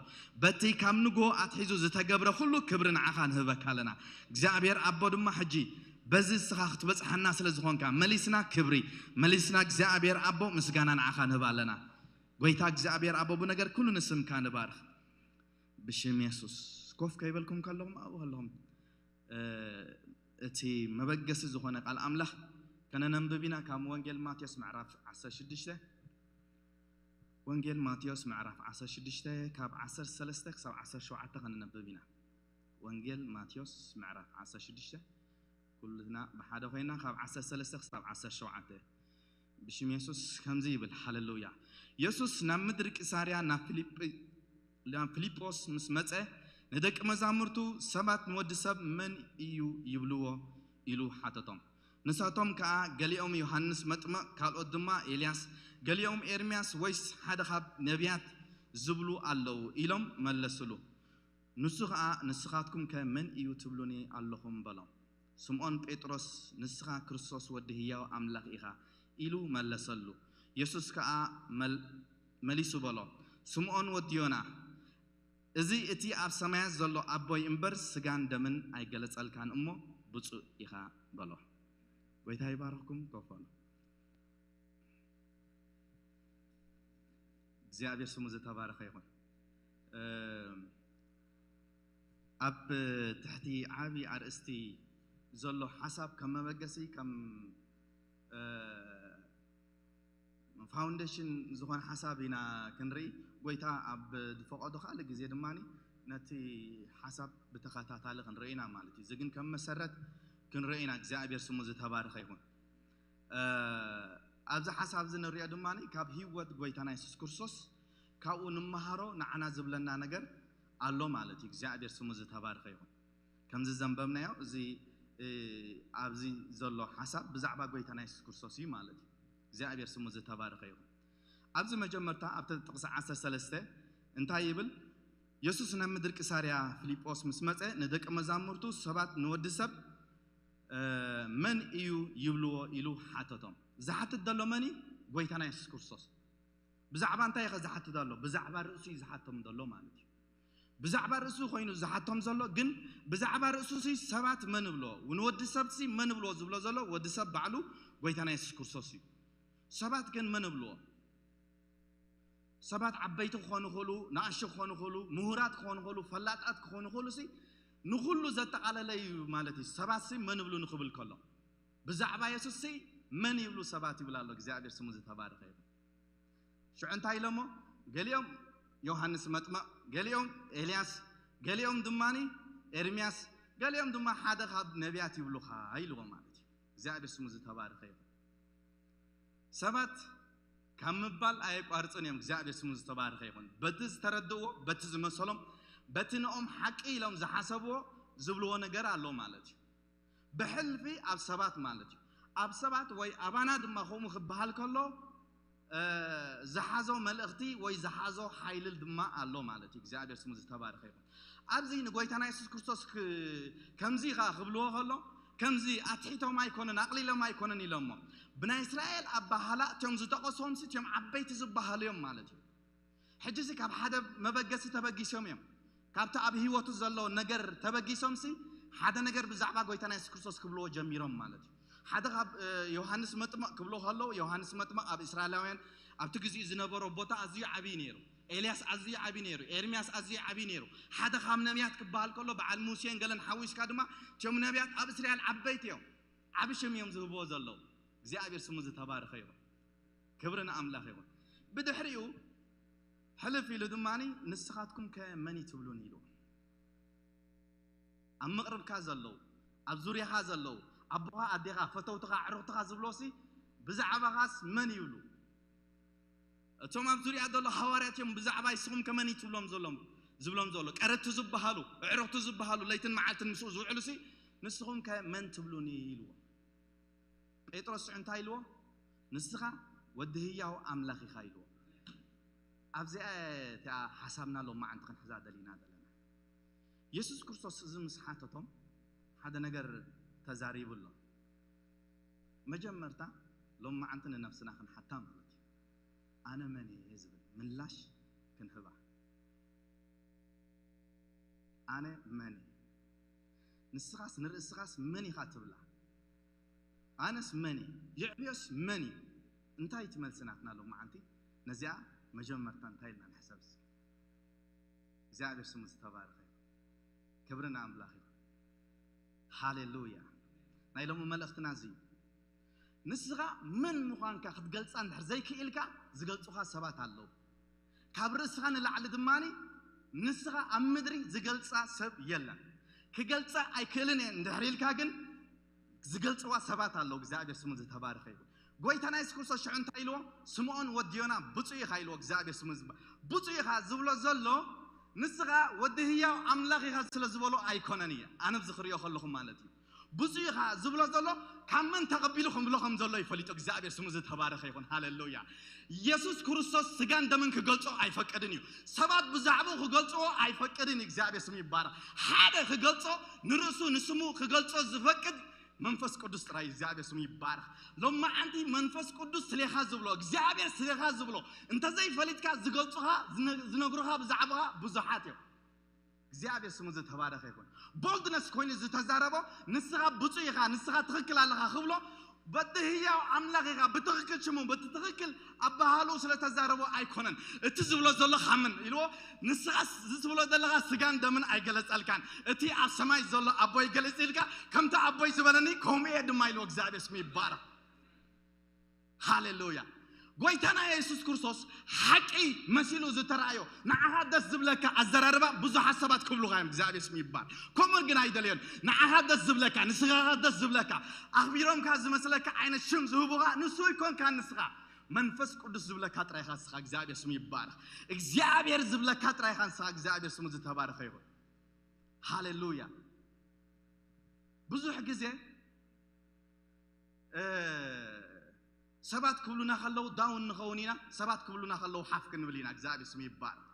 በቲ ካብ ንግሆ ኣትሒዙ ዝተገብረ ኩሉ ክብሪ ንዓኻ ንህበካ ኣለና። እግዚኣብሔር ኣቦ ድማ ሕጂ በዚ ንስኻ ክትበጽሓና ስለ ዝኾንካ መሊስና ክብሪ መሊስና እግዚኣብሔር ኣቦ ምስጋና ንዓኻ ንህብ ኣለና። ጎይታ እግዚኣብሔር ኣቦ ብነገር ኩሉ ንስምካ ንባርኽ። ብሽም የሱስ ኮፍ ከይበልኩም ከለኹም ኣብኡ ከለኹም እቲ መበገሲ ዝኾነ ቃል ኣምላኽ ከነነንብብ ኢና። ካብ ወንጌል ማቴዎስ ምዕራፍ ዓሰርተ ሽዱሽተ ወንጌል ማቴዎስ ምዕራፍ ዓሰርተ ሽዱሽተ ካብ ዓሰርተ ሰለስተ ክሳብ ዓሰርተ ሸውዓተ ከነነብብ ኢና። ወንጌል ማቴዎስ ምዕራፍ ዓሰርተ ሽዱሽተ ኩልና ብሓደ ኮይና ካብ ዓሰርተ ሰለስተ ክሳብ ዓሰርተ ሸውዓተ ብሽም የሱስ ከምዚ ይብል። ሃሌሉያ። የሱስ ናብ ምድሪ ቂሳርያ ናብ ፊልጲ ናብ ፊልጶስ ምስ መጸ፣ ንደቂ መዛሙርቱ፣ ሰባት ንወዲ ሰብ መን እዩ ይብልዎ? ኢሉ ሓተቶም። ንሳቶም ከኣ፣ ገሊኦም ዮሃንስ መጥምቕ፣ ካልኦት ድማ ኤልያስ፣ ገሊኦም ኤርምያስ ወይስ ሓደ ካብ ነቢያት ዝብሉ ኣለዉ ኢሎም መለስሉ። ንሱ ኸኣ፣ ንስኻትኩም ከ መን እዩ ትብሉኒ ኣለኹም? በሎም። ስምዖን ጴጥሮስ፣ ንስኻ ክርስቶስ ወዲ ህያው ኣምላኽ ኢኻ ኢሉ መለሰሉ። የሱስ ከኣ መል- መሊሱ በሎ፣ ስምዖን ወዲ ዮና፣ እዚ እቲ ኣብ ሰማያት ዘሎ ኣቦይ እምበር ስጋን ደምን ኣይገለጸልካን እሞ ብፁእ ኢኻ በሎ። ጎይታ ይባርኽኩም። ኮፍ በሉ። እግዚኣብሔር ስሙ ዝተባረኸ ይኹን። እም፣ ኣብ ትሕቲ ዓቢ ኣርእስቲ ዘሎ ሓሳብ ከም መበገሲ ከም እ፣ ፋውንዴሽን ዝኾነ ሓሳብ ኢና ክንርኢ። ጎይታ ኣብ ዝፈቐዶ ካልእ ግዜ ድማ ነቲ ሓሳብ ብተኸታታሊ ክንርኢ ኢና ማለት እዩ። እዚ ግን ከም መሰረት ክንርኢ ኢና። እግዚኣብሔር ስሙ ዝተባረኸ ይኹን። እ፣ ኣብዚ ሓሳብ እዚ ንሪኦ ድማ ካብ ህይወት ጎይታና የሱስ ክርስቶስ ካብኡ ንመሃሮ ንዓና ዝብለና ነገር ኣሎ ማለት እዩ። እግዚኣብሔር ስሙ ዝተባረኸ ይኹን። ከምዚ ዘንበብናዮ እዚ እ፣ ኣብዚ ዘሎ ሓሳብ ብዛዕባ ጎይታና የሱስ ክርስቶስ እዩ ማለት እዩ። እግዚኣብሔር ስሙ ዝተባረኸ ይኹን። ኣብዚ መጀመርታ ኣብቲ ጥቕሲ ዓሰርተ ሰለስተ እንታይ ይብል? የሱስ ናብ ምድሪ ቂሳርያ ፊልጶስ ምስ መጸ ንደቂ መዛሙርቱ ሰባት ንወዲ ሰብ እ፣ መን እዩ ይብልዎ ኢሉ ሓተቶም። ዝሓትት ዘሎ መን እዩ? ጎይታና የሱስ ክርስቶስ። ብዛዕባ እንታይ ኢኸ ዝሓትት ኣሎ? ብዛዕባ ርእሱ እዩ ዝሓቶም ዘሎ ማለት እዩ። ብዛዕባ ርእሱ ኮይኑ ዝሓቶም ዘሎ ግን ብዛዕባ ርእሱ ሲ ሰባት መን ብሎ ንወዲ ሰብ ሲ መን ብሎ ዝብሎ ዘሎ ወዲ ሰብ ባዕሉ ጎይታና የሱስ ክርስቶስ እዩ። ሰባት ግን መን ብልዎ? ሰባት ዓበይቲ ክኾኑ ይኽእሉ፣ ንኣሽቱ ክኾኑ ይኽእሉ፣ ምሁራት ክኾኑ ይኽእሉ፣ ፈላጣት ክኾኑ ይኽእሉ ሲ ንኹሉ ዘጠቓለለ እዩ ማለት እዩ። ሰባት ሲ መን ብሉ ንክብል ከሎ ብዛዕባ የሱስ ሲ መን ይብሉ ሰባት ይብል ኣሎ። እግዚኣብሔር ስሙ ዝተባረኸ ይኹን። ሽዑ እንታይ ኢሎሞ? ገሊኦም ዮሃንስ መጥመቕ፣ ገሊኦም ኤልያስ፣ ገሊኦም ድማ ኤርምያስ፣ ገሊኦም ድማ ሓደ ካብ ነቢያት ይብሉኻ ኢልዎ ማለት እዩ። እግዚኣብሔር ስሙ ዝተባረኸ ይኹን። ሰባት ካብ ምባል ኣየቋርፅን እዮም። እግዚኣብሔር ስሙ ዝተባረኸ ይኹን። በቲ ዝተረድእዎ፣ በቲ ዝመሰሎም፣ በቲ ንኦም ሓቂ ኢሎም ዝሓሰብዎ ዝብልዎ ነገር ኣሎ ማለት እዩ። ብሕልፊ ኣብ ሰባት ማለት እዩ። ኣብ ሰባት ወይ ኣባና ድማ ከምኡ ክበሃል ከሎ እ፣ ዝሓዞ መልእኽቲ ወይ ዝሓዞ ሓይሊ ድማ ኣሎ ማለት እዩ። እግዚኣብሔር ስሙ ዝተባረኸ ይኹን። ኣብዚ ንጎይታና የሱስ ክርስቶስ ክ- ከምዚ ኢኻ ክብልዎ ከሎ ከምዚ ኣትሒቶም ኣይኮነን ኣቕሊሎም ኣይኮነን ኢሎሞ። ብናይ እስራኤል ኣባህላ እትዮም ዝጠቐሶም ሲ እትዮም ዓበይቲ ዝበሃሉ እዮም ማለት እዩ። ሕጂ ሲ ካብ ሓደ መበገሲ ተበጊሶም እዮም። ካብቲ ኣብ ህይወቱ ዘሎ ነገር ተበጊሶም ሲ ሓደ ነገር ብዛዕባ ጎይታና የሱስ ክርስቶስ ክብልዎ ጀሚሮም ማለት እዩ። ሓደ ካብ እ፣ ዮሃንስ መጥመቕ ክብሎ ከለዉ ዮሃንስ መጥመቕ ኣብ እስራኤላውያን ኣብቲ ግዜኡ ዝነበሮ ቦታ ኣዝዩ ዓብዪ ነይሩ። ኤልያስ ኣዝዩ ዓብዪ ነይሩ። ኤርምያስ ኣዝዩ ዓብዪ ነይሩ። ሓደ ካብ ነቢያት ክበሃል ከሎ በዓል ሙሴን ገለን ሓዊስካ ድማ እቲኦም ነቢያት ኣብ እስራኤል ዓበይቲ እዮም። ዓቢ ሽም እዮም ዝህብዎ ዘለዉ። እግዚኣብሔር ስሙ ዝተባረኸ ይኹን። ክብሪ ንኣምላኽ ይኹን። ብድሕሪኡ ሕልፍ ኢሉ ድማ ንስኻትኩም ከ መን እዩ ትብሉኒ ኢሉ ኣብ ምቕርብካ ዘለዉ ኣብ ዙርያኻ ዘለዉ ኣቦኻ ኣዴኻ ፈተውትኻ ዕሩኽትኻ ዝብሎሲ ብዛዕባኻስ መን ይብሉ? እቶም ኣብ ዙርያ ዘሎ ሃዋርያት እዮም ብዛዕባ ንስኹም ከመን እዩ ትብሎም ዘሎም ዝብሎም ዘሎ ቀረብቲ ዝበሃሉ ኣዕሩኽቱ ዝበሃሉ ለይትን መዓልትን ምስኡ ዝውዕሉሲ ንስኹም ከ መን ትብሉኒ ኢልዎ። ጴጥሮስ ሽዑ እንታይ ኢልዎ? ንስኻ ወዲ ህያው ኣምላኽ ኢኻ ኢልዎ። ኣብዚኣ እቲኣ ሓሳብና ሎማዓንቲ ክንሕዛ ደሊና ዘለና። የሱስ ክርስቶስ እዚ ምስ ሓተቶም ሓደ ነገር ተዛሪቡ ኣሎ። መጀመርታ ሎማዓንቲ ንነፍስና ክንሓታ ማለት እዩ። ኣነ መን እየ ዝብል ምላሽ ክንህባ። ኣነ መን እየ? ንስኻስ ንርእስኻስ መን ኢኻ ትብላ? ኣነስ መን እየ? የዕብዮስ መን እዩ? እንታይ እቲ መልሲ ናትና ሎማዓንቲ? ነዚኣ መጀመርታ እንታይ ኢልና ንሕሰብ እስኪ? እግዚኣብሔር ስሙ ዝተባረኸ ይኹን። ክብሪ ንኣምላኽ ይኹን። ሃሌሉያ። ናይ ሎሚ መልእኽትና እዚ እዩ። ንስኻ መን ምዃንካ ክትገልጻ እንድሕር ዘይክኢልካ ዝገልጹኻ ሰባት ኣለዉ። ካብ ርእስኻ ንላዕሊ ድማ ንስኻ ኣብ ምድሪ ዝገልጻ ሰብ የለን። ክገልጻ ኣይክእልን እየ እንድሕር ኢልካ ግን ዝገልጽዋ ሰባት ኣለዉ። እግዚኣብሔር ስሙ ዝተባረኸ ይኹን። ጎይታና የሱስ ክርስቶስ ሽዑ እንታይ ኢልዎ? ስምዖን ወዲ ዮና፣ ብፁዕ ኢኻ ኢልዎ እግዚኣብሔር ስሙ ዝባ-፣ ብፁዕ ኢኻ ዝብሎ ዘሎ፣ ንስኻ ወዲ ህያው ኣምላኽ ኢኻ ስለ ዝበሎ ኣይኮነን እየ። ኣነ ኣብዚ ክሪኦ ከለኹ ማለት እዩ። ብፁዕ ኢኻ ዝብሎ ዘሎ፣ ካብ መን ተቐቢሉ ክብሎ ከም ዘሎ ይፈሊጡ። እግዚኣብሔር ስሙ ዝተባረኸ ይኹን። ሃሌሉያ። የሱስ ክርስቶስ ስጋን ደምን ክገልጾ ኣይፈቅድን እዩ። ሰባት ብዛዕባኡ ክገልጽዎ ኣይፈቅድን እዩ። እግዚኣብሔር ስሙ ይባረኽ። ሓደ ክገልጾ፣ ንርእሱ ንስሙ ክገልጾ ዝፈቅድ መንፈስ ቅዱስ ጥራይ። እግዚኣብሔር ስሙ ይባረኽ። ሎማዓንቲ መንፈስ ቅዱስ ስሌኻ ዝብሎ፣ እግዚኣብሔር ስሌኻ ዝብሎ እንተዘይፈሊጥካ፣ ዝገልጹኻ፣ ዝነ-፣ ዝነግሩኻ ብዛዕባኻ ብዙሓት እዮም። እግዚኣብሔር ስሙ ዝተባረኸ ይኹን። ቦልድነስ ኮይኑ ዝተዛረቦ፣ ንስኻ ብፁዕ ኢኻ፣ ንስኻ ትኽክል ኣለኻ ክብሎ፣ በቲ ህያው ኣምላኽ ኢኻ፣ ብትኽክል ሽሙ፣ በቲ ትኽክል ኣባሃሉ ስለ ተዛረቦ ኣይኮነን። እቲ ዝብሎ ዘሎ ካምን ኢልዎ፣ ንስኻ እዚ ትብሎ ዘለኻ ስጋን ደምን ኣይገለጸልካን፣ እቲ ኣብ ሰማይ ዘሎ ኣቦይ ገለጽ ኢልካ፣ ከምቲ ኣቦይ ዝበለኒ ከምኡ እየ ድማ ኢልዎ። እግዚኣብሔር ስሙ ይባረኽ። ሃሌሉያ። ጎይታና የሱስ ክርስቶስ ሓቂ መሲሉ ዝተራእዮ፣ ንዓኻ ደስ ዝብለካ ኣዘራርባ ብዙሓት ሰባት ክብሉኻ እዮም። እግዚኣብሔር ስሙ ይባረኽ። ከምኡ ግን ኣይደለዮን። ንዓኻ ደስ ዝብለካ፣ ንስኻ ደስ ዝብለካ፣ ኣኽቢሮምካ ዝመስለካ ዓይነት ሽም ዝህቡኻ ንሱ ኣይኮንካ ንስኻ። መንፈስ ቅዱስ ዝብለካ ጥራይኻ ንስኻ። እግዚኣብሔር ስሙ ይባረኽ። እግዚኣብሔር ዝብለካ ጥራይኻ ንስኻ። እግዚኣብሔር ስሙ ዝተባረኸ ይኹን። ሃሌሉያ። ብዙሕ ግዜ፣ እ፣ ሰባት ክብሉና ከለዉ ዳውን ንኸውን ኢና፣ ሰባት ክብሉና ከለዉ ሓፍ ክንብል ኢና። እግዚኣብሔር ስሙ ይባረኽ።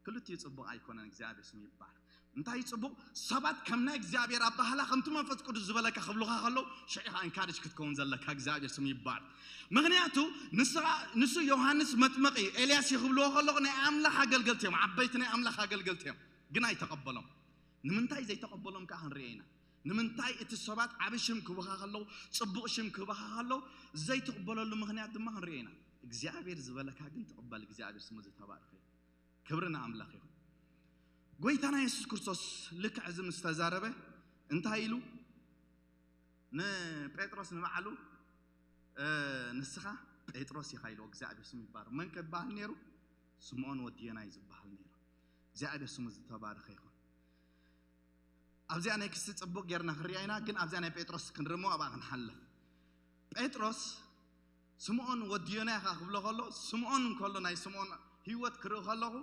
ክልቲኡ ጽቡቕ ኣይኮነን። እግዚኣብሔር ስሙ ይባረኽ። እንታይ እዩ ጽቡቕ? ሰባት ከም ናይ እግዚኣብሔር ኣባህላ፣ ከምቲ መንፈስ ቅዱስ ዝበለካ ክብሉኻ ከለዉ፣ ሽዑ ኢኻ ኢንካሬጅ ክትከውን ዘለካ። እግዚኣብሔር ስሙ ይባረኽ። ምኽንያቱ ንስኻ፣ ንሱ ዮሃንስ መጥመቂ፣ ኤልያስ እዩ ክብልዎ ከለኹ ናይ ኣምላኽ ኣገልገልቲ እዮም፣ ዓበይቲ ናይ ኣምላኽ ኣገልገልቲ እዮም። ግን ኣይተቐበሎም። ንምንታይ ዘይተቐበሎም ከኣ ክንርኢ ኢና። ንምንታይ እቲ ሰባት ዓቢ ሽም ክህቡኻ ከለዉ፣ ጽቡቕ ሽም ክህቡኻ ከለዉ፣ ዘይትቕበለሉ ምኽንያት ድማ ክንርኢ ኢና። እግዚኣብሔር ዝበለካ ግን ትቕበል። እግዚኣብሔር ስሙ ዝተባረኸ እዩ። ክብሪ ንኣምላኽ ይኹን። ጎይታና የሱስ ክርስቶስ ልክዕ እዚ ምስ ተዛረበ እንታይ ኢሉ? ንጴጥሮስ ንባዕሉ፣ እ፣ ንስኻ ጴጥሮስ ኢኻ ኢልዎ። እግዚኣብሔር ስሙ ይባረኽ። መን ክበሃል ነይሩ? ስምዖን ወዲ ዮና እዩ ዝበሃል ነይሩ። እግዚኣብሔር ስሙ ዝተባረኸ ይኹን። ኣብዚኣ ናይ ክስቲ ጽቡቕ ጌርና ክንሪኣ ኢና፣ ግን ኣብዚኣ ናይ ጴጥሮስ ክንርሞ ኣብኣ ክንሓልፍ። ጴጥሮስ ስምዖን ወዲ ዮና ኢኻ ክብሎ ከሎ፣ ስምዖን እንከሎ ናይ ስምዖን ህይወት ክርኢ ከለኹ፣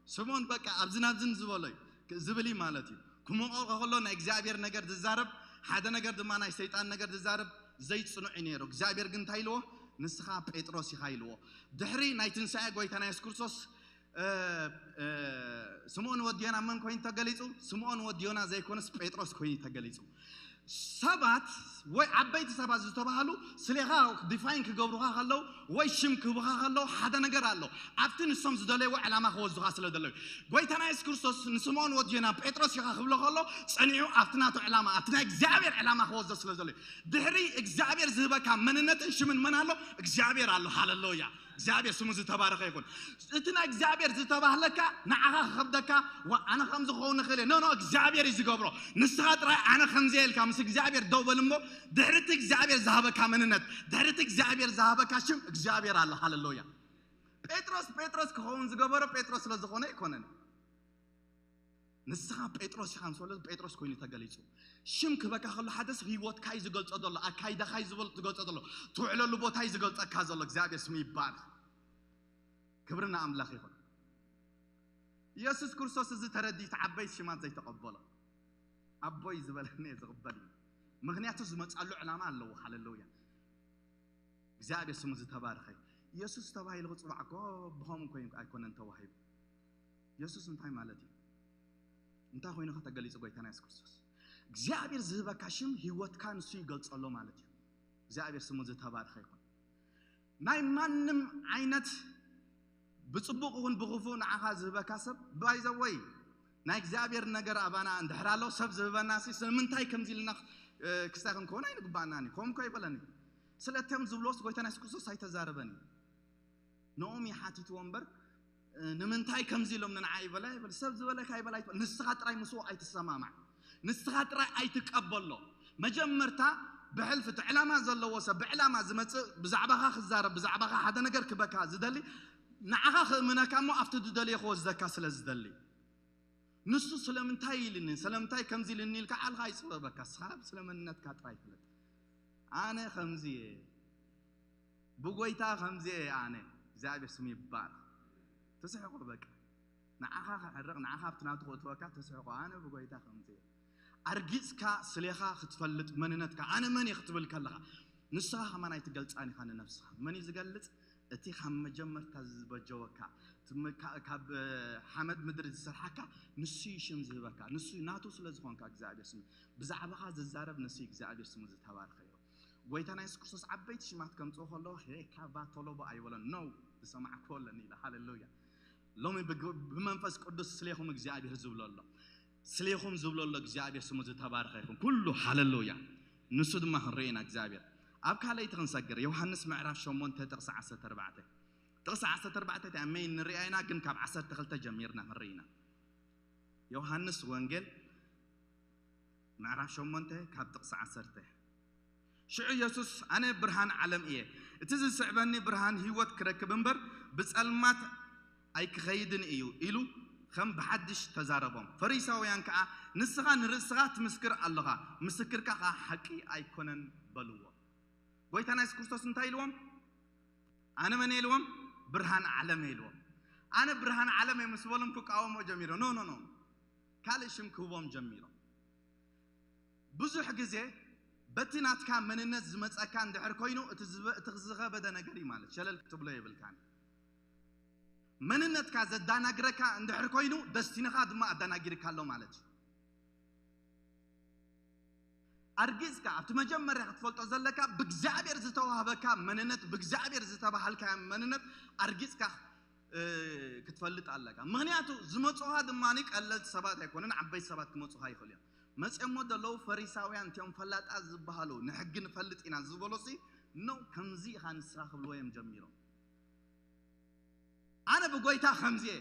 ስምዖን በቃ ኣብዝን ኣብዝን ዝበሎ እዩ፣ ክ-፣ ዝብል እዩ ማለት እዩ። ክሞቐቕ ከሎ ናይ እግዚኣብሔር ነገር ዝዛረብ፣ ሓደ ነገር ድማ ናይ ሰይጣን ነገር ዝዛረብ ዘይጽኑዕ እዩ ነይሩ። እግዚኣብሔር ግን እንታይ ኢልዎ? ንስኻ ጴጥሮስ ኢኻ ኢልዎ። ድሕሪ ናይ ትንሳኤ ጎይታና የሱስ ክርስቶስ፣ እ፣ እ፣ ስምዖን ወዲ ዮና መን ኮይኑ ተገሊጹ? ስምዖን ወዲ ዮና ዘይኮነስ ጴጥሮስ ኮይኑ ተገሊጹ። ሰባት ወይ ዓበይቲ ሰባት ዝተባህሉ ስሌኻ ዲፋይን ክገብሩኻ ከለዉ ወይ ሽም ክህቡኻ ከለዉ ሓደ ነገር ኣሎ። ኣብቲ ንሶም ዝደለይዎ ዕላማ ክወስዱኻ ስለ ደለዩ። ጎይታና የሱስ ክርስቶስ ንስምዖን ወዲ ዮና ጴጥሮስ ኢኻ ክብሎ ከሎ ጸኒዑ ኣብቲ ናቱ ዕላማ፣ ኣብቲ ናይ እግዚኣብሔር ዕላማ ክወስዶ ስለ ደለዩ። ድሕሪ እግዚኣብሔር ዝህበካ መንነትን ሽምን መን ኣሎ? እግዚኣብሔር ኣሎ። ሃሌሉያ። እግዚኣብሔር ስሙ ዝተባረኸ ይኹን። እቲ ናይ እግዚኣብሔር ዝተባህለካ ንዓኻ ክኸብደካ፣ ዋ፣ ኣነ ከምዚ ክኸውን ንኽእል እየ። ኖ፣ ኖ፣ እግዚኣብሔር እዩ ዝገብሮ። ንስኻ ጥራይ ኣነ ከምዚ እየ ኢልካ ምስ እግዚኣብሔር ደው በል እሞ፣ ድሕሪ እቲ እግዚኣብሔር ዝሃበካ መንነት፣ ድሕሪ እቲ እግዚኣብሔር ዝሃበካ ሽም እግዚኣብሔር ኣሎ። ሃሌሉያ። ጴጥሮስ ጴጥሮስ ክኸውን ዝገበሮ ጴጥሮስ ስለ ዝኾነ ኣይኮነን። ንስኻ ጴጥሮስ ኢኻ ምስ በሎ ጴጥሮስ ኮይኑ ተገሊጹ። ሽም ክህበካ ከሎ ሓደ ሰብ ህይወትካ እዩ ዝገልጾ ዘሎ፣ ኣካይዳኻ እዩ ዝበል-፣ ዝገልጾ ዘሎ፣ ትውዕለሉ ቦታ እዩ ዝገልጸካ ዘሎ። እግዚኣብሔር ስሙ ይባረኽ። ክብሪ ንኣምላኽ ይኹን። ኢየሱስ ክርስቶስ እዚ ተረዲኡ እቲ ዓበይቲ ሽማት ዘይተቐበሎ፣ ኣቦይ ዝበለኒ እየ ዝቕበል እዩ። ምኽንያቱ ዝመጻሉ ዕላማ ኣለዎ። ሃሌሉያ። እግዚኣብሔር ስሙ ዝተባረኸ። ኢየሱስ ተባሂሉ ክጽዋዕ እኮ ብኸምኡ እኮ ኣይኮነን ተዋሂቡ። ኢየሱስ እንታይ ማለት እዩ? እንታይ ኮይኑ ከተገሊጹ ጎይታና የሱስ ክርስቶስ? እግዚኣብሔር ዝህበካ ሽም ህይወትካ ንሱ ይገልጸሎ ማለት እዩ። እግዚኣብሔር ስሙ ዝተባረኸ ይኹን። ናይ ማንም ዓይነት ብጽቡቕ ይኹን ብኽፉእ ንዓኻ ዝህበካ ሰብ፣ ባይ ዘ ወይ፣ ናይ እግዚኣብሔር ነገር ኣባና እንድሕር ኣሎ፣ ሰብ ዝህበና ሲ፣ ስለምንታይ ከምዚ ኢልና፣ እ፣ ክስታይ ክንከውን ኣይንግባእናን እዩ። ከምኡ እኮ ይበለኒ። ስለ እቶም ዝብሎስ ጎይታና የሱስ ክርስቶስ ኣይተዛረበን እዩ። ንኦም ይሓቲትዎ እምበር፣ እ፣ ንምንታይ ከምዚ ኢሎም ንዓይ ይበላ ይበል፣ ሰብ ዝበለካ ይበላ ኣይትበል። ንስኻ ጥራይ ምስኡ ኣይትሰማማዕ። ንስኻ ጥራይ ኣይትቀበሎ። መጀመርታ ብሕልፊ እቲ ዕላማ ዘለዎ ሰብ፣ ብዕላማ ዝመጽእ፣ ብዛዕባኻ ክዛረብ፣ ብዛዕባኻ ሓደ ነገር ክበካ ዝደሊ፣ ንዓኻ ክእምነካ እሞ ኣብቲ ዝደልዮ ክወስደካ ስለ ዝደሊ። ንሱ ስለምንታይ ኢልኒ፣ ስለምንታይ ከምዚ ኢልኒ ኢልካ ዓልኻ ኣይጽበበካ። ንስኻ ስለ መንነትካ ጥራይ ፍለጥ። ኣነ ከምዚ እየ። ብጎይታ ከምዚ እየ ኣነ። እግዚኣብሔር ስሙ ይባረክ። ትስሕቆ በቃ ንዓኻ ክሕርቕ ንዓኻ ኣብቲ ናቱ ክእትወካ ትስሕቆ ኣነ ብጎይታ ከምዚ እየ። ኣርጊፅካ ስሌኻ ክትፈልጥ መንነትካ ኣነ መን እየ ክትብል ከለኻ ንስኻ ከማን ኣይትገልፃን ኢኻ ንነብስኻ። መን እዩ ዝገልፅ? እቲ ካብ መጀመርታ ዝበጀወካ ካብ ሓመድ ምድሪ ዝሰርሓካ ንሱ እዩ ሽም ዝህበካ። ንሱ ናቱ ስለ ዝኾንካ እግዚኣብሔር ስሙ ብዛዕባኻ ዝዛረብ ንሱ እግዚኣብሔር ስሙ ዝተባረኸ ይኹን። ጎይታና የሱስ ክርስቶስ ዓበይቲ ሽማት ከምፅኡ ከለዉ ሄካባ ቶሎቦ ኣይበሎን። ኖ ዝሰማዕክዎ ኣለኒ ኢለ። ሃሌሉያ። ሎሚ ብመንፈስ ቅዱስ ስሌኹም እግዚኣብሔር ዝብሎ ኣሎ። ስሌኹም ዝብሎ ኣሎ እግዚኣብሔር ስሙ ዝተባረኸ ይኹን። ኩሉ ሃሌሉያ። ንሱ ድማ ክንርኢ ኢና እግዚኣብሔር። ኣብ ካልኣይቲ ክንሰግር ዮሃንስ ምዕራፍ ሸሞንተ ጥቕሲ ዓሰርተ ኣርባዕተ። ጥቕሲ ዓሰርተ ኣርባዕተ እቲኣ መይን ንሪኣ ኢና፣ ግን ካብ ዓሰርተ ክልተ ጀሚርና ክንርኢ ኢና። ዮሃንስ ወንጌል ምዕራፍ ሸሞንተ ካብ ጥቕሲ ዓሰርተ። ሽዑ የሱስ ኣነ ብርሃን ዓለም እየ፣ እቲ ዝስዕበኒ ብርሃን ህይወት ክረክብ እምበር ብጸልማት ኣይክኸይድን እዩ ኢሉ ከም ብሓድሽ ተዛረቦም። ፈሪሳውያን ከኣ ንስኻ ንርእስኻ ትምስክር ኣለኻ፣ ምስክርካ ከኣ ሓቂ ኣይኮነን በልዎ። ጎይታና የሱስ ክርስቶስ እንታይ ኢልዎም? ኣነ መን ኢልዎም? ብርሃን ዓለም ኢልዎም። ኣነ ብርሃን ዓለም እየ ምስ በሎም ክቃወሞ ጀሚሮ። ኖ ኖ ኖ ካልእ ሽም ክህቦም ጀሚሮም። ብዙሕ ግዜ በቲ ናትካ መንነት ዝመፀካ እንድሕር ኮይኑ እቲ ዝኸበደ ነገር እዩ ማለት ሸለል ክትብሎ የብልካን። መንነትካ ዘዳናግረካ እንድሕር ኮይኑ ደስቲንኻ ድማ ኣዳናጊርካ ኣሎ ማለት እዩ። ኣርጊፅካ ኣብቲ መጀመርያ ክትፈልጦ ዘለካ ብእግዚኣብሔር ዝተዋህበካ መንነት ብእግዚኣብሔር ዝተባሃልካ መንነት ኣርጊፅካ ክትፈልጥ ኣለካ። ምክንያቱ ዝመፁኻ ድማ ቀለልቲ ሰባት ኣይኮነን፣ ዓበይቲ ሰባት ክመፁኻ ይኽእሉ እዮም። መፅኦሞ ዘለዉ ፈሪሳውያን እቲኦም ፈላጣ ዝበሃሉ ንሕጊ ንፈልጥ ኢና ዝበሉ ሲ ነው ከምዚ ኢኻ ንስኻ ክብልዎ እዮም ጀሚሮም። ኣነ ብጎይታ ከምዚ እየ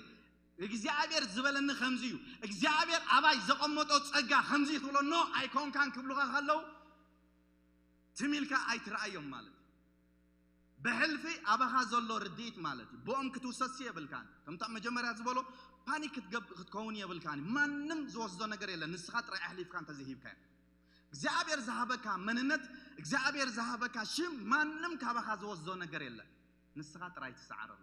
እግዚኣብሔር ዝበለኒ ከምዚ እዩ እግዚኣብሔር ኣባይ ዘቐመጦ ጸጋ ከምዚ እዩ ትብሎ ኖ ኣይኮንካን ክብሉኻ ከለዉ ትሚልካ ኣይትረኣዮም ማለት እዩ። ብሕልፊ ኣባኻ ዘሎ ርድኢት ማለት እዩ ብኦም ክትውሰሲ የብልካን። ከምታ መጀመርያ ዝበሎ ፓኒክ ክትከውን የብልካን። ማንም ዝወስዶ ነገር የለን ንስኻ ጥራይ ኣሕሊፍካ እንተዘይሂብካዮ እግዚኣብሔር ዝሃበካ መንነት እግዚኣብሔር ዝሃበካ ሽም ማንም ካባኻ ዝወስዶ ነገር የለን። ንስኻ ጥራይ ትሰዓረሉ።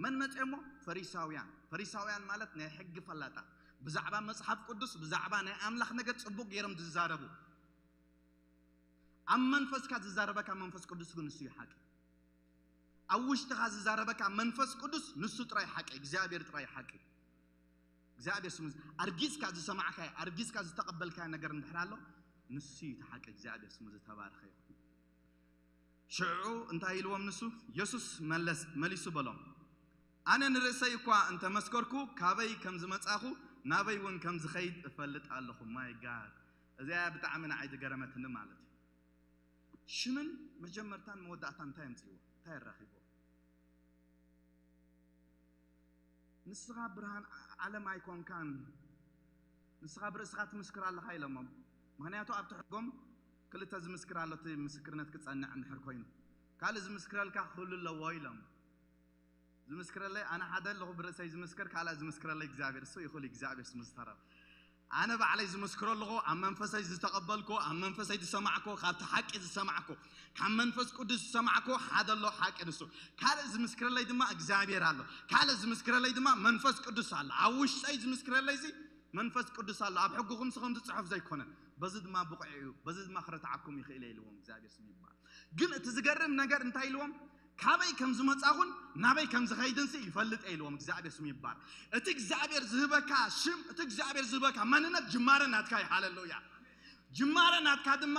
መን መፅኦሞ? ፈሪሳውያን። ፈሪሳውያን ማለት ናይ ሕጊ ፈላጣት፣ ብዛዕባ መፅሓፍ ቅዱስ ብዛዕባ ናይ ኣምላኽ ነገር ፅቡቅ ገይሮም ዝዛረቡ። ኣብ መንፈስካ ዝዛረበካ መንፈስ ቅዱስ ግን ንሱ እዩ ሓቂ። ኣብ ውሽጥኻ ዝዛረበካ መንፈስ ቅዱስ ንሱ ጥራይ ሓቂ፣ እግዚኣብሔር ጥራይ ሓቂ። እግዚኣብሔር ስሙ ኣርጊፅካ ዝሰማዕካዮ ኣርጊፅካ ዝተቐበልካዮ ነገር እንድሕር ኣሎ ንሱ እዩ እቲ ሓቂ። እግዚኣብሔር ስሙ ዝተባረኸ ይኹን። ሽዑ እንታይ ኢልዎም ንሱ? የሱስ መለስ መሊሱ በሎም፣ ኣነ ንርእሰይ እኳ እንተ መስከርኩ፣ ካበይ ከም ዝመጻኹ ናበይ እውን ከም ዝኸይድ እፈልጥ ኣለኹ። ማይ ጋድ፣ እዚኣ ብጣዕሚ ንዓይ ዝገረመትኒ ማለት እዩ። ሽምን መጀመርታን መወዳእታን እንታይ ኣምጽእዎ? እንታይ ኣራኺብዎ? ንስኻ ብርሃን ዓለም ኣይኮንካን፣ ንስኻ ብርእስኻ ትምስክር ኣለኻ ኢሎሞም። ምኽንያቱ ኣብቲ ሕጎም ክልተ ዝምስክር ኣሎ፣ እቲ ምስክርነት ክጸንዕ እንድሕር ኮይኑ ካልእ ዝምስክረልካ ክህሉ ኣለዎ ኢሎም። ዝምስክረለይ ኣነ ሓደ ኣለኹ ብርእሰይ ዝምስክር፣ ካልእ ዝምስክረለይ እግዚኣብሔር፣ እሱ ይኹል እግዚኣብሔር ስሙ ዝተረፍ ኣነ ባዕለይ ዝምስክሮ ኣለኹ። ኣብ መንፈሰይ ዝተቐበልኩ፣ ኣብ መንፈሰይ ዝሰማዕኩ፣ ካብቲ ሓቂ ዝሰማዕኩ፣ ካብ መንፈስ ቅዱስ ዝሰማዕኩ ሓደ ኣሎ ሓቂ ንሱ። ካልእ ዝምስክረለይ ድማ እግዚኣብሔር ኣሎ። ካልእ ዝምስክረለይ ድማ መንፈስ ቅዱስ ኣሎ። ኣብ ውሽጠይ ዝምስክረለይ እዚ መንፈስ ቅዱስ ኣሎ። ኣብ ሕግኹም ስኸም ዝጽሑፍ ዘይኮነን፣ በዚ ድማ ብቑዕ እዩ፣ በዚ ድማ ክረትዓኩም ይኽእል እየ ኢልዎም እግዚኣብሔር ስም ይባል። ግን እቲ ዝገርም ነገር እንታይ ኢልዎም? ካበይ ከም ዝመጻኹን ናበይ ከም ዝኸይድንሲ ይፈልጥ እየ ኢልዎም እግዚኣብሔር ስም ይባል። እቲ እግዚኣብሔር ዝህበካ ሽም፣ እቲ እግዚኣብሔር ዝህበካ መንነት ጅማረ ናትካ እዩ። ሃለሉያ። ጅማረ ናትካ ድማ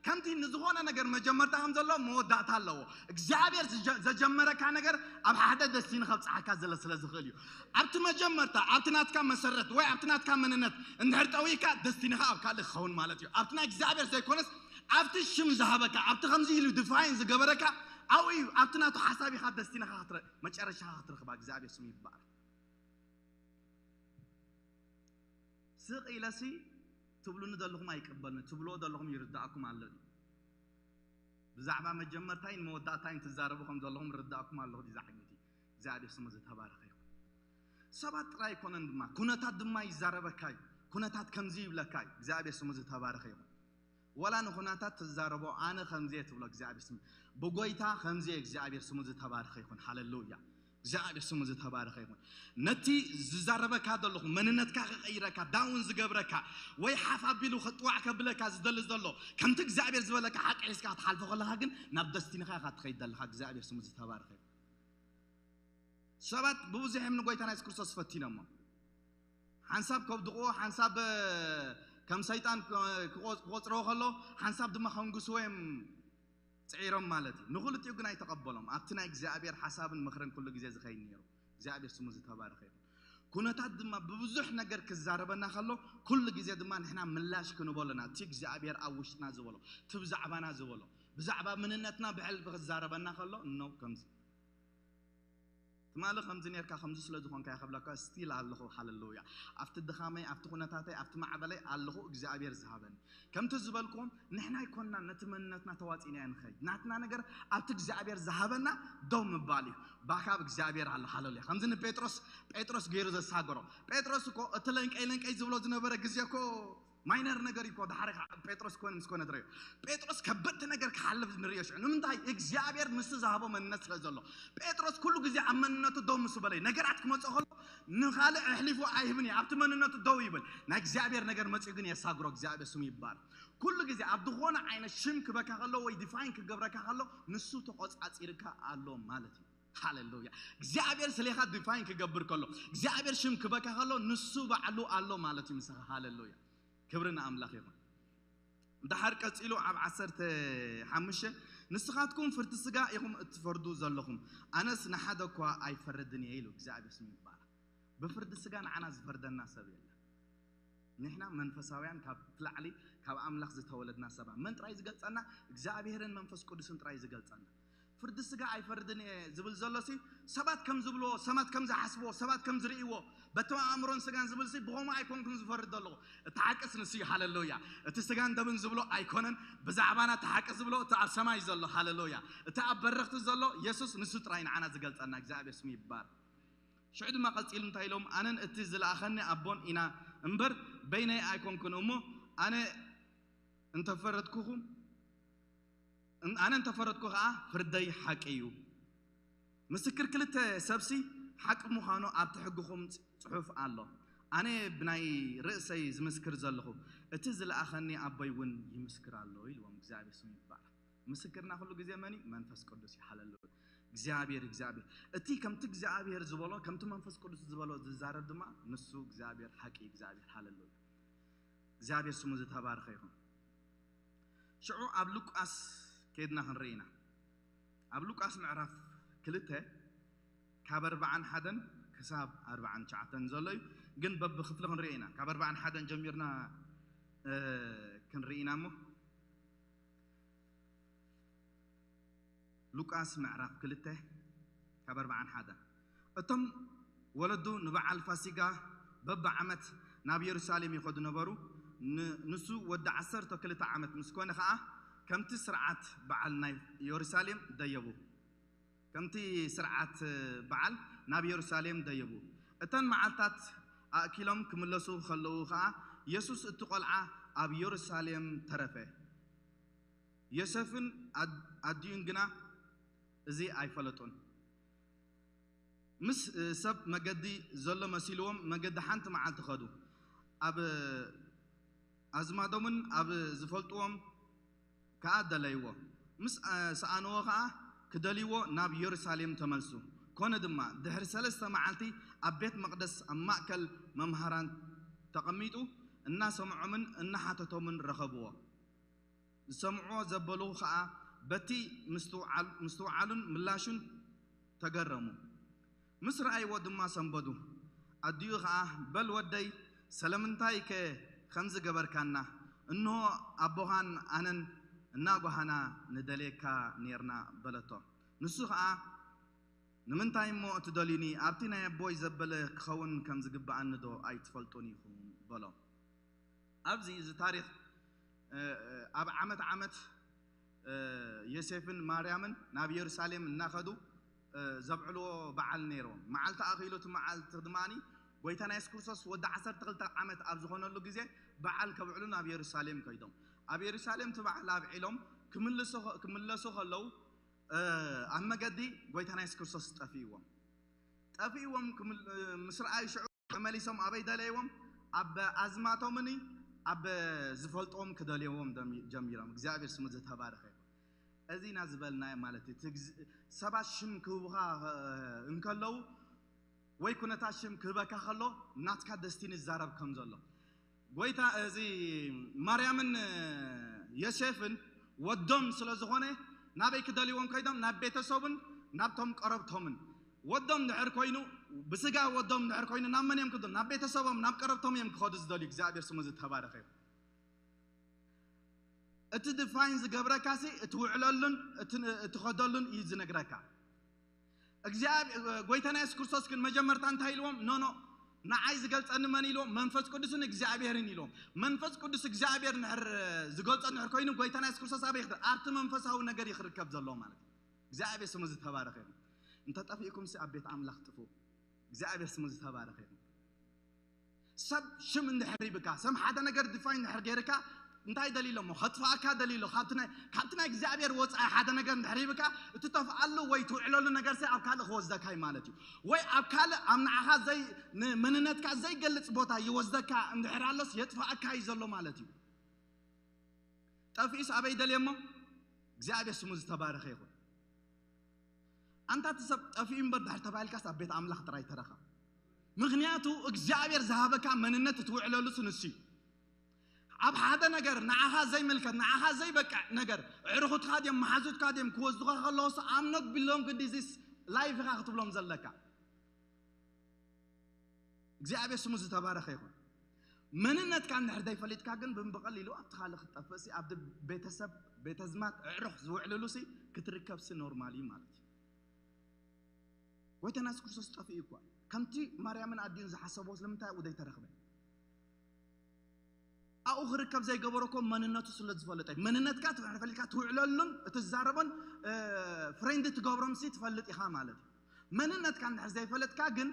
ከምቲ ንዝኾነ ነገር መጀመርታ ከም ዘሎ መወዳእታ ኣለዎ። እግዚኣብሔር ዘጀመረካ ነገር ኣብ ሓደ ደስቲኒ ከብፅሓካ ዘለ ስለ ዝኽእል እዩ። ኣብቲ መጀመርታ ኣብቲ ናትካ መሰረት ወይ ኣብቲ ናትካ መንነት እንድሕር ጠዊካ ደስቲኒኻ ኣብ ካልእ ክኸውን ማለት እዩ። ኣብቲ ናይ እግዚኣብሔር ዘይኮነስ ኣብቲ ሽም ዝሃበካ ኣብቲ ከምዚ ኢሉ ድፋይን ዝገበረካ ኣብኡ እዩ። ኣብቲ ናቱ ሓሳብ ኢኻ ደስቲኒኻ መጨረሻኻ ክትረኽባ እግዚኣብሔር ስሙ ይባል። ስቕ ኢለሲ ትብሉኒ ዘለኹም ኣይቅበልን ትብልዎ ዘለኹም ይርዳእኩም ኣሎ ድዩ? ብዛዕባ መጀመርታይን መወዳእታይን ትዛረቡ ከም ዘለኹም ይርዳእኩም ኣለኹ ድዩ? ዛሕግቲ እግዚኣብሔር ስሙ ዝተባረኸ ይኹን። ሰባት ጥራይ ኣይኮነን ድማ ኩነታት ድማ ይዛረበካ እዩ። ኩነታት ከምዚ ይብለካ እዩ። እግዚኣብሔር ስሙ ዝተባረኸ ይኹን። ወላ ንኹነታት ትዛረቦ ኣነ ከምዚ እየ ትብሎ እግዚኣብሔር ስሙ ብጎይታ ከምዚ እየ እግዚኣብሔር ስሙ ዝተባረኸ ይኹን ሃሌሉያ እግዚኣብሔር ስሙ ዝተባረኸ ይኹን ነቲ ዝዛረበካ ዘለኹ መንነትካ ክቀይረካ ዳውን ዝገብረካ ወይ ሓፍ ኣቢሉ ክጥዋዕ ከብለካ ዝደሊ ዘሎ ከምቲ እግዚኣብሔር ዝበለካ ሓቂ ሒዝካ ክትሓልፎ ከለካ ግን ናብ ደስቲንኻ ኢኻ ትኸይድ ዘለካ እግዚኣብሔር ስሙ ዝተባረኸ ይኹን ሰባት ብብዙሕ እዮም ንጎይታና የሱስ ክርስቶስ ፈቲኖሞ ሓንሳብ ከብድቕዎ ሓንሳብ ከም ሰይጣን ክቆፅርዎ ከሎ ሓንሳብ ድማ ከንግስዎ እዮም ፅዒሮም ማለት እዩ ንክልቲኡ ግን ኣይተቐበሎም ኣብቲ ናይ እግዚኣብሔር ሓሳብን ምክርን ኩሉ ግዜ ዝኸይድ ነይሩ እግዚኣብሔር ስሙ ዝተባረኸ ይኹን ኩነታት ድማ ብብዙሕ ነገር ክዛረበና ከሎ ኩሉ ግዜ ድማ ንሕና ምላሽ ክንበሎ ኢና እቲ እግዚኣብሔር ኣብ ውሽጥና ዝበሎ እቲ ብዛዕባና ዝበሎ ብዛዕባ ምንነትና ብሕልፊ ክዛረበና ከሎ እኖ ከምዚ ትማሊ ከምዚ ነርካ ከምዚ ስለ ዝኾንካ እየ ከብለካ ስቲል ኣለኹ ሃለሉያ ኣብቲ ድኻመይ ኣብቲ ኩነታተይ ኣብቲ ማዕበለይ ኣለኹ እግዚኣብሔር ዝሃበኒ ከምቲ ዝበልኩም ንሕና ኣይኮንና ነቲ መንነትና ተዋፂእና ንኸይድ ናትና ነገር ኣብቲ እግዚኣብሔር ዝሃበና ደው ምባል እዩ ባካብ እግዚኣብሔር ኣሎ ሃለሉያ ከምዚ ንጴጥሮስ ጴጥሮስ ገይሩ ዘሳገሮ ጴጥሮስ እኮ እቲ ለንቀይ ለንቀይ ዝብሎ ዝነበረ ግዜ እኮ ማይነር ነገር እኮ ዳሕሪ ጴጥሮስ ኮነ ምስ ኮነ ትረዮ ጴጥሮስ ከበድቲ ነገር ክሓልፍ ንሪኦ ሽዑ ንምንታይ እግዚኣብሔር ንሱ ዝሃቦ መንነት ስለ ዘሎ ጴጥሮስ ኩሉ ግዜ ኣብ መንነቱ ደው ምስ በለይ ነገራት ክመፅኦ ከሎ ንኻልእ ኣሕሊፉ ኣይህብን እዩ ኣብቲ መንነቱ ደው ይብል ናይ እግዚኣብሔር ነገር መፅኡ ግን የሳግሮ እግዚኣብሔር ስሙ ይባል ኩሉ ግዜ ኣብ ዝኾነ ዓይነት ሽም ክበካ ከሎ ወይ ዲፋይን ክገብረካ ከሎ ንሱ ተቆፃፂርካ ኣሎ ማለት እዩ ሃሌሉያ እግዚኣብሔር ስሌኻ ዲፋይን ክገብር ከሎ እግዚኣብሔር ሽም ክበካ ከሎ ንሱ ባዕሉ ኣሎ ማለት እዩ ምሳኻ ሃሌሉያ ክብሪ ንኣምላኽ ይኹን። ደሓር ቀጺሉ ኣብ ዓሰርተ ሓሙሽተ ንስኻትኩም ፍርዲ ስጋ ኢኹም እትፈርዱ ዘለኹም፣ ኣነስ ንሓደ እኳ ኣይፈርድን እየ ኢሉ እግዚኣብሔር ስሙ ይባረኽ። ብፍርዲ ስጋ ንዓና ዝፈርደና ሰብ የለን። ንሕና መንፈሳውያን ካብ ላዕሊ ካብ ኣምላኽ ዝተወለድና ሰባት መን ጥራይ ዝገልጸና እግዚኣብሔርን መንፈስ ቅዱስን ጥራይ ዝገልጸና ፍርዲ ስጋ ኣይፈርድን እየ ዝብል ዘሎሲ ሰባት ከም ዝብልዎ ሰባት ከም ዝሓስብዎ ሰባት ከም ዝርእይዎ በቶም ኣእምሮን ስጋን ዝብልሲ ብኸምኡ ኣይኮንኩን ዝፈርድ ዘለኹ እቲ ሓቅስ ንሱ እዩ ሃለሉያ እቲ ስጋን ደምን ዝብሎ ኣይኮነን ብዛዕባና እቲ ሓቂ ዝብሎ እቲ ኣብ ሰማይ ዘሎ ሃለሉያ እቲ ኣብ በረኽቲ ዘሎ የሱስ ንሱ ጥራይ ንዓና ዝገልጸና እግዚኣብሔር ስሙ ይባር ሽዑ ድማ ቀጺሉ እንታይ ኢሎም ኣነን እቲ ዝለኣኸኒ ኣቦን ኢና እምበር በይነይ ኣይኮንኩን እሞ ኣነ እንተፈረድኩኹም ኣነ እንተፈረድኩ ኸዓ ፍርደይ ሓቂ እዩ። ምስክር ክልተ ሰብሲ ሓቂ ምዃኑ ኣብቲ ሕግኹም ጽሑፍ ኣሎ። ኣነ ብናይ ርእሰይ ዝምስክር ዘለኹ፣ እቲ ዝለኣኸኒ ኣቦይ እውን ይምስክር ኣሎ ኢልዎም። እግዚኣብሔር ስሙ ይባረኽ። ምስክርና ኩሉ ግዜ መን እዩ? መንፈስ ቅዱስ እዩ። ሃለሉያ። እግዚኣብሔር እግዚኣብሔር እቲ ከምቲ እግዚኣብሔር ዝበሎ ከምቲ መንፈስ ቅዱስ ዝበሎ ዝዛረብ ድማ ንሱ እግዚኣብሔር ሓቂ እግዚኣብሔር ሃለሉያ እግዚኣብሔር ስሙ ዝተባረኸ ይኹን ሽዑ ኣብ ሉቃስ ከይድና ክንርኢ ኢና። ኣብ ሉቃስ ምዕራፍ ክልተ ካብ ኣርባዓን ሓደን ክሳብ ኣርባዓን ትሽዓተን ዘሎ እዩ። ግን በብክፍሊ ክንርኢ ኢና። ካብ ኣርባዓን ሓደን ጀሚርና ክንርኢ ኢና እሞ ሉቃስ ምዕራፍ ክልተ ካብ ኣርባዓን ሓደን እቶም ወለዱ ንበዓል ፋሲጋ በብዓመት ናብ የሩሳሌም ይኸዱ ነበሩ። ንሱ ወዲ ዓሰርተ ክልተ ዓመት ምስ ኮነ ኸዓ ከምቲ ስርዓት በዓል ናይ የሩሳሌም ደየቡ። ከምቲ ስርዓት በዓል ናብ የሩሳሌም ደየቡ። እተን መዓልታት ኣእኪሎም ክምለሱ ከለዉ ኸዓ የሱስ እቲ ቆልዓ ኣብ የሩሳሌም ተረፈ። ዮሴፍን ኣዲኡን ግና እዚ ኣይፈለጡን። ምስ ሰብ መገዲ ዘሎ መሲልዎም መገዲ ሓንቲ መዓልቲ ኸዱ። ኣብ ኣዝማዶምን ኣብ ዝፈልጥዎም ከኣ ደለይዎ። ምስ ሰኣንዎ ኸኣ ክደልይዎ ናብ የሩሳሌም ተመልሱ። ኮነ ድማ፣ ድሕሪ ሰለስተ መዓልቲ ኣብ ቤት መቕደስ ኣብ ማእከል መምሃራን ተቐሚጡ እናሰምዖምን እናሓተቶምን ረኸብዎ። ዝሰምዕዎ ዘበሉ ኸኣ በቲ ምስትውዓሉን ምላሹን ተገረሙ። ምስ ረኣይዎ ድማ ሰንበዱ። ኣዲኡ ኸኣ በል ወደይ፣ ሰለምንታይከ ኸምዚ ገበርካና? እንሆ ኣቦኻን ኣነን እናጓሃና ንደልየካ ኔርና በለቶ። ንሱ ኸኣ ንምንታይ እሞ እትደልዩኒ? ኣብቲ ናይ ኣቦይ ዘበለ ክኸውን ከም ዝግብኣኒዶ ኣይትፈልጡን ኢኹም? በሎም። ኣብዚ እዚ ታሪኽ ኣብ ዓመት ዓመት ዮሴፍን ማርያምን ናብ ኢየሩሳሌም እናኸዱ ዘብዕልዎ በዓል ነይርዎም። መዓልቲ ኣኺሉ እቲ መዓልቲ ድማ ጎይታና የሱስ ክርስቶስ ወዲ ዓሰርተ ክልተ ዓመት ኣብ ዝኾነሉ ግዜ በዓል ከብዕሉ ናብ ኢየሩሳሌም ከይዶም። ኣብ የሩሳሌም እቲ በዓል ኣብዒሎም ክምልሱ ከ- ክምለሱ ከለዉ እ፣ ኣብ መገዲ ጎይታና የሱስ ክርስቶስ ጠፊእዎም። ጠፊእዎም ክምል- እ፣ ምስ ረኣዩ ሽዑ ተመሊሶም ኣበይ ደለይዎም? ኣብ ኣዝማቶምን ኣብ ዝፈልጥዎም ክደልይዎም ደሚ- ጀሚሮም። እግዚኣብሔር ስሙ ዝተባረኸ ይኹን። እዚ ኢና ዝበልናዮ ማለት እዩ። እቲ ግዝ- ሰባት ሽም ክህቡኻ እ፣ እንከለዉ ወይ ኩነታት ሽም ክህበካ ከሎ ናትካ ደስቲኒ ዝዛረብ ከም ዘሎ ጎይታ እዚ ማርያምን ዮሴፍን ወዶም ስለ ዝኾነ ናበይ ክደልይዎም ከይዶም ናብ ቤተሰቡን ናብቶም ቀረብቶምን ወዶም ድሕር ኮይኑ ብስጋ ወዶም ድሕር ኮይኑ ናብ መን እዮም ክዱ ናብ ቤተሰቦም ናብ ቀረብቶም እዮም ክኸዱ ዝደልዩ እግዚኣብሔር ስሙ ዝተባረኸ እዩ እቲ ድፋይን ዝገብረካ ሲ እቲ ውዕለሉን እቲ- እቲ ኸደሉን እዩ ዝነግረካ እግዚኣብሔር ጎይታና የሱስ ክርስቶስ ግን መጀመርታ እንታይ ኢልዎም ኖኖ ንዓይ ዝገልጸኒ መን ኢልዎም መንፈስ ቅዱስን እግዚኣብሔርን ኢልዎም መንፈስ ቅዱስ እግዚኣብሔር ንሕር ዝገልጾ ንሕር ኮይኑ ጎይታና የሱስ ክርስቶስ ኣበይ ይኽእል ኣብቲ መንፈሳዊ ነገር ይኽርከብ ዘሎ ማለት እዩ እግዚኣብሔር ስሙ ዝተባረኸ ይኹን እንተጠፊእኩም ሲ ኣብ ቤት ኣምላኽ ጥፉ እግዚኣብሔር ስሙ ዝተባረኸ ይኹን ሰብ ሽም እንድሕር ይብካ ሰብ ሓደ ነገር ድፋይ እንድሕር ገይርካ እንታይ ደሊሎ እሞ ከጥፋእካ ደሊሎ ካብቲ ናይ እግዚኣብሔር ወፃኢ ሓደ ነገር እንድሕር ይብካ እትተፍኣሉ ወይ ትውዕለሉ ነገር ሰ ኣብ ካልእ ክወስደካ እዩ ማለት እዩ ወይ ኣብ ካልእ ኣብ ንዓኻ ዘይ መንነትካ ዘይገልፅ ቦታ ይወስደካ እንድሕር ኣሎስ የጥፋእካ እዩ ዘሎ ማለት እዩ ጠፊኡስ ኣበይ ደልየ እሞ እግዚኣብሔር ስሙ ዝተባረኸ ይኹን ኣንታ እቲ ሰብ ጠፊኡ እምበር ድሕር ተባሂልካስ ኣብ ቤት ኣምላኽ ጥራይ ተረኸብ ምኽንያቱ እግዚኣብሔር ዝሃበካ መንነት እትውዕለሉስ ንሱ እዩ ኣብ ሓደ ነገር ንዓኻ ዘይምልከት ንዓኻ ዘይበቅዕ ነገር ዕርኹትካ ድዮም መሓዙትካ ድዮም ክወስዱኻ ከለዎስ I'm not belong to this life ኢኻ ክትብሎም ዘለካ እግዚኣብሔር ስሙ ዝተባረኸ ይኹን መንነትካ እንድሕር ዘይፈሊጥካ ግን ብቀሊሉ ኣብቲ ካልእ ክትጠፍእ ሲ ኣብቲ ቤተሰብ ቤተዝማት ዕርኽ ዝውዕልሉ ሲ ክትርከብ ሲ ኖርማል እዩ ማለት እዩ ጎይታና የሱስ ክርስቶስ ጠፊኡ እኳ ከምቲ ማርያምን ኣዲኡን ዝሓሰቦ ስለምንታይ ኣብኡ ዘይተረኽበ ኣብኡ ክርከብ ዘይገበሮ እኮ መንነቱ ስለ ዝፈለጠ እዩ መንነትካ ትሕር ፈሊጥካ ትውዕለሉን እትዛረቦን ፍሬንድ ትገብሮም ሲ ትፈልጥ ኢኻ ማለት እዩ መንነትካ እንድሕር ዘይፈለጥካ ግን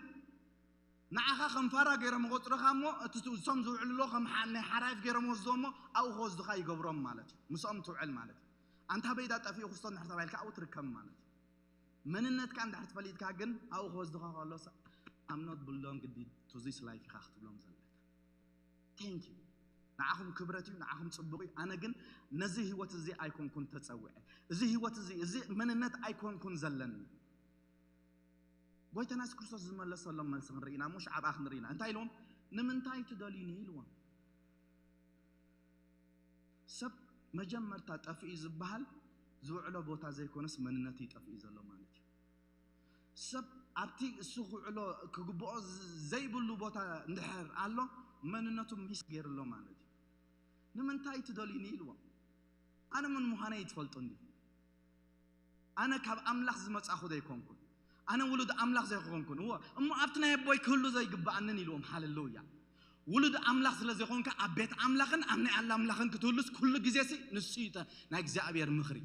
ንዓኻ ከም ፋራ ገይሮም ይቆፅሩኻ እሞ እቲ እሶም ዝውዕልሎ ከም ናይ ሓራይፍ ገይሮም ወስድዎ እሞ ኣብኡ ክወስዱኻ ይገብሮም ማለት እዩ ምስኦም ትውዕል ማለት እዩ ኣንታ በይዳ ጠፊኡ ክስቶ እንድሕር ተባሂልካ ኣብኡ ትርከብ ማለት እዩ መንነትካ እንድሕር ትፈሊጥካ ግን ኣብኡ ክወስድኻ ከሎ I'm not belong to this life ኢኻ ክትብሎም ዘለካ thank you ንዓኹም ክብረት እዩ ንዓኹም ፅቡቕ እዩ ኣነ ግን ነዚ ህይወት እዚ ኣይኮንኩን ተፀውዐ እዚ ህይወት እዚ እዚ መንነት ኣይኮንኩን ዘለኒ ጎይታና የሱስ ክርስቶስ ዝመለሰሎም መልሲ ክንርኢ ኢና እሞ ሽዓብኣ ክንርኢ ኢና እንታይ ኢልዎም ንምንታይ ትደልዩኒ ኢልዎም ሰብ መጀመርታ ጠፍኡ ዝበሃል ዝውዕሎ ቦታ ዘይኮነስ መንነቱ ይጠፍኡ ዘሎ ማለት እዩ ሰብ ኣብቲ እሱ ክውዕሎ ክግብኦ ዘይብሉ ቦታ እንድሕር ኣሎ መንነቱ ሚስ ገይሩ ኣሎ ማለት እዩ ንምንታይ ትደልዩኒ ኢልዎም ኣነ ምን ምዃነ ይትፈልጡ እንዲ ኣነ ካብ ኣምላኽ ዝመጻኹ ዘይኮንኩን ኣነ ውሉድ ኣምላኽ ዘይኮንኩን እዎ እሞ ኣብቲ ናይ ኣቦይ ክህሉ ዘይግብኣንን ኢልዎም ሃሌሉያ ውሉድ ኣምላኽ ስለ ዘይኮንካ ኣብ ቤት ኣምላኽን ኣብ ናይ ኣላ ኣምላኽን ክትህሉስ ኩሉ ግዜ ሲ ንሱ እዩ ናይ እግዚኣብሔር ምኽሪ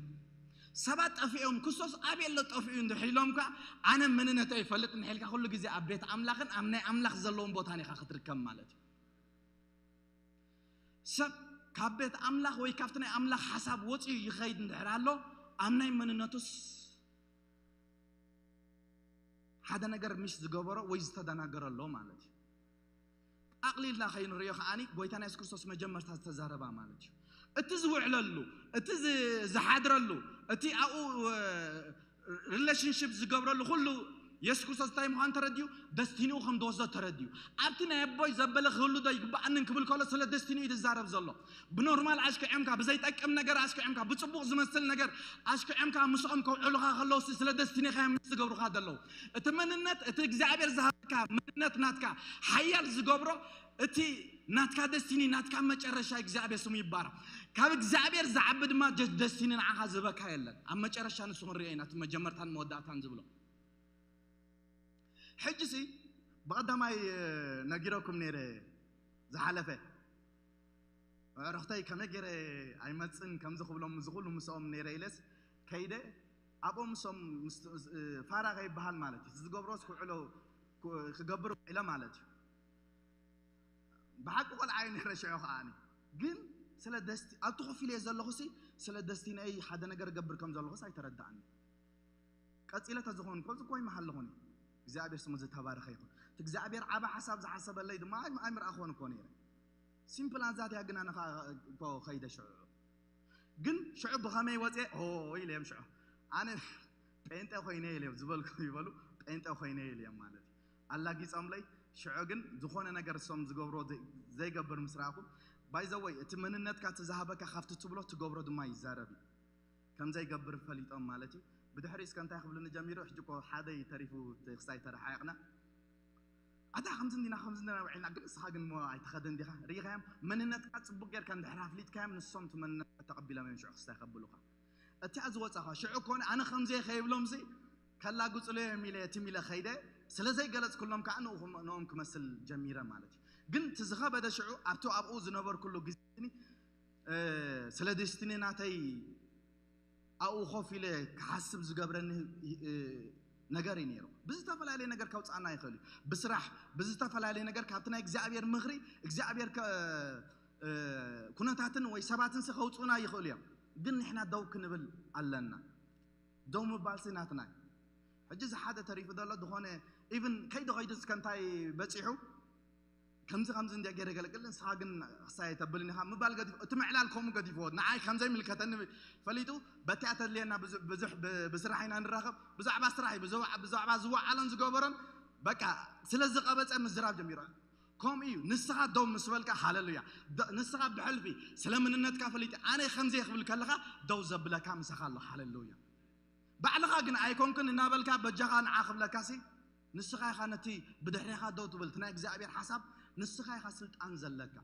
ሰባት ጠፊኦም ክርስቶስ ኣበይ ኣሎ ጠፊኡ እንድሕር ኢሎም ከ ኣነ መንነተይ ይፈልጥ እንድሕልካ ኩሉ ግዜ ኣብ ቤት ኣምላኽን ኣብ ናይ ኣምላኽ ዘለዎም ቦታን ኢኻ ክትርከብ ማለት እዩ ሰብ ካብ ቤት ኣምላኽ ወይ ካብቲ ናይ ኣምላኽ ሓሳብ ወፂኡ ይኸይድ እንድሕር ኣሎ ኣብ ናይ መንነቱስ ሓደ ነገር ሚስ ዝገበሮ ወይ ዝተደናገረ ኣሎ ማለት እዩ ኣቕሊልና ከይንሪኦ ከዓኒ ጎይታና የሱስ ክርስቶስ መጀመርታ ዝተዛረባ ማለት እዩ እቲ ዝውዕለሉ እቲ ዝሓድረሉ እቲ ኣብኡ ሪሌሽንሽፕ ዝገብረሉ ኩሉ የሱስ ክርስቶስ እንታይ ምዃኑ ተረድዩ ደስቲኒኡ ከም ዝወስዶ ተረድዩ ኣብቲ ናይ ኣቦይ ዘበለ ክህሉ ዶ ይግብኣንን ክብል ከሎ ስለ ደስቲኒኡ እዩ ዝዛረብ ዘሎ ብኖርማል ኣሽክዕምካ ብዘይጠቅም ነገር ኣሽክዕምካ ብፅቡቕ ዝመስል ነገር ኣሽክዕምካ ምስኦም ከውዕሉኻ ከለውሲ ስለ ደስቲኒኻ እዮም ዝገብሩኻ ዘለዉ እቲ መንነት እቲ እግዚኣብሔር ዝሃበካ መንነት ናትካ ሓያል ዝገብሮ እቲ ናትካ ደስቲኒ ናትካ መጨረሻ እግዚኣብሔር ስሙ ይባረክ ካብ እግዚኣብሔር ዝዓቢ ድማ ደስቲኒ ንዓኻ ዝበካ የለን ኣብ መጨረሻ ንሱ ክንሪኦ ኢና እቲ መጀመርታን መወዳእታን ዝብሎ ሕጂ ሲ ብቐዳማይ ነጊረኩም ነይረ ዝሓለፈ ኣዕሩኽተይ ከመይ ገይረ ኣይመፅን ከምዚ ክብሎም እዚ ኩሉ ምስኦም ነይረ ኢለስ ከይደ ኣብኦም ምስኦም ፋራ ከይበሃል ማለት እዩ ዝገብሮስ ክውዕሎ ክገብር ውዒለ ማለት እዩ ብሓቂ ቆልዓ እዩ ነይረ ሽዑ ከዓኒ ግን ስለ ደስቲ ኣብቲ ኮፍ ኢለ ዘለኹሲ ስለ ደስቲናይ ሓደ ነገር ገብር ከም ዘለኹስ ኣይተረዳእኒ። ቀጺለ ተዝኾን ኮዚ ኮይ መሃለኹኒ እግዚኣብሔር ስሙ ዝተባረኸ ይኹን። እቲ እግዚኣብሔር ዓባ ሓሳብ ዝሓሰበለይ ድማ ኣይምርኣኾን እኮ ነይረ። ሲምፕል ኣዛትያ ግን ኣነ ከይደ ሽዑ ግን ሽዑ ብኸመይ ወፅየ ሆ ኢለ እዮም ሽዑ ኣነ ጴንጤ ኮይነ ኢለ እዮም ዝበልኩ ይበሉ ጴንጤ ኮይነ ኢለ እዮም ማለት እዩ ኣላጊፆምለይ። ሽዑ ግን ዝኾነ ነገር እሶም ዝገብሮ ዘይገብር ምስ ረኣኹ ባይዘወይ እቲ መንነትካ እቲ ዝሃበካ ካብቲ ትብሎ ትገብሮ ድማ ይዛረብ እዩ። ከም ዘይገብር ፈሊጦም ማለት እዩ። ብድሕሪ እስከ እንታይ ክብልኒ ጀሚሩ ሕጂ እኮ ሓደ እዩ ተሪፉ ክሳይ ተረሓይቕና ኣታ ከምዚ እንዲና ከምዚ እንዲና ውዒልና ግን ንስኻ ግን ሞ ኣይትኸድን ዲኻ ርኢኻዮም መንነትካ ፅቡቅ ጌርካ እንድሕር ኣፍሊጥካዮም ንሶም እቲ መንነትካ ተቐቢሎም እዮም ሽዑ ክስታይ ከብሉኻ እቲኣ ዝወፃኻ ሽዑ ኮነ ኣነ ከምዚ ከይብሎም ሲ ከላግፅሎ እዮም ኢለ ትም ኢለ ከይደ ስለ ዘይገለፅኩሎም ከዓ ንኦም ክመስል ጀሚረ ማለት እዩ ግን እቲ ዝኸበደ ሽዑ ኣብቲ ኣብኡ ዝነበርኩሉ ግዜ ስለ ዴስቲኒ ናተይ ኣብኡ ኮፍ ኢለ ክሓስብ ዝገብረኒ ነገር እዩ ነይሩ። ብዝተፈላለየ ነገር ከውፅኣና ይኽእል እዩ። ብስራሕ፣ ብዝተፈላለየ ነገር ካብቲ ናይ እግዚኣብሔር ምኽሪ እግዚኣብሔር ኩነታትን ወይ ሰባትን ሲ ከውፅኡና ይኽእሉ እዮም። ግን ንሕና ደው ክንብል ኣለና። ደው ምባል ሲ ናትና እዩ። ሕጂ እዚ ሓደ ተሪፉ ዘሎ ዝኾነ ኢቭን ከይዱ ከይዱ እስከ እንታይ በፂሑ ከምዚ ከምዚ እንዲያ ገይረ ገለግል ንስኻ ግን ክሳየ ተብልን ኢኻ ምባል ገዲፉ እቲ ምዕላል ከምኡ ገዲፍዎ ንዓይ ከምዘይምልከተኒ ፈሊጡ በቲኣ ተድልየና ብዙሕ ብስራሕ ኢና ንራኸብ ብዛዕባ ስራሕ እዩ ብዛዕባ ዝወዓሎን ዝገበሮን በቃ ስለ ዝቐበፀ ምዝራብ ጀሚሩ ከምኡ እዩ ንስኻ ደው ምስ በልካ ሃለሉያ ንስኻ ብሕልፊ ስለ ምንነትካ ፈሊጢ ኣነ ከምዘይ ክብል ከለኻ ደው ዘብለካ ምሳኻ ኣሎ ሃለሉያ ባዕልኻ ግን ኣይኮንክን እናበልካ በጃኻ ንዓ ክብለካሲ ንስኻ ኢኻ ነቲ ብድሕሬኻ ደው ትብል ናይ እግዚኣብሔር ሓሳብ ንስኻ ኢኻ ስልጣን ዘለካ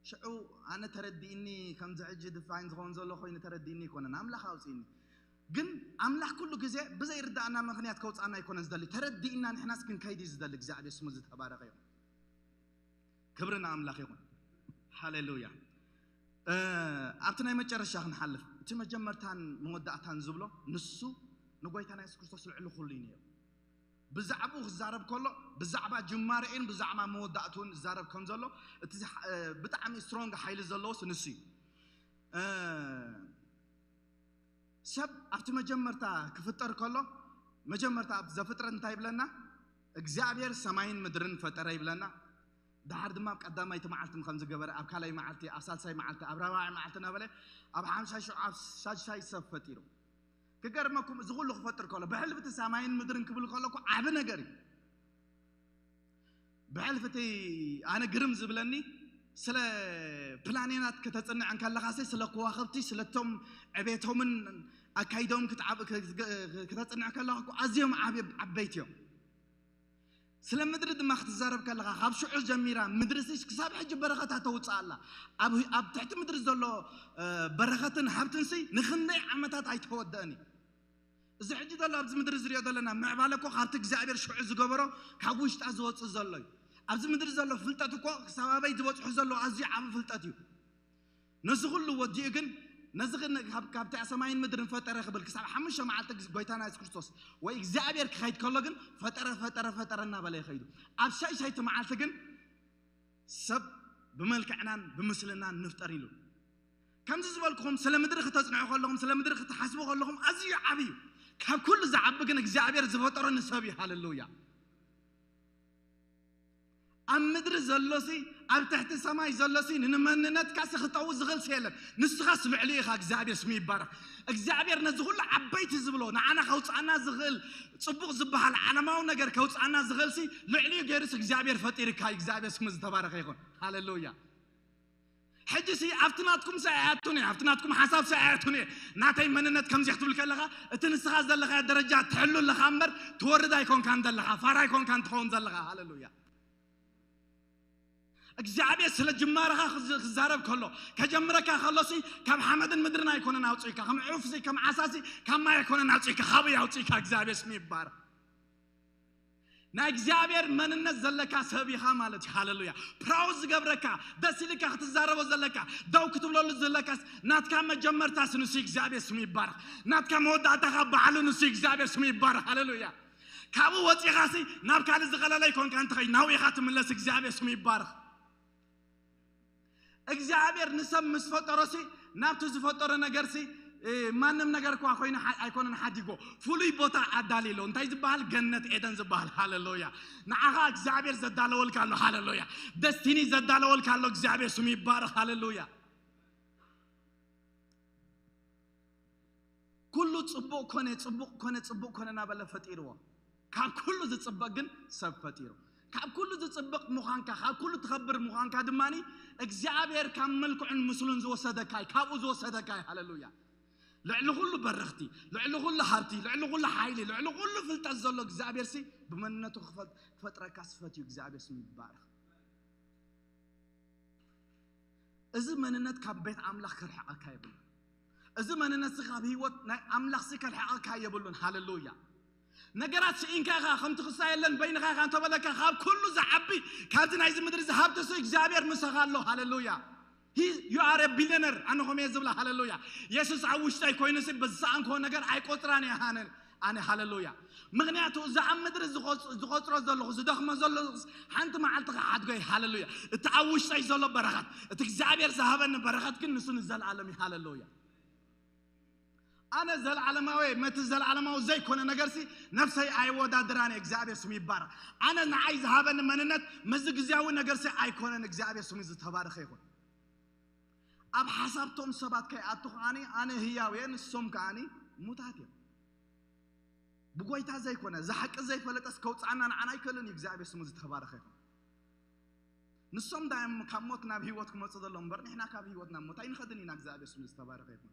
ሽዑ ኣነ ተረዲእኒ ከምዚ ሕጂ ድፋይን ዝኸውን ዘሎ ኮይኑ ተረዲእኒ ኣይኮነን ኣምላኽ ኣውፅእኒ ግን ኣምላኽ ኩሉ ግዜ ብዘይርዳእና ምክንያት ከውፅኣና ኣይኮነን ዝደሊ ተረዲእና ንሕናስ ክንከይድ እዩ ዝደሊ እግዚኣብሔር ስሙ ዝተባረኸ ይኹን ክብሪ ንኣምላኽ ይኹን ሃሌሉያ ኣብቲ ናይ መጨረሻ ክንሓልፍ እቲ መጀመርታን መወዳእታን ዝብሎ ንሱ ንጎይታና የሱስ ክርስቶስ ልዕሊ ኩሉ እዩ ነይሩ ብዛዕባኡ ክዛረብ ከሎ ብዛዕባ ጅማሬኡን ብዛዕባ መወዳእትኡን ዝዛረብ ከም ዘሎ እቲ ብጣዕሚ ስትሮንግ ሓይሊ ዘለዎስ ንሱ እዩ ሰብ ኣብቲ መጀመርታ ክፍጠር ከሎ መጀመርታ ኣብ ዘፍጥረት እንታይ ይብለና እግዚኣብሔር ሰማይን ምድርን ፈጠረ ይብለና ድሓር ድማ ኣብ ቀዳማይቲ መዓልቲ ከም ዝገበረ ኣብ ካልኣይ መዓልቲ ኣብ ሳልሳይ መዓልቲ ኣብ ራብዓይ መዓልቲ እናበለ ኣብ ሓምሳይ ሽዑ ኣብ ሳድሳይ ሰብ ፈጢሩ ክገርመኩም እዚ ኩሉ ክፈጥር ከሎ ብሕልፍቲ ሰማይን ምድርን ክብል ከሎ እኮ ዓቢ ነገር እዩ ብሕልፍቲ ኣነ ግርም ዝብለኒ ስለ ፕላኔናት ከተፅንዕ እንከለኻሲ ስለ ከዋኽብቲ ስለቶም ዕቤቶምን ኣካይዶም ክትፅንዕ ከለኻ ኣዝዮም ዓበይቲ እዮም ስለ ምድሪ ድማ ክትዛረብ ከለኻ ካብ ሽዑ ጀሚራ ምድሪ ሲ ክሳብ ሕጂ በረኸታ ተውፅእ ኣላ ኣብ ትሕቲ ምድሪ ዘሎ በረኸትን ሃብትን ሲ ንክንደይ ዓመታት ኣይተወደእን እዩ እዚ ሕጂ ዘሎ ኣብዚ ምድሪ ዝሪኦ ዘለና ምዕባለ እኮ ካብቲ እግዚኣብሔር ሽዑ ዝገበሮ ካብ ውሽጣ ዝወፅእ ዘሎ እዩ ኣብዚ ምድሪ ዘሎ ፍልጠት እኮ ክሳብ ኣበይ ዝበፅሑ ዘሎ ኣዝዩ ዓብ ፍልጠት እዩ ነዚ ኩሉ ወዲኡ ግን ነዚ ካብታ ሰማይን ምድርን ፈጠረ ክብል ክሳብ ሓሙሽተ መዓልቲ ጎይታና የሱስ ክርስቶስ ወይ እግዚኣብሔር ክኸይድ ከሎ ግን ፈጠረ ፈጠረ ፈጠረ እናበለ ይኸይዱ ኣብ ሻይሻይቲ መዓልቲ ግን ሰብ ብመልክዕናን ብምስልናን ንፍጠር ኢሉ ከምዚ ዝበልኩኹም ስለ ምድሪ ክተፅንዑ ከለኹም ስለ ምድሪ ክትሓስቡ ከለኹም ኣዝዩ ዓብዩ ካብ ኩሉ ዝዓቢ ግን እግዚኣብሔር ዝፈጠሮ ንሰብ እዩ ሃለሉያ ኣብ ምድሪ ዘሎሲ ኣብ ትሕቲ ሰማይ ዘሎሲ ንመንነትካሲ ክጠው ዝኽእል የለን ንስኻስ ልዕሊ ኢኻ እግዚኣብሔር ስሙ ይባረኽ እግዚኣብሔር ነዚ ኩሉ ዓበይቲ ዝብሎ ንዓና ከውፅኣና ዝኽእል ፅቡቕ ዝበሃል ዓለማዊ ነገር ከውፅኣና ዝኽእልሲ ልዕሊኡ ገይሩስ እግዚኣብሔር ፈጢርካ እግዚኣብሔር ስሙ ዝተባረኸ ይኹን ሃሌሉያ ሕጂ ሲ ኣብቲ ናትኩም ሲ ኣያቱን እየ ኣብቲ ናትኩም ሓሳብ ሲ ኣያቱን እየ ናተይ መንነት ከምዚ ክትብል ከለኻ እቲ ንስኻ ዘለኻ ደረጃ ትሕሉ ኣለኻ እምበር ትወርድ ኣይኮንካን ዘለኻ ፋራ ኣይኮንካን ትኸውን ዘለኻ ሃሌሉያ እግዚኣብሔር ስለ ጅማርኻ ክዛረብ ከሎ ከጀምረካ ከሎሲ ካብ ሓመድን ምድርን ኣይኮነን ኣውፅእካ ከም ዑፍሲ ከም ዓሳሲ ካብ ማይ ኣይኮነን ኣውፅእካ ካብኡ ኣውፅእካ እግዚኣብሔር ስሙ ይባረክ ናይ እግዚኣብሔር መንነት ዘለካ ሰብ ኢኻ ማለት እዩ ሃለሉያ ፕራውድ ዝገብረካ ደስ ኢልካ ክትዛረቦ ዘለካ ደው ክትብለሉ ዘለካስ ናትካ መጀመርታስ ንሱ እግዚኣብሔር ስሙ ይባረክ ናትካ መወዳእታኻ ባዕሉ ንሱ እግዚኣብሔር ስሙ ይባረክ ሃለሉያ ካብኡ ወፂኻሲ ናብ ካልእ ዝቐለለ ይኮንካ እንተኸይ ናብኡ ኢኻ ትምለስ እግዚኣብሔር ስሙ ይባረክ እግዚኣብሔር ንሰብ ምስ ፈጠሮሲ፣ ናብቲ ዝፈጠሮ ነገርሲ፣ እ፣ ማንም ነገር እኳ ኮይኑ ሓ-፣ ኣይኮነን ሓዲጎ። ፍሉይ ቦታ ኣዳልሎ። እንታይ ዝበሃል? ገነት ኤደን ዝበሃል። ሃሌሉያ። ንዓኻ እግዚኣብሔር ዘዳለወልካ ኣሎ። ሃሌሉያ። ደስቲኒ ዘዳለወልካ ኣሎ። እግዚኣብሔር ስሙ ይባረኽ። ሃሌሉያ። ኩሉ ጽቡቕ ኮነ፣ ጽቡቕ ኮነ፣ ጽቡቕ ኮነ እናበለ ፈጢርዎ። ካብ ኩሉ ዝጽበቕ ግን ሰብ ፈጢሩ። ካብ ኩሉ ዝጽብቕ ምዃንካ፣ ካብ ኩሉ ትኸብር ምዃንካ ድማኒ፣ እግዚኣብሔር ካብ መልክዑን ምስሉን ዝወሰደካ እዩ፣ ካብኡ ዝወሰደካ እዩ። ሃሌሉያ። ልዕሊ ኩሉ በረኽቲ፣ ልዕሊ ኩሉ ሃብቲ፣ ልዕሊ ኩሉ ሓይሊ፣ ልዕሊ ኩሉ ፍልጠት ዘሎ እግዚኣብሔርሲ ብመንነቱ ክፈጥ-፣ ክፈጥረካ ስፈት እዩ። እግዚኣብሔር ስሙ ይባረኽ። እዚ መንነት ካብ ቤት ኣምላኽ ከርሕቐካ የብሉን። እዚ መንነት እዚ ካብ ህይወት ናይ ኣምላኽ እዚ ከርሕቐካ የብሉን። ሃሌሉያ። ነገራት ስኢንካ ኢኻ፣ ከምቲ ክሳ የለን በይንኻ ኢኻ እንተበለካ፣ ካብ ኩሉ ዝዓቢ ካብዚ ናይዚ ምድሪ እዚ ሃብቲ እዚ እግዚኣብሔር ምሳኻ ኣሎ። ሃሌሉያ። He, you are a billionaire። ኣነ ኸም እየ ዝብላ። ሃሌሉያ። የሱስ ኣብ ውሽጠይ ኮይኑሲ ብዝሰኣንክዎ ነገር ኣይቆጽራን እየ። ሃነ-፣ ኣነ። ሃሌሉያ። ምኽንያቱ እዚ ኣብ ምድሪ ዝቖጽ-፣ ዝቖጽሮ ዘለኹ፣ ዝደኽሞ ዘለኹ ሓንቲ መዓልቲ ክሓድጎ እዩ። ሃሌሉያ። እቲ ኣብ ውሽጠይ ዘሎ በረኸት፣ እቲ እግዚኣብሔር ዝሃበኒ በረኸት ግን ንሱ ንዘለኣለም እዩ። ሃሌሉያ። ኣነ ዘለዓለማዊ፣ መቲ ዘለዓለማዊ ዘይኮነ ነገርሲ ነፍሰይ ኣይወዳድራን እየ። እግዚኣብሔር ስሙ ይባረኽ። ኣነ ንዓይ ዝሃበኒ መንነት መዚ ግዜያዊ ነገርሲ ኣይኮነን። እግዚኣብሔር ስሙ ዝተባረኸ ይኹን። ኣብ ሓሳብቶም ሰባት ከይኣቱ ከዓኒ ኣነ ህያው እየ፣ ንሶም ከዓኒ ሙታት እዮም። ብጎይታ ዘይኮነ፣ እዚ ሓቂ ዘይፈለጠስ ከውፅኣና ንዓና ኣይክእልን እዩ። እግዚኣብሔር ስሙ ዝተባረኸ ይኹን። ንሶም ዳዮም ካብ ሞት ናብ ህይወት ክመፁ ዘለዎም እምበር፣ ንሕና ካብ ህይወት ናብ ሞት ኣይንኸድን ኢና። እግዚኣብሔር ስሙ ዝተባረኸ ይኹን።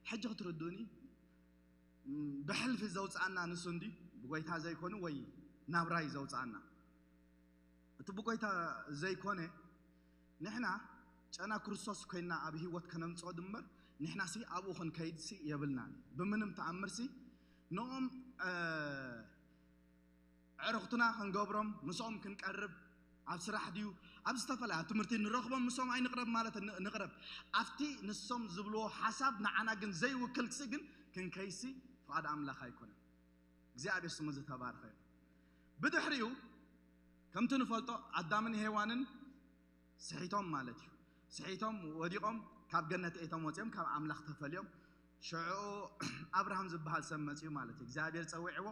ሕጂ ክትርድኡኒ፣ ም፣ ብሕልፊ ዘውፅኣና ንሱ እንዲ ብጎይታ ዘይኮኑ ወይ ናብ ራይ ዘውፅኣና። እቲ ብጎይታ ዘይኮነ፣ ንሕና ጨና ክርስቶስ ኮይንና ኣብ ህይወት ከነምፅኦ ድምበር፣ ንሕናሲ ኣብኡ ክንከይድሲ የብልናን። ብምንም ተኣምርሲ ንኦም፣ እ፣ ኣዕሩኽትና ክንገብሮም፣ ምስኦም ክንቀርብ፣ ኣብ ስራሕ ድዩ፣ ኣብ ዝተፈላለየ፣ ኣብ ትምህርቲ ንረኽቦም፣ ምስኦም ኣይንቕረብ ማለት ን-፣ ንቕረብ። ኣብቲ ንሶም ዝብልዎ ሓሳብ ንዓና ግን ዘይውክልሲ ግን ክንከይሲ ፍቓድ ኣምላኽ ኣይኮነን። እግዚኣብሔር ስሙ ዝተባረኸ ይኹን። ብድሕሪኡ ከምቲ ንፈልጦ ኣዳምን ሄዋንን ስሒቶም ማለት እዩ። ስሒቶም ወዲቖም ካብ ገነት ኤቶም ወፂኦም ካብ ኣምላኽ ተፈልዮም። ሽዑ ኣብርሃም ዝበሃል ሰብ መፅኡ ማለት እዩ። እግዚኣብሔር ፀዊዕዎ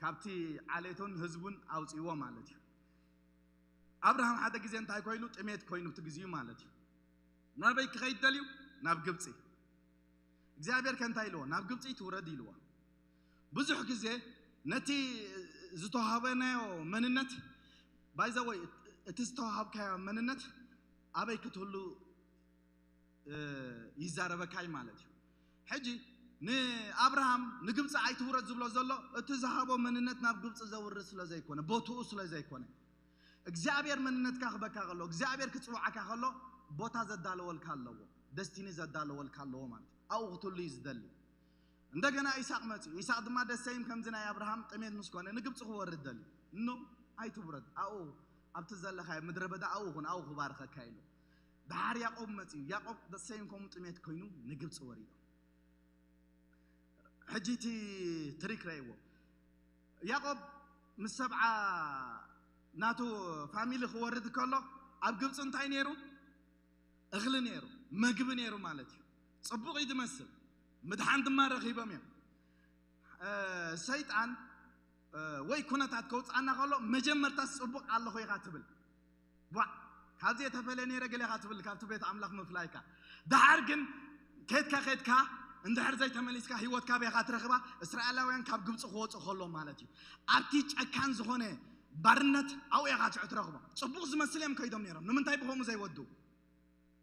ካብቲ ዓሌቱን ህዝቡን ኣውፅእዎ ማለት እዩ። ኣብርሃም ሓደ ግዜ እንታይ ኮይኑ? ጥሜት ኮይኑ እቲ ግዜኡ ማለት እዩ። ናበይ ክኸይድ ደልዩ? ናብ ግብፂ። እግዚኣብሔር ከ እንታይ ኢልዎ? ናብ ግብፂ ትውረድ ኢልዎ። ብዙሕ ግዜ ነቲ ዝተዋህበናዮ መንነት፣ ባይዘወይ፣ እቲ ዝተዋሃብካዮ መንነት ኣበይ ክትህሉ፣ እ፣ ይዛረበካይ ማለት እዩ። ሕጂ ንኣብርሃም ንግብፂ ኣይትውረድ ዝብሎ ዘሎ እቲ ዝሃቦ መንነት ናብ ግብፂ ዘውርድ ስለ ዘይኮነ፣ ቦትኡ ስለ ዘይኮነ፣ እግዚኣብሔር መንነትካ ክበካ ከሎ፣ እግዚኣብሔር ክፅውዓካ ከሎ ቦታ ዘዳለወልካ ኣለዎ፣ ደስቲኒ ዘዳለወልካ ኣለዎ ማለት እዩ። ኣብኡ ክትህሉ እዩ ዝደሊ። እንደገና ይስሐቅ መፅዩ። ይስሐቅ ድማ ደሰይም ከምዚ ናይ ኣብርሃም ጥሜት ምስ ኮነ ንግብፂ ክወርድ ደልዩ። ኖ፣ ኣይትውረድ፣ ኣብኡ ኣብቲ ዘለኻዮ ምድረ በዳ ኣብኡ ኩን፣ ኣብኡ ክባርኸካ ኢሉ። ደሓር ያዕቆብ መፅዩ። ያዕቆብ ደሰይም ከምኡ ጥሜት ኮይኑ ንግብፂ ወሪዶም። ሕጂ እቲ ትሪክ ረእይዎ። ያዕቆብ ምስ ሰብዓ ናቱ ፋሚሊ ክወርድ ከሎ ኣብ ግብፂ እንታይ ነይሩ? እኽሊ ነይሩ፣ መግቢ ነይሩ ማለት እዩ። ፅቡቕ እዩ ዝመስል፣ ምድሓን ድማ ረኺቦም እዮም። እ፣ ሰይጣን፣ እ፣ ወይ ኩነታት ከውፅኣና ከሎ መጀመርታስ ፅቡቕ ኣለኹ ኢኻ ትብል። ቧዕ፣ ካብዚ የተፈለ ነይረ ገለ ኢኻ ትብል፣ ካብቲ ቤት ኣምላኽ ምፍላይካ። ደሓር ግን ከድካ ከድካ እንድሕር ዘይተመሊስካ ህይወትካ ኣበይ ኢኻ ትረኽባ? እስራኤላውያን ካብ ግብፂ ክወፁ ከሎ ማለት እዩ። ኣብቲ ጨካን ዝኾነ ባርነት ኣብኡ ኢኻ ትዕ-፣ ትረኽቦም። ፅቡቕ ዝመስል እዮም ከይዶም ነይሮም። ንምንታይ ብኸምኡ ዘይወዱ?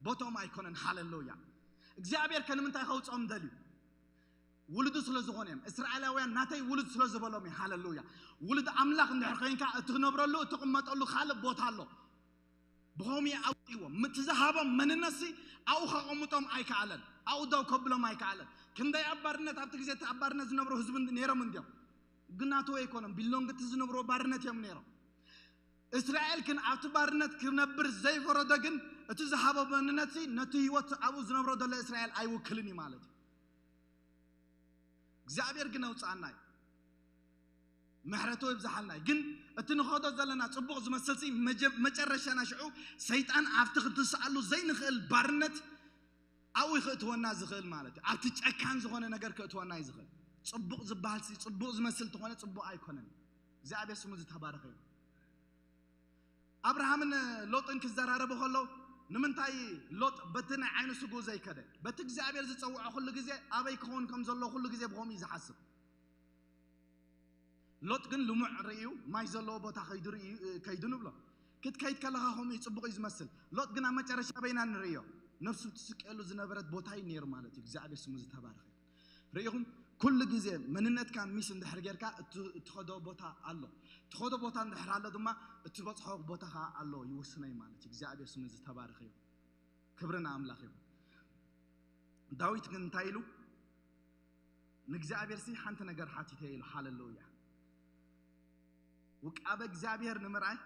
ቦቶም ኣይኮነን። ሃሌሉያ። እግዚኣብሔር ከ ንምንታይ ከውፅኦም ደልዩ? ውሉዱ ስለ ዝኾነ እዮም። እስራኤላውያን ናተይ ውሉድ ስለ ዝበሎም እዩ። ሃሌሉያ። ውሉድ ኣምላኽ እንድሕር ኮይንካ፣ እትነብረሉ፣ እትቕመጠሉ ካልእ ቦታ ኣሎ። ብኸምኡ ኣውፅእዎም። እቲ ዝሃቦም መንነትሲ ኣብኡ ከቐምጦም ኣይከኣለን። ኣብኡ ደው ከብሎም ኣይከኣለን። ክንደይ ኣብ ባርነት፣ ኣብቲ ግዜ እቲ ኣብ ባርነት ዝነብሩ ህዝቢ እንዲ-፣ ነይሮም እንዲዮም። ግን ናቱ ኣይኮነም። ቢሎንግ እቲ ዝነብርዎ ባርነት እዮም ነይሮም። እስራኤል ግን ኣብቲ ባርነት ክነብር ዘይፈረዶ ግን እቲ ዝሃቦ መንነትሲ ነቲ ህይወት ኣብኡ ዝነብሮ ዘሎ እስራኤል ኣይውክልን እዩ ማለት እዩ። እግዚኣብሔር ግን ኣውፅኣና እዩ። ምሕረቱ ይብዝሓልና። ግን እቲ ንኸዶ ዘለና ጽቡቕ ዝመስል ሲ መጀ- መጨረሻና ሽዑ ሰይጣን ኣብቲ ክትስኣሉ ዘይንኽእል ባርነት ኣብኡ ይኽእትወና ዝኽእል ማለት እዩ። ኣብቲ ጨካን ዝኾነ ነገር ክእትወና እዩ ዝኽእል። ጽቡቕ ዝበሃል ሲ ጽቡቕ ዝመስል ተኾነ ጽቡቕ ኣይኮነን። እግዚኣብሔር ስሙ ዝተባረኸ እዩ። ኣብርሃምን ሎጥን ክዘራረቡ ከለዉ ንምንታይ ሎጥ በቲ ናይ ዓይኑ ስጉ ዘይከደ? በቲ እግዚኣብሔር ዝጸውዖ ኩሉ ግዜ ኣበይ ክኸውን ከም ዘሎ ኩሉ ግዜ ብኸምኡ እዩ ዝሓስብ። ሎጥ ግን ልሙዕ ርእዩ ማይ ዘለዎ ቦታ ከይዱ ርእዩ- ከይዱ ንብሎ። ክትከይድ ከለኻ ከምኡ እዩ ጽቡቕ እዩ ዝመስል። ሎጥ ግን ኣብ መጨረሻ በይና ንርእዮ። ነፍሱ ትስቀሉ ዝነበረት ቦታ እዩ ነይሩ ማለት እዩ። እግዚኣብሔር ስሙ ዝተባረኸ ይኹን። ርኢኹም ኩሉ ግዜ መንነትካ ሚስ እንድሕር ጌርካ እቲ- እትኸዶ ቦታ ኣሎ። እትኸዶ ቦታ እንድሕር ኣሎ ድማ እትበጽሖ ቦታ ኸዓ ኣሎ ይውስነይ ማለት እዩ። እግዚኣብሔር ስሙ ዝተባረኸ ይኹን። ክብሪ ንኣምላኽ ይኹን። ዳዊት ግን እንታይ ኢሉ? ንእግዚኣብሔር ሲ ሓንቲ ነገር ሓቲተ ኢሉ። ሃለሉያ። ውቃበ እግዚኣብሔር ንምርኣይ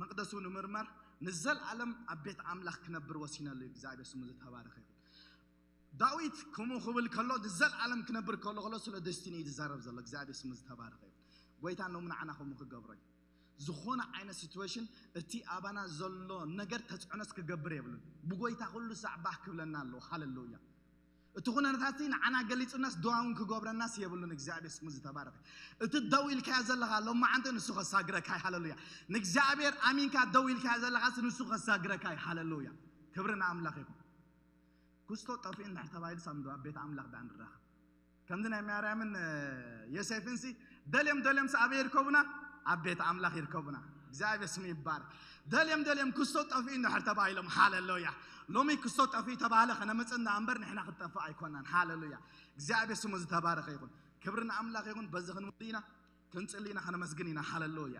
መቅደሱ ንምርማር ንዘለኣለም ኣብ ቤት ኣምላኽ ክነብር ወሲነሉ እዩ። እግዚኣብሔር ስሙ ዝተባረኸ ይኹን። ዳዊት ከምኡ ክብል ከሎ ንዘለኣለም ክነብር ከሎ ከሎ ስለ ደስቲኒ እዩ ዝዛረብ ዘሎ። እግዚኣብሔር ስሙ ዝተባረኸ ይኹን። ጎይታ ኖም ንዓና ከምኡ ክገብሮ እዩ። ዝኾነ ዓይነት ሲትዌሽን እቲ ኣባና ዘሎ ነገር ተፅዕኖስ ክገብር የብሉን። ብጎይታ ኩሉ ሳዕ ባህ ክብለና ኣለዎ። ሃለሉያ። እቲ ኩነታት ንዓና ገሊጹናስ ደዋውን ክገብረናስ የብሉን። እግዚኣብሔር ስሙ ዝተባረኸ። እቲ ደው ኢልካዮ ዘለኻ ሎማዓንቲ ንሱ ከሳግረካ እዩ። ሃለሉያ። ንእግዚኣብሔር ኣሚንካ ደው ኢልካዮ ዘለኻስ ንሱ ከሳግረካ እዩ። ሃለሉያ። ክብሪ ንኣምላኽ ይኹን። ክስቶ ጠፊኡ እንድሕር ተባሂሉ ሳምዶ ኣብ ቤት ኣምላኽ ዳኣ ንራኸብ። ከምዚ ናይ ማርያምን ዮሴፍን ሲ ደልዮም ደልዮም ሲ ኣበይ ይርከቡና? ኣብ ቤት ኣምላኽ ይርከቡና። እግዚኣብሔር ስሙ ይባረክ። ደልዮም ደልዮም ክስቶ ጠፊኡ እንድሕር ተባሂሎም፣ ሃለሉያ። ሎሚ ክስቶ ጠፊኡ ተባህለ ከነምጽእ እንዳ እምበር ንሕና ክትጠፍእ ኣይኮናን። ሃለሉያ። እግዚኣብሔር ስሙ ዝተባረኸ ይኹን። ክብሪ ንኣምላኽ ይኹን። በዚ ክንምል ኢና፣ ክንጽሊ ኢና፣ ከነመስግን ኢና። ሃለሉያ።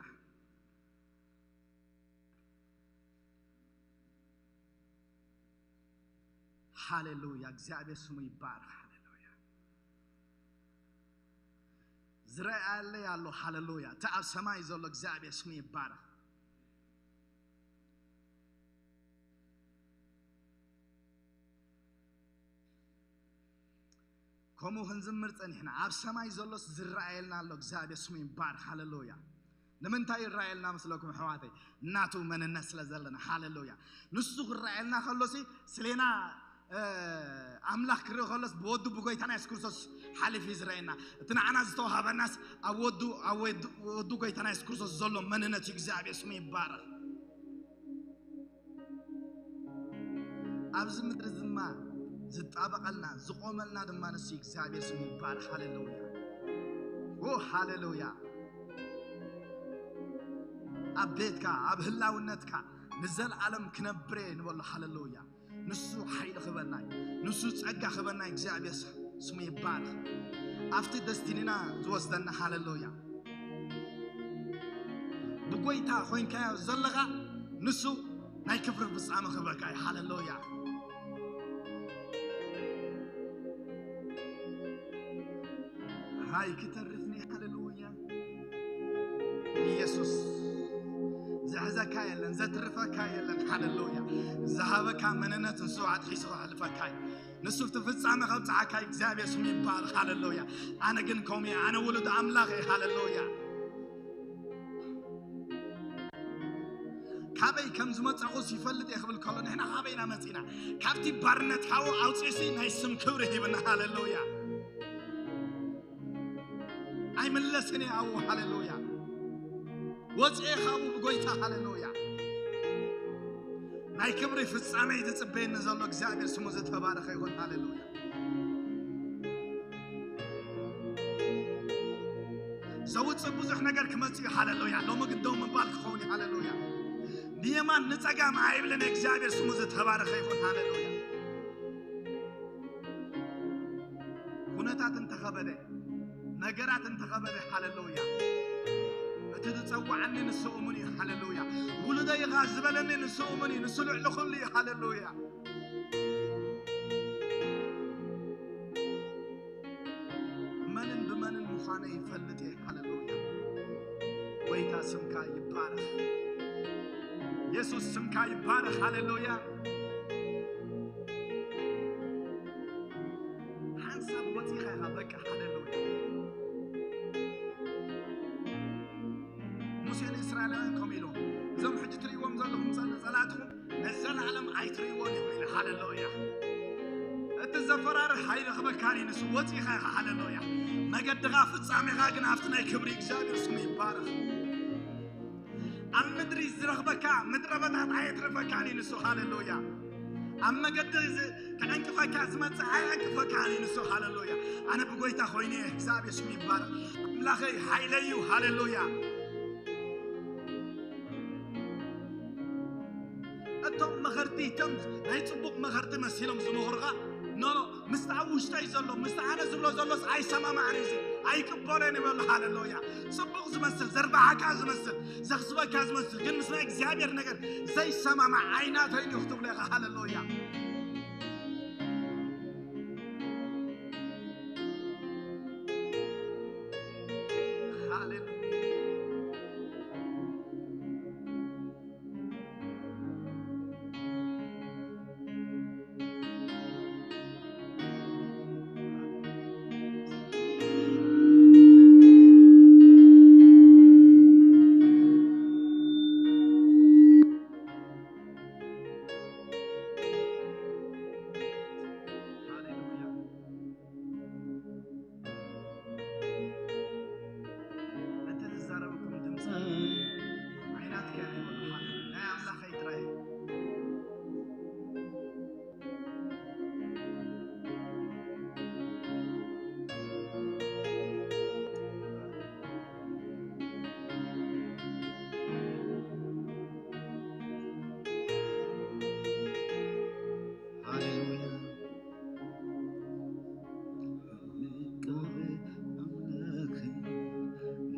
ሃሌሉያ፣ እግዚኣብሔር ስሙ ይባረክ። ሃሌሉያ። ዝረኣየለይ ኣሎ። ሃሌሉያ። እቲ ኣብ ሰማይ ዘሎ እግዚኣብሔር ስሙ ይባረክ። ከምኡ ክንዝምር ጸኒሕና፣ ኣብ ሰማይ ዘሎስ ዝረኣየልና ኣሎ። እግዚኣብሔር ስሙ ይባረክ። ሃሌሉያ። ንምንታይ ይረኣየልና መስለኩም ኣሕዋተይ? ናቱ መንነት ስለ ዘለና። ሃሌሉያ። ንሱ ክረኣየልና ከሎሲ ስሌና፣ እ፣ ኣምላኽ ክርኢ ከሎስ ብወዱ ብጎይታና የሱስ ክርስቶስ ሓሊፉ እዩ ዝረኣየና። እቲ ንዓና ዝተዋሃበናስ ኣብ ወዱ፣ ኣብ ወዱ፣ ወዱ ጎይታና የሱስ ክርስቶስ ዘሎ መንነት እዩ። እግዚኣብሔር ስሙ ይባረክ። ኣብዚ ምድሪ ድማ ዝጣበቐልና ዝቆመልና ድማ ንሱ እዩ። እግዚኣብሔር ስሙ ይባረክ። ሃሌሉያ። ኦ ሃሌሉያ። ኣብ ቤትካ፣ ኣብ ህላውነትካ ንዘለኣለም ክነብር እየ ንበሎ። ሃሌሉያ። ንሱ ሓይሊ ክበና እዩ። ንሱ ጸጋ ክበና እዩ። እግዚኣብሔር ስሙ ይባረክ። ኣብቲ ደስቲኒና ዝወስደና። ሃሌሉያ። ብጎይታ ኮይንካዮ ዘለኻ ንሱ ናይ ክብሪ ፍጻመ ክህበካ እዩ። ሃሌሉያ። ሃይ ክተርፍኒ። ሃሌሉያ። ኢየሱስ ዝሕዘካ የለን፣ ዘትርፈካ የለን። ሃሌሉያ። ዝሃበካ መንነት ንሱ ኣትሒዙ ከሕልፈካ እዩ። ንሱ እቲ ፍጻመ ከብጽሓካ እዩ። እግዚኣብሔር ስሙ ይባረክ። ሃሌሉያ። ኣነ ግን ከምኡ እየ። ኣነ ውሉድ ኣምላኽ እየ። ሃሌሉያ። ካበይ ከም ዝመጻኹስ ይፈልጥ እየ ክብል ከሎ፣ ንሕና ካበይ ኢና መጺና? ካብቲ ባርነት ሓው ኣውጺኡሲ ናይ ስም ክብሪ ሂብና። ሃሌሉያ። ኣይምለስን እየ ኣብኡ። ሃሌሉያ። ወፂኤ ካብኡ ብጎይታ። ሃሌሉያ። ናይ ክብሪ ፍጻመ እዩ ዝጽበየኒ ዘሎ። እግዚኣብሔር ስሙ ዝተባረኸ ይኹን። ሃሌሉያ። ዘውፅእ ብዙሕ ነገር ክመጽእ እዩ። ሃሌሉያ። ሎሚ ግን ደው ምባል ክኸውን እዩ። ሃሌሉያ። ንየማን ንጸጋም ኣይብልን። እግዚኣብሔር ስሙ ዝተባረኸ ይኹን። ሃሌሉያ። ኩነታት እንተኸበደ፣ ነገራት እንተኸበደ፣ ሃሌሉያ። እቲ ዝጸውዓኒ ንሱ እሙን እዩ። ሃሌሉያ። ውሉደይ ኢኻ ዝበለኒ ንሱ እሙን እዩ። ንሱ ልዕሊ ኩሉ እዩ። ሃሌሉያ። መንን ብመንን ምዃነ ይፈልጥ እየ። ሃሌሉያ። ጎይታ ስምካ ይባረኽ። የሱስ ስምካ ይባረኽ። ሃሌሉያ። ሓንሳብ ወፂኻ ኢኻ በቃ። ሃሌሉያ። ኣይትርእይዎን ኢኹም ኢለ። ሃሌሉያ። እቲ ዘፈራርህ ኣይረኽበካን እዩ ንሱ። ወፂኻ ኢኻ። ሃሌሉያ። መገድኻ ፍጻሜኻ ግን ኣብቲ ናይ ክብሪ እግዚኣብሔር ስሙ ይባረኽ። ኣብ ምድሪ ዝረኽበካ ምድረ በዳት ኣየትርፈካን እዩ ንሱ። ሃሌሉያ። ኣብ መገዲ ዝ- ክዕንቅፈካ ዝመጽእ ኣየዕንቅፈካን እዩ ንሱ። ሃሌሉያ። ኣነ ብጎይታ ኮይነ እየ። እግዚኣብሔር ስሙ ይባረኽ። ኣምላኸይ ሓይለይ እዩ። ሃሌሉያ። እቶም መኸርቲ፣ እቶም ናይ ጽቡቕ መኸርቲ መሲሎም ዝመኽሩኻ፣ ኖ፣ ኖ፣ ምስቲ ኣብ ውሽጠይ ዘሎ፣ ምስቲ ኣነ ዝብሎ ዘሎስ ኣይሰማማዕን እዩ፣ እዚ ኣይቅበሎን ይበሉ። ሃሌሉያ። ጽቡቕ ዝመስል፣ ዘርብሓካ ዝመስል፣ ዘኽስበካ ዝመስል፣ ግን ምስ ናይ እግዚኣብሔር ነገር ዘይሰማማዕ ኣይናተይን እዩ ክትብሎ ኢኻ። ሃሌሉያ። ሃሌሉያ። እቲ ዝዛረበኩም ድምፂ ዓይናትካ ይበሉ። ናይ ኣምላኸይ ጥራይ። ሃሌሉያ። ውቃበ ኣምላኸይ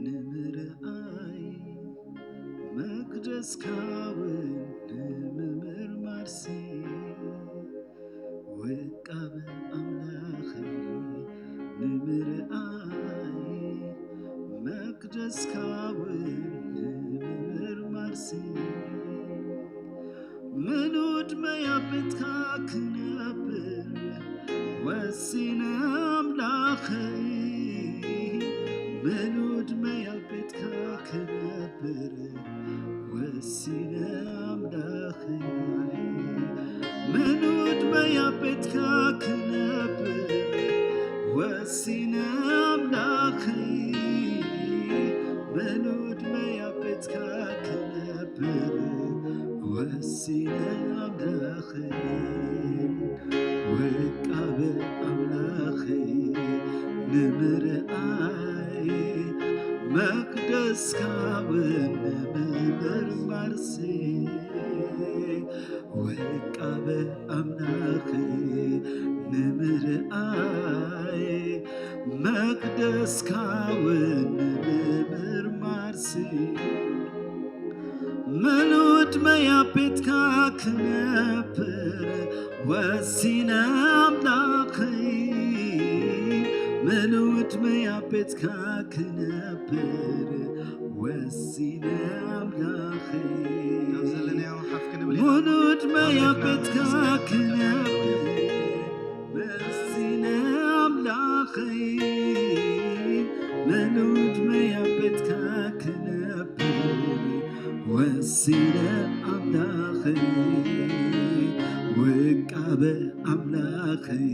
ንምርኣይ፣ መቅደስካ እውን ንምምርማርሲ። ውቃበ ኣምላኸይ ንምርኣይ፣ መቅደስካ እውን ንምምርማርሲ። ምሉእ ዕድመይ ኣብ ቤትካ ክነብር ወሲነ ኣምላኸይ፣ ምሉእ ዕድመይ ኣብ ቤትካ ክነብር ወሲነ ኣምላኸይ፣ ምሉእ ዕድመይ ኣብ ቤትካ ክነብር ወሲነ ኣምላኸይ፣ ምሉእ ዕድመይ ኣብ ቤትካ ክነብር ወሲነ ኣምላኸይ፣ ውቃበ ኣምላኸይ ንምርኣይ፣ መቅደስካ እውን ንምምርማርሲ። ውቃበ ኣምላኸይ ንምርኣይ፣ መቅደስካ እውን ንምምርማርሲ። ምሉእ ዕድመይ ኣብ ቤትካ ክነብር ወሲነ ኣምላኸይ፣ ምሉእ ዕድመይ ኣብ ቤትካ ክነብር ወሲነ ኣምላኸይ፣ ካብ ዘለናዮ ሓፍ ክንብል ኢና። ምሉእ ዕድመይ ኣብ ቤትካ ክነብር ወሲነ ኣምላኸይ፣ ምሉእ ዕድመይ ኣብ ቤትካ ክነብር ወሲነ ኣምላኸይ፣ ውቃበ ኣምላኸይ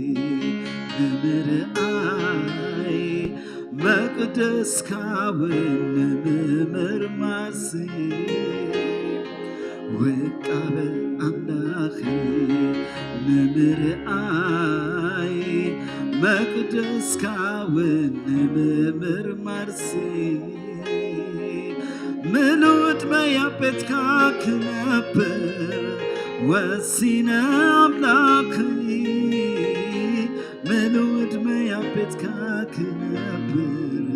ንምርኣይ፣ መቅደስካ እውን ንምምርማርሲ። ውቃበ ኣምላኸይ ንምርኣይ፣ መቅደስካ እውን ንምምርማርሲ። ምሉእ ዕድመይ ኣብ ቤትካ ክነብር ወሲነ ኣምላኸይ፣ ምሉእ ዕድመይ ኣብ ቤትካ ክነብር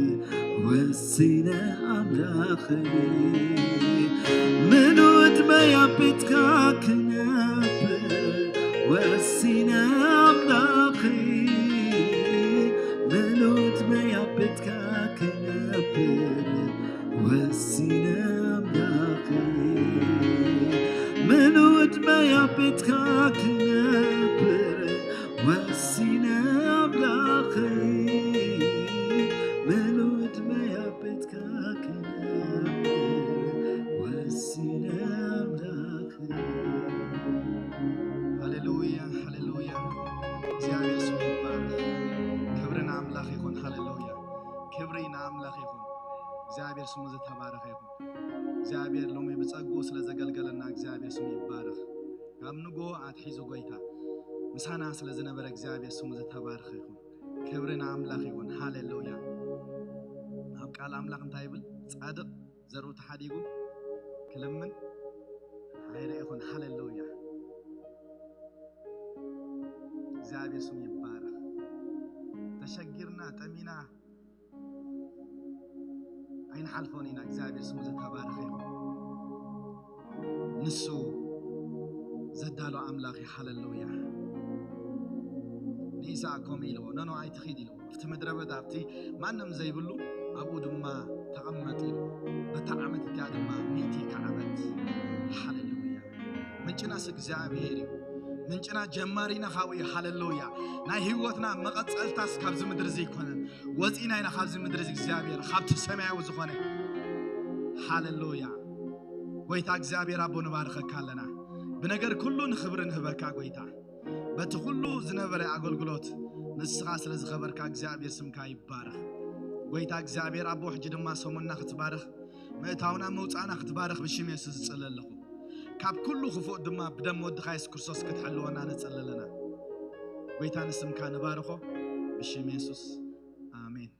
ወሲነ ኣምላኸይ፣ ምሉእ ዕድመይ ኣብ ቤትካ ክነብር ወሲነ ኣምላኸይ፣ ምሉእ ዕድመይ ኣብ ቤትካ ክነብር ወሲነ ኣምላኸይ፣ ምሉእ ዕድመይ ኣብ ቤትካ ክነብር ወሲነ ኣምላኸይ፣ ምሉእ ዕድመይ ኣብ ቤትካ ክነብር ወሲነ ኣምላኸይ። ስሙ ዝተባረኸ ይኹን። እግዚኣብሔር ሎሚ ብጸግኡ ስለ ዘገልገለና እግዚኣብሔር ስሙ ይባረኽ። ካብ ንግሆ ኣትሒዙ ጎይታ ምሳና ስለ ዝነበረ እግዚኣብሔር ስሙ ዝተባረኸ ይኹን። ክብሪ ንኣምላኽ ይኹን። ሃሌሉያ። ኣብ ቃል ኣምላኽ እንታይ ይብል? ጻድቕ ዘርኡ ተሓዲጉ ክልምን ኣይረ ይኹን። ሃሌሉያ። እግዚኣብሔር ስሙ ይባረኽ። ተሸጊርና ጠሚና ኣይንሓልፎን ኢና። እግዚኣብሔር ስሙ ዝተባረኸ ይኹን። ንሱ ዘዳሎ ኣምላኽ እዩ። ሃሌሉያ። ንኢሳቅ ከምኡ ኢልዎ፣ ነኖ ኣይትኺድ ኢልዎ፣ ኣብቲ ምድረ በዳ ኣብቲ ማንም ዘይብሉ ኣብኡ ድማ ተቐመጥ ኢልዎ። በታ ዓመት እቲኣ ድማ ሚእቲ ከዓበት። ሃሌሉያ። ምንጭናስ እግዚኣብሔር እዩ። ምንጭና ጀማሪና ካብኡ እዩ። ሃሌሉያ። ናይ ህይወትና መቐጸልታስ ካብዚ ምድሪ እዚ ኣይኮነን። ወፂና ኢና ካብዚ ምድሪ እዚ እግዚኣብሔር ካብቲ ሰማያዊ ዝኾነ። ሃሌሉያ። ጎይታ እግዚኣብሔር ኣቦ ንባርኸካ ኣለና። ብነገር ኩሉ ንኽብሪ ንህበካ ጎይታ። በቲ ኩሉ ዝነበረ ኣገልግሎት ንስኻ ስለ ዝኸበርካ እግዚኣብሔር ስምካ ይባረኽ። ጎይታ እግዚኣብሔር ኣቦ ሕጂ ድማ ሰሙንና ክትባርኽ ምእታውና መውፃእና ክትባረኽ ብሽም የሱስ ዝጽለ ኣለኹ። ካብ ኩሉ ክፉእ ድማ ብደም ወድኻ የሱስ ክርስቶስ ክትሕልወና ንጽሊ ኣለና። ጎይታ ንስምካ ንባርኾ ብሽም የሱስ ኣሜን።